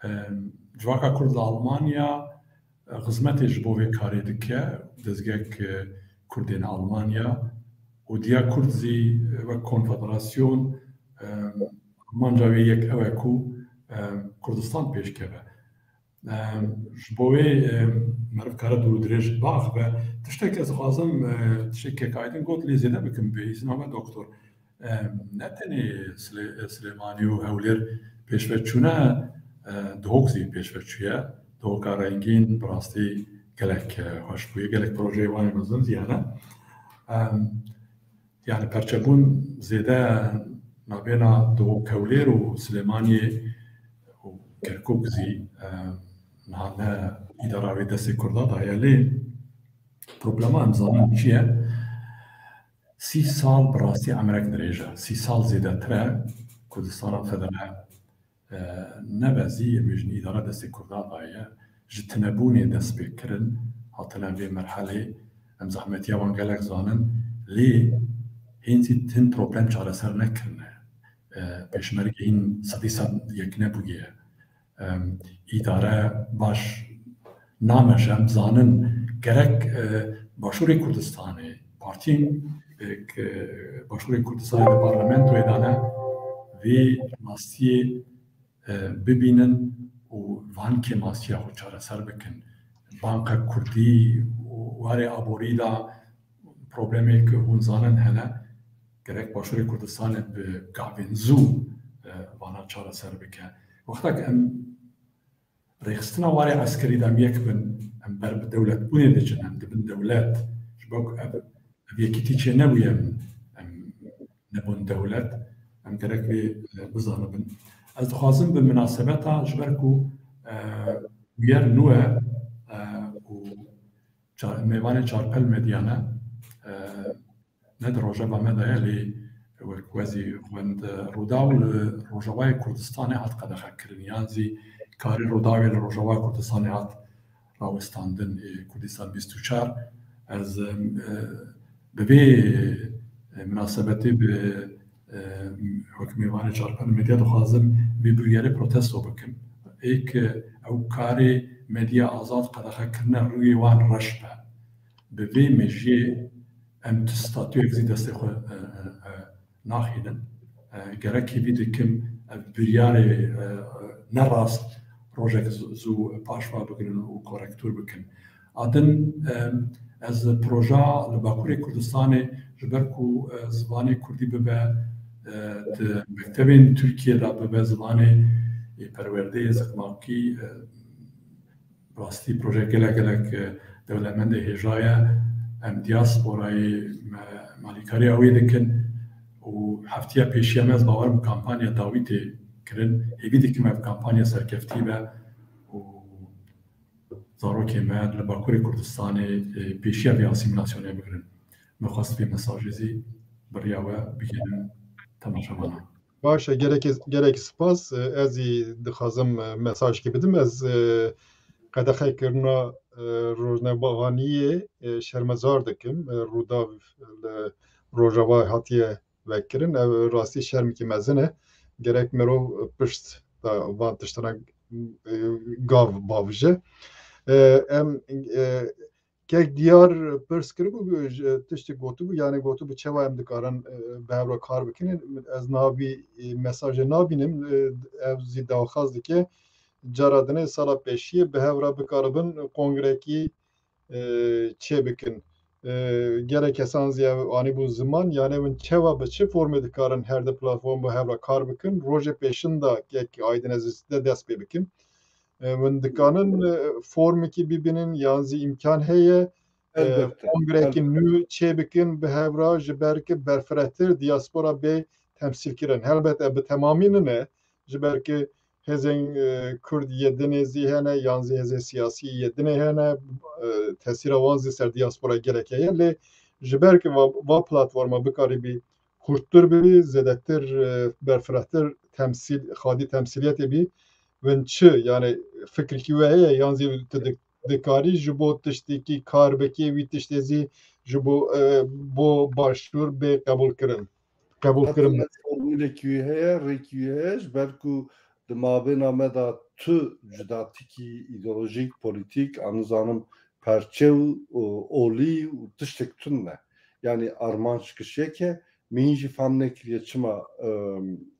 Em, Civaka Kurd li Almanya, e, xizmetê ji bo vê karê dike, dezgehek, e, Kurdên Almanya û Diya Kurd zî, e, wek konfederasyon, em, armanca wê yek ew e ku, em, Kurdistan pêş keve. Em, ji bo wê, em, meriv kare dûr û dirêj biaxive. Tiştek ez dixwazim, e, tiştek Kek Aydın got, lê zêde bikim bi îzna me doktor. Em, ne tenê Silê-, Silêmanî û Hewlêr pêşve çûne, e, Duhok zî pêşve çûye. Duhoka rengîn bi rastî gelek, e, xweş bûye. Gelek projeyê wan ê mezin zî hene. Em, yani perçebûn zêde nabêna Duhok Hewlêr û Silêmaniyê û Kerkûk zî, e, niha ne îdara wê destê Kurda daye. Lê problema em zanin çi ye? Sî sal bi rastî emirek dirêj e. Sî sal zêdetir e Kurdistana Federe, e, nebezî, em bêjin îdara destê Kurda daye. Ji tinebûnê dest pê kirin, hatine vê merhelê. Em zehmetiya wan gelek zanin, lê hîn zî hin problem çareser nekirine. E, Pêşmerge hîn sedî sed yek nebûye. Em, îdare baş nameşe, em zanin gerek, e, Başûrê Kurdistanê, partiyên, e, ke Başûrê Kurdistanê di parlamentoyê de ne, vê rastiyê, e, bibînin û van kêmasiya xwe çareser bikin. Banka Kurdî û warê aborî de problemê ku hûn zanin hene, gerek Başûrê Kurdistanê bi gavên zû, e, vana çareser bike. Wexta ku em rêxistina warê eskerî de em yek bin, em ber bi dewletbûnê diçin, em dibin dewlet. Ji bo ku ev, ev yekîtî çê nebûye, em, em nebûn dewlet. Em gerek vê, e, bizanibin. Ez dixwazim bi minasebeta, ji ber ku, e, bûyer nû e, e, û ça-, mêvanê Çarpel Medya ne, e, ne di rojeva me de ye, lê wek we zî xwend, e, Rûdaw li Rojavayê Kurdistanê hat qedexekirin, yan zî karê Rûdawê li Rojavayê Kurdistanê hat rawestandin, ê Kurdistan bîst û çar. Ez, e, bi vê, e, minasebetê bi, e, wek mêvanê Çarpel Medya dixwazim vê biryarê protesto bikim. Ê ku ew karê medya azad qedexekirine rûyê wan reş be. Bi vê mejiyê em tu statuyek zî destê xwe, e, e, e, naxînin. E, gerek hêvî dikim ev biryarê, e, e, ne rast rojek z-, zû paş ve bigirin û korektûr bikin. A din, e, ez proja li Bakurê Kurdistanê ji ber ku, e, zivanê kurdî bibe, e, di mektebên Tirkiyê de bibe zivanê, e, perwerdeyê ziqmakî, e, rastî projeyek gelek gelek, e, dewlemendê hêja ye. Em diasporayê me, me alîkariya wê dikin û heftiya pêşiya me ez bawer im kampanya dawî tê kirin. Hêvî dikim ev kampanya serkeftî be. zarokê me li Bakurê Kurdistanê, e, pêşiya vê asîmîlasyonê bigirin. Me xwest vê mesajê zî bi riya we bigihînim temaşevanan. Baş e, gelek, gelek spas. E, ez ê dixwazim, e, mesajekî bidim. Ez, e, qedexekirina, e, rojnamevaniyê, e, şermezar dikim. E, Rûdaw li Rojava hatiye vekirin. Ev rastî şermekî mezin e. Gerek mirov pişt da van tiştana, e, gav bavije. E, em, e, kek Diyar pirs kiribû, ji, tiştê gotibû, yani gotibû çawa em dikarin, e, bi hev re kar bikin. Ez niha vî, e, mesajê nabînim, e, ev zî daxwaz dike. Cara dinê sala pêşiyê bi hev re bikaribin kongrekî, e, çêbikin. E, gelek kesan zî ev anîbûn ziman, yani win çawa bi çi formê dikarin her di platform bi hev re kar bikin. Rojê pêşin de kek Aydin ez de dest pê bikim. E, win dikanin, e, formekî bibînin yan zî îmkan heye, e, Elbette, kongrekî elbette. nû çêbikin bi hev re, ji ber ki berfirehtir diaspora bê temsîlkirin. Helbet ev bi temamî nine, ji ber ki hêzên, e, Kurd yê dinê zî hene, yan zî hêzên siyasî yê dinê hene, e, tesîra wan zî ser diaspora gelek heye. Lê ji ber ki va, va platforma bikarîbî hurttir bî, zêdetir, e, berfirehtir temsîl, xadî temsîliyetê bî, win çi, yani fikrekî we heye, yan zî tu di-, dikarî ji bo tiştekî kar bikî, wî tiştê zî ji bo, e, bo başûr bê qebûlkirin. Qebûlkirin. Hatta formûlekî wî heye, rêkî wî heye, ji ber ku di mabêna me de tu cudatikî îdeolojîk, polîtîk, a nizanim perçe û, û olî û tiştek tune. Yani armanc kişiyek e, min jî fam nekiriye çima, e,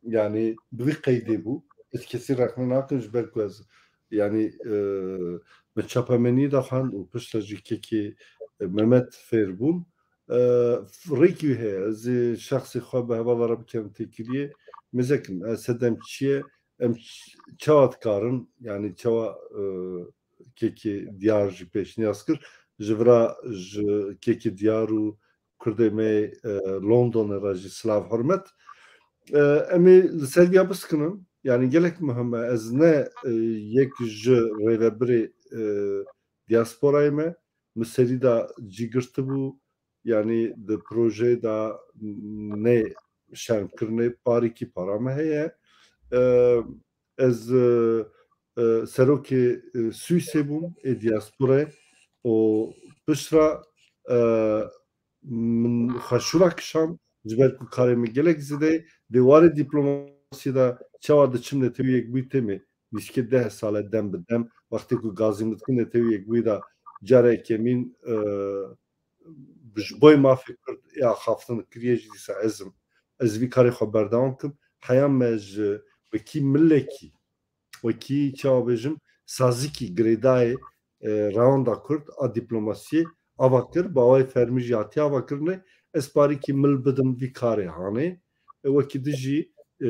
yani bi vî qeydê bû. Ez kesî rexne nakim ji ber ku ez, yani, e, min çapemeniyê de xwend û piştre jî kekê, e, Mehmet fêr bûm. E, rêkî wî heye. Ez ê şexsê xwe bi hevala re bikerim têkiliyê. Mêzekim, ez sedem çi ye? Em ç-, çawa dikarin? Yani çawa, e, kekê Diyar jî pêşniyaz kir? Ji vira ji kekê Diyar û Kurdê me, e, Londonê re jî silav hurmet. E, em ê li ser viya biskinin. Yani gelek muhim e. Ez ne, e, yek ji rêvebirê, e, diasporayê me. Min serî de cî girtibû, yani di projeyê de ne şermkirinê parîkî para me heye. E, ez, e, e, serokê, e, Swîsê bûm, ê diasporayê û piştre, e, min xweşûra kişand, ji ber ku karê min gelek zêde ye, di warê diplomasiyê de çawa diçim Netewê Yekbûyî têmê, nîskê deh sal e dem bi dem, wextê ku gazî min dikin Netewê Yekbûyî de cara yekemîn, e, ji bo mafê Kurd ê axaftin kiriye jî dîsa ez im. Ez vî karê xwe berdewam kim. Heya me ji wekî milekî, wekî çawa bêjim, sazîkî girêdayê, e, rewanda Kurd a diplomasiyê ava kir, bi awayê fermî jî hatiye ava kirine. Ez parîkî mil bidim vî karê hanê. E, wekî din jî, e,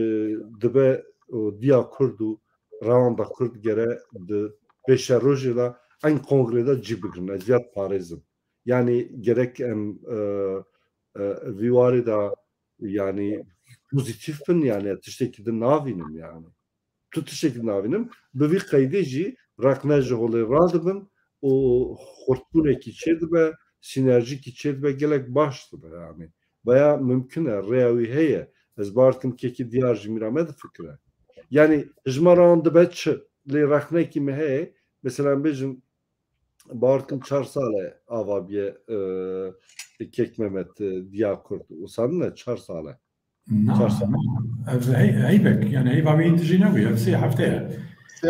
dibe, o, diya Kurd û rewanda Kurd gere di pêşerojê de ên kongrê de cî bigrin. Ez vîya diparêzim. Yani gerek em, e, e, vî warê de yani pozîtîf bin, yani tiştekî din navînim yani. Tu tiştekî navînim. Bi vî qeydê jî rexne ji holê radibin û xurtbûnekî çêdibe, sînerjîkî çêdibe, gelek baş dibe yani. Baya mimkun e, rêya wî heye. Ez bawer dikim kekî Diyar jî mîna me difikire. Yani hijmara wan dibe çi? Lê rexnekî me heye. Mesela em bêjin, bawer dikim çar sal e ava bûye, e, kek Mehmet, e, Diya Kurd. Wisa ne çar sal e. Na, çar sal. Na. Ev hey-, heyvek, yani heyva wî tijî nebûye, ev sê hefte ye.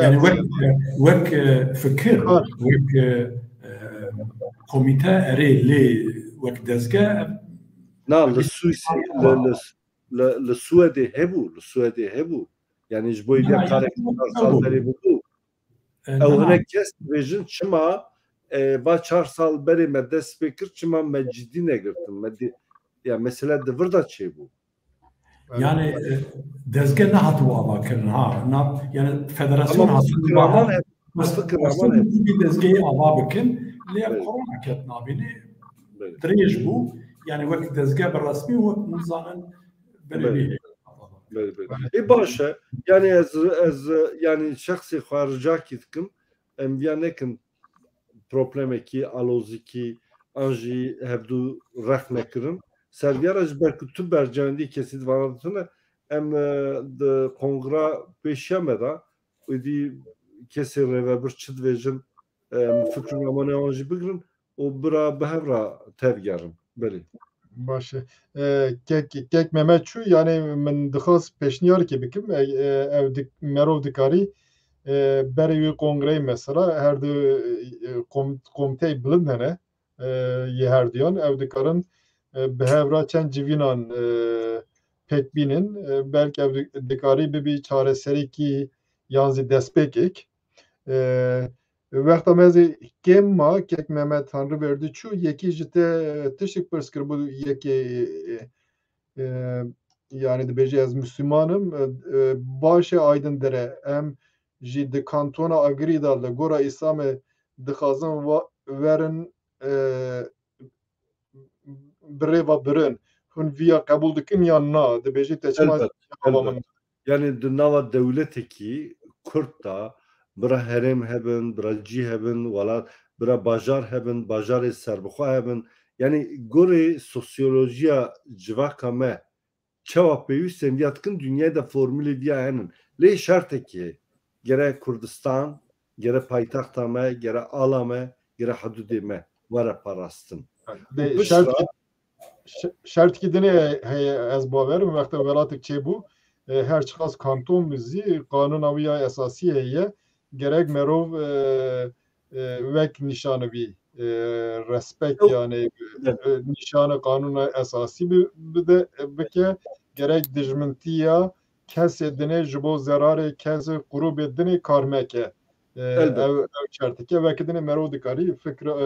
Yani wek, wek, e, fikir, wek, e, e, komîte erê lê wek dezge, ev Na, li Swîsê, li, li, li, li Swedê hebû, li Swedê hebû. Yani ji bo vê karek çar sal berê bû. E, ew hinek kes dibêjin çima, e, va çar sal berê me dest pê kir, çima me cidî negirtin? Me dî, ya mesele di vir de çêbû. Yani, e, dezge nehatibû avakirin ha. Na, yani federasyon hatibû avakirin. Fikir raman hep. Dezgehê ava bikin. Lê ev korona ket navînê. Dirêj bû. Yani wek dezge bi resmî û wek nizanin binê. Belê, belê. Ê baş e. Yani ez, ez, yani şexsê xwe ricakî dikim. Em viya nekin. problemekî, alozîkî an jî hevdû rex nekirin. Ser vîya re ji ber ku tu bercewendî kesî di vana de tune, em, e, di kongra pêşiya me de êdî kesê rêvebir çi dibêjin, em, fikr û namane wan jî bigirin û bira bi hev re tevgerin. Belê. Baş e. E, kek, kek Mehmet çû, yani min dixwast pêşniyarkê bikim. E, e, ew dik-, merov dikarî, e, berê wî kongreyê mesela her du, e, kom-, komîteyê bilind hene, e, yê her duyan. Ew dikarin, e, bi hev re çend civînan, e, pêk bînin. E, belkî ew di-, dikarî bibî çareserîkî yan zî destpêkek. E, wexta me zî kêm ma, kek Mehmet Tanrıverdi çû, yekî ji te tiştek pirs kiribû, yekê, e, e, yani dibêje ez Müslümanım, e, e, baş e Aydın Dere, em jî di kantona Agirî de li gora Îslamê dixwazin wa-, werin, e, bi rêva birin. Hûn viya qebûl dikin yan na? Dibêjî te çima Elbet, cevaba elbet. min? Yani di nava dewletekî Kurd de bira herêm hebin, bira cî hebin, welat, bira bajar hebin, bajarê serbixwe hebin. Yani gorê sosyolojiya civaka me çawa pêwîst em viya dikin, dinyayê de formulê viya henin. Lê şertekê gere Kurdistan, gere paytexta me, gere ala me, gere hidûdê me were parastin. Û Dê piştre şertkî, şe-, şertkî dinê heye, ez bawerim, wexta welatek çêbû, e, her çiqas kanton bi zî qanûna wî ya esasî heye, gerek merov, e, e, wek nîşanê wî, e, respekt, Yok. yani, Evet. e, nîşanê qanûna esasî bi-, bide, bike, gerek dijmintiya kesê dinê ji bo zerarê kesê grûbê dinê kar meke. E, Elbet. ew, ew şertike. Wekî dinê merov dikarî fikr, e,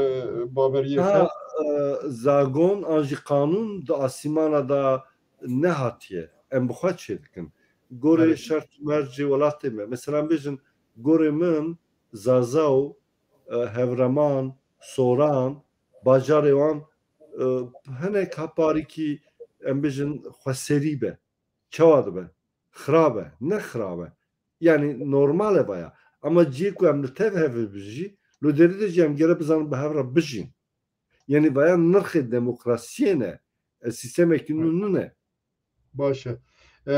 baveriyê Ha, xwe. e, zagon an jî qanûn di asîmana de nehatiye. Em bi xwe çêdikin. Gorê Evet. şert û mercê welatê me. Mesela bêjin, gorê min Zaza û, e, Hevreman, Soran, bajarê wan, e, hinek heparîkî, em bêjin, xweserî be. Çawa dibe? Xirab e. Ne xirab e. Yani normal e vaya. Ama cihê ku em li tev hev bijî, li derî de jî em gere bizanin bi hev re bijîn. Yani vaya nirxê demokrasiyê ne. E, sîstemekî nû nû ne. Baş e. E,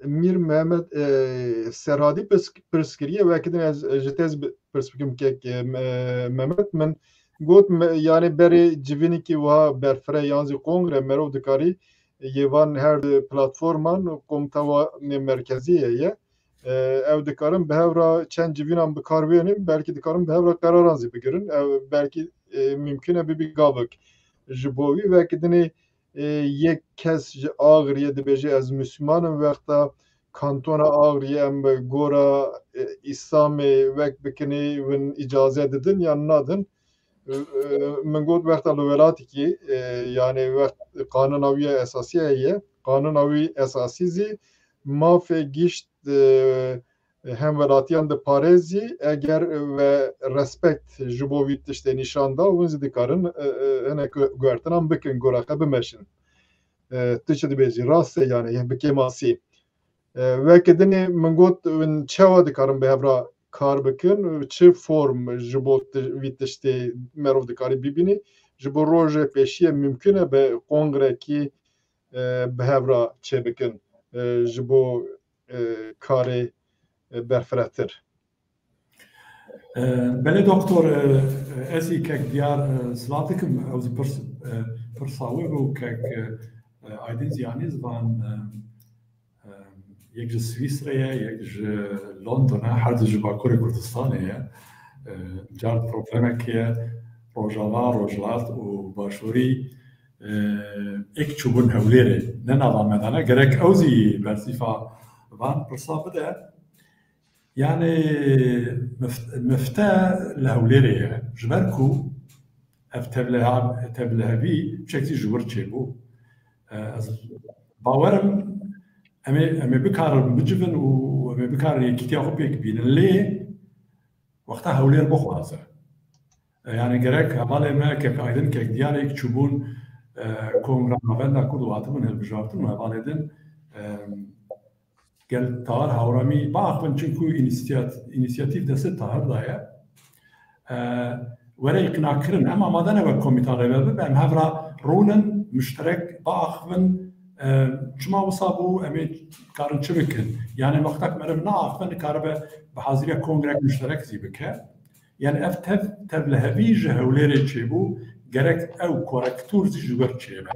Mîr Mehmet, e, Serhadî pirs-, pirs kiriye, wekî din ez, e, ji te ez bi-, pirs bikim kek, e, Me-, Mehmet, min got, me-, yani berê civînekî wiha berfireh yan zî kongre merov dikarî yê van her du platforman komîta wa-, nê merkezî heye. E, ew dikarin bi hev re çend civînan bi kar bênin, belkî dikarin bi hev re qeraran zî bigirin. Ew belkî, e, mimkun e bibî gavik. Ji bo wî wekî dinê, e, yek kes ji Agiriyê dibêje, ez Müslüman im, wexta kantona Agiriyê em bi gora, e, Îslamê wek bikinê win îcaze didin yan nadin. E, e, min got wexta li welatekî, e, yani wext qanûna wî ya esasî heye, qanûna wî esasî zî mafê gişt, e, hemwelatiyan diparêzî, eger we respekt ji bo vî tiştê nîşan da, hûn zî dikarin, e, e, hinek gu-, guhertinan bikin, gora xwe bimeşin. E, tu çi dibêjî? Rast e, yani, bi kêmasî. E, weke dinê min got, hûn çawa dikarin bi hev re kar bikin? Çi form ji bo ti-, vî tiştê merov dikarî bibînî? Ji bo rojê pêşiyê mimkun e bi kongrekî, e, bi hev re çêbikin, e, ji bo, e, karê, e, berfirehtir? E, belê doktor, e, ez ê kek Diyar, e, silav dikim, ew zî pirs, e, pirsa wê bû, kek, e, Aydin Ziyanî zivan, e, e, yek ji Swîsreyê ye, yek ji London e, her du ji Bakurê Kurdistanê ye. E, car problemekê ye, Rojava, Rojhilat û Başûrî, e, êk çûbûn Hewlêrê, ne nava me de ne, gerek ew zî bersîfa van pirsa bide. Yani mif-, mifte li Hewlêrê ye. Ji ber ku ev tevleha-, tevlihevî çekî ji wir çêbû. E, ez bawerim em ê, em ê bikarin bicivin û em ê bikarin yekîtiya xwe pêk bînin. Lê wexta Hewlêr bixwaze. E, yani gerek hevalê me kek Aydin, kek Diyar êk çûbûn, e, kongra navenda Kurd û hatibûn hilbijartin û hevalê din, e, gel Tahir Hawramî biaxivin, çinku înisiyat-, înisiyatîf destê Tahir de ye. E, were îqnakirin. Em amade ne wek komîtan rêve bibe, em hev re rûnin, muşterek biaxivin. E, çima wisa bû, em ê karin çi bikin? Yani wextek meriv naaxivin, nikaribe bi haziriya kongrek muşterek zî bike. Yani ev tev, tevlihevî ji Hewlêrê çêbû, gerek ew korektûr zî ji wir çêbe.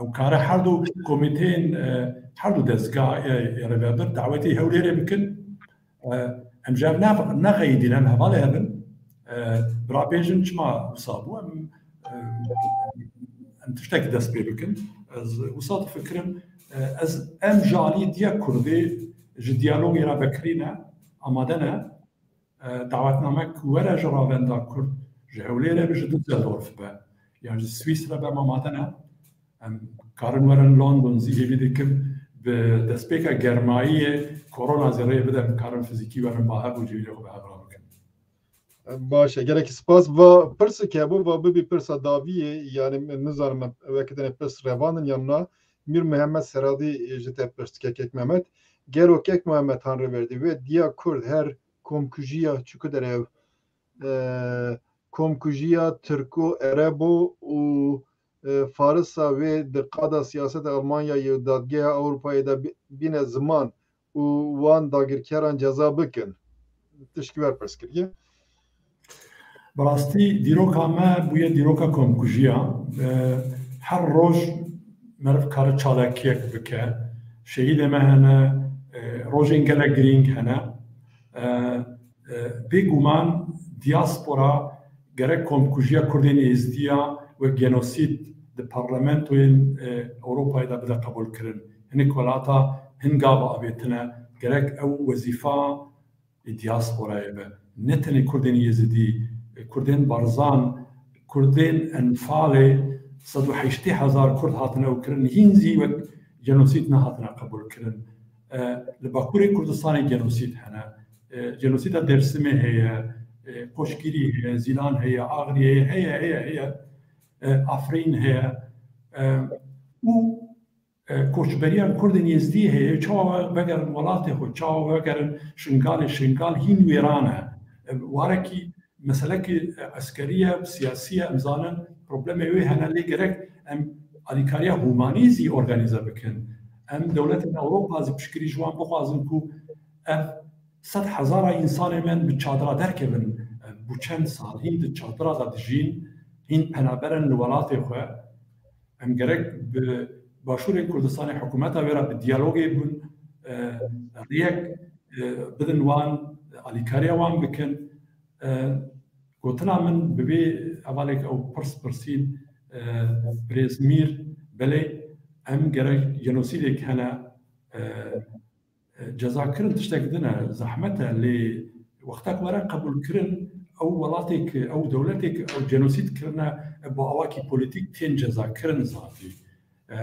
Ew kare her du komîteyên, e, her du dezgah, e, ê rêvebir dawetî Hewlêrê bikin. E, em ji hev ne-, nexeyidîn, em hevalê hev in. E, bi rabêjin çima wisa bû, em, e, em tiştek dest pê bikin. Ez wisa difikirim, e, ez, em ji alî diya Kurdê ji diyalogê re vekirî ne, amade ne. E, dawetname ku were ji Ravenda Kurd, ji Hewlêrê be, ji Düsseldorf be, yan ji Swîsre be, em amade ne. Em karin werin London zî, hêvî dikim bi destpêka germayiyê korona zî rê bide, em karin fizîkî werin ba hev û civînê xwe bi hev re bikin. Baş e, gelekî spas. Va pirsik hebû, va bibî pirsa dawiyê, yani min nizanim weke tenê pirs revandin yan na. Mîr Mihemed Seradî ji te pirs dike, Kek Mehmet. Gelo Kek Mehmet han rêverdî wê diya Kurd her komkujiya çiku dere ev, e, komkujiya Tirko, Erebo û, e, Farisa wê di qada siyaseta Almanyayê û dadgeha Ewropayê de bi-, bîne ziman û wan dagirkeran ceza bikin? Tişkî wer pirs kiriye. Bi rastî dîroka me bûye dîroka komkujiya. E, her roj meriv kare çalakiyek bike. Şehîdê me hene, e, rojên gelek girîng hene. E, e, bêguman diaspora gerek komkujiya Kurdên Êzdiya wek genosîd di parlamentoyên, e, Ewropayê de bide qebûlkirin. Hinek welata hin gav avêtine, gerek ew wezîfa ê diasporayê be. Ne tenê Kurdên Yezidî, Kurdên Barzan, Kurdên Enfalê, sed û heştê hezar Kurd hatine ew kirin, hîn zî wek genosîd nehatine qebûlkirin. E, li Bakurê Kurdistanê genosîd hene. E, genosîda Dêrsimê heye, e, Qoşgirî heye, Zîlan heye, Axrî heye, heye, heye, heye. E, Afrîn heye. E, û e, koçberiya Kurdên Êzdî heye, çawa vegerin welatê xwe, çawa vegerin Şingalê, Şingal hîn wêran e. E, warekî meselekî, e, eskerî ye, siyasî ye, em zanin problemê wê hene, lê gerek em alîkariya humanî zî organîze bikin. Em dewletên Ewropa zî piştgirî ji wan bixwazin ku ev sed hezara însanê me bi çadira derkevin. E, bû çend sal hîn di çadira de dijîn, hîn penaber in li welatê xwe. Em gerek bi Başûrê Kurdistanê, hikûmeta wê re bi diyalogê bûn, e, riyek, e, bidin wan, alîkariya wan bikin. E, gotina min bi vê hevalek ew pirs pirsîn, e, birêz Mîr, belê em gerek jenosîdek hene, e, E, cezakirin tiştek din e, zehmet e, lê wextek were qebûlkirin, ew welatê ku, ew dewletê ku ew cenosîd kirine, e, bi awakî polîtîk tên cezakirin zatî. E,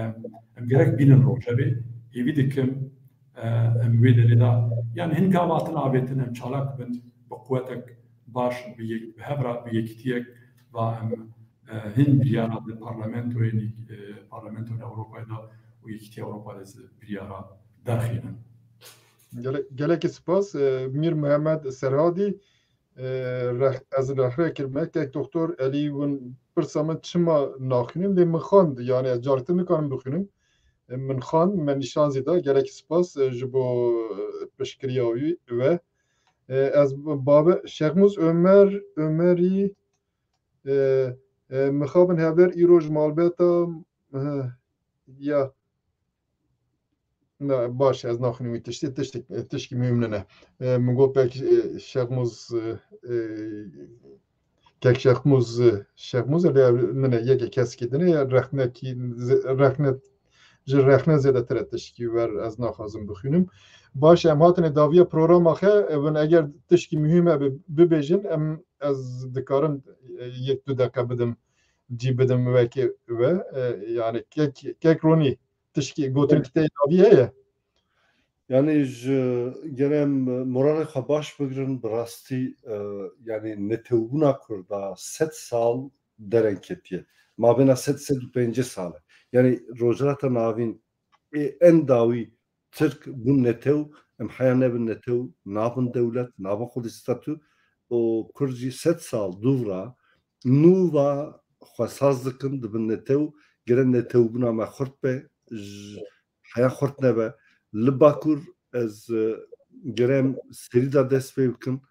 em gerek bînin rojevê, hêvî dikim, e, em wê derê de, yani hin gav hatin avêtin, em çalak bin, bi quwetek baş, bi yek, bi hev re, bi yekitiyek va em, e, hin biryara di parlamentoyên, e, parlamentoyên Ewropayê de û Yekîtiya Ewropa de zî biryara derxînin. Gele-, gelekî spas, e, Mîr Mihemed Serhadî, e, reh-, ez rehre kirime, kek Doktor Elî win pirsa min çima naxwînin, lê min xwend, yani ez cartir nikarim bixwînim. E, min xwend, me nîşan zî da, gelekî spas, e, ji bo, e, piştgiriya wî we. E, ez babe Şexmûz Ömer, Ömerî, e, e, mixabin hevber îro ji malbeta, e, ya. Na, baş, ez naxwînim wî tiştê, tiştê, tişkî muhîm nine. E, min got belkî, e, Şexmûz, e, e, kek Şexmûz, e, Şexmûz e, lê min e, yekê keskî din e, ya rexnekî ze-, rexne, ji rexne zêdetir e tişkî wer ez naxwazim bixwînim. Baş, em hatine daviya programa xe, e, bin eger tişkî muhîm e bi-, bibêjin, em, ez dikarim, e, yek du deqe bidim, cî bidim wekî we, e, yani kek, kek Ronî. Tişkî gotin ki te daviye ye. Yani ji gere em moralê xwe baş bigirin, bi rastî, e, yani netewbûna Kurda sed sal dereng ketiye. Mabêna sed, sed û pêncî sal e. Yani Rojhilata Navîn ê en dawî Tirk bûn netew, em heya nebin netew, nabin dewlet, nabin xwedî statû. û Kurd jî sed sal dûv re nû ve xwe saz dikin, dibin netew, gere netewbûna me xurt be, ji heya xurt nebe. Li Bakur ez, e, gere em serî de dest pê bikin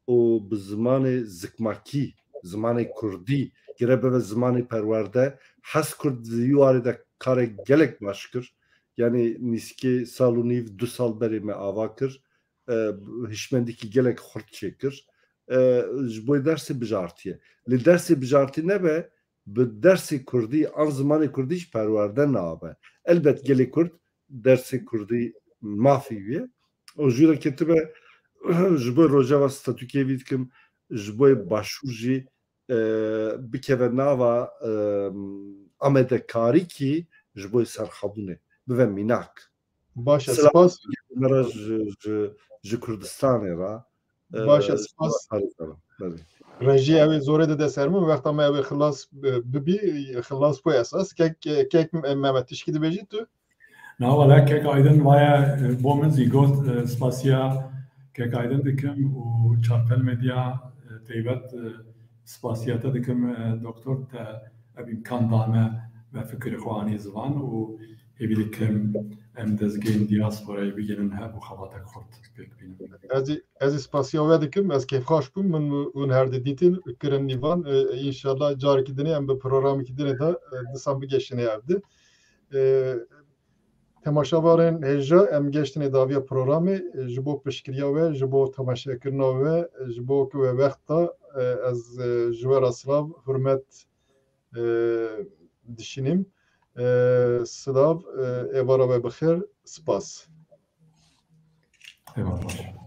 û bi zimanê zikmakî, zimanê kurdî, gere bibe zimanê perwerde. Hez Kurd di wî warê de karek gelek baş kir. Yanî nîskê sal û nîv, du sal berê me ava kir. E, hişmendîkî gelek xurt çêkir. E, ji bo dersê bijartiye. Lê dersê bijartî nebe, bi dersê kurdî an zimanê kurdî jî perwerde nabe. Elbet gelê Kurd dersê kurdî mafî wî ye. Û jû re ketibe ji bo Rojava statûkê vî dikim, ji bo Başûr jî, e, bikeve nava, e, amedekarîkî ji bo serxebûnê bibe mînak. Baş e, Silav spas. Mera ji, ji, ji Kurdistanê re, e, Baş e, spas. Belê. Rejî ew ê zorê dide ser min, wexta me ew ê xilas bi-, bibî, xilas xwe esas. Kek, kek Mehmet tişkî dibêjî tu? Na wele kek Aydin vaye, e, bo min zî got, e, spasiya kek Aydin dikim û Çarpel Medya, e, teybet, e, spasiya te dikim, e, doktor te ev îmkan dane me fikirê xwe anî ziman û hêvî dikim em dezgehên diasporayê bigihînin hev û xebatek xurt pêk bînin. Ez ê, ez ê spasiya we dikim, ez kêfxweş bûm, min û hûn her di dîtin, kirin nîvan, e, înşallah carekî dinê em bi programekî dinê de, e, disan bigeşinê ev di. E, Temaşevanên hêja, em geştinê daviya programê, e, ji bo piştgiriya we, ji bo temaşekirina we, e, ji bo ku we wext da, e, ez, e, ji we re silav, hurmet, e, dişînim. E, silav, e, êvara we bi xêr, spas. Eyvallah.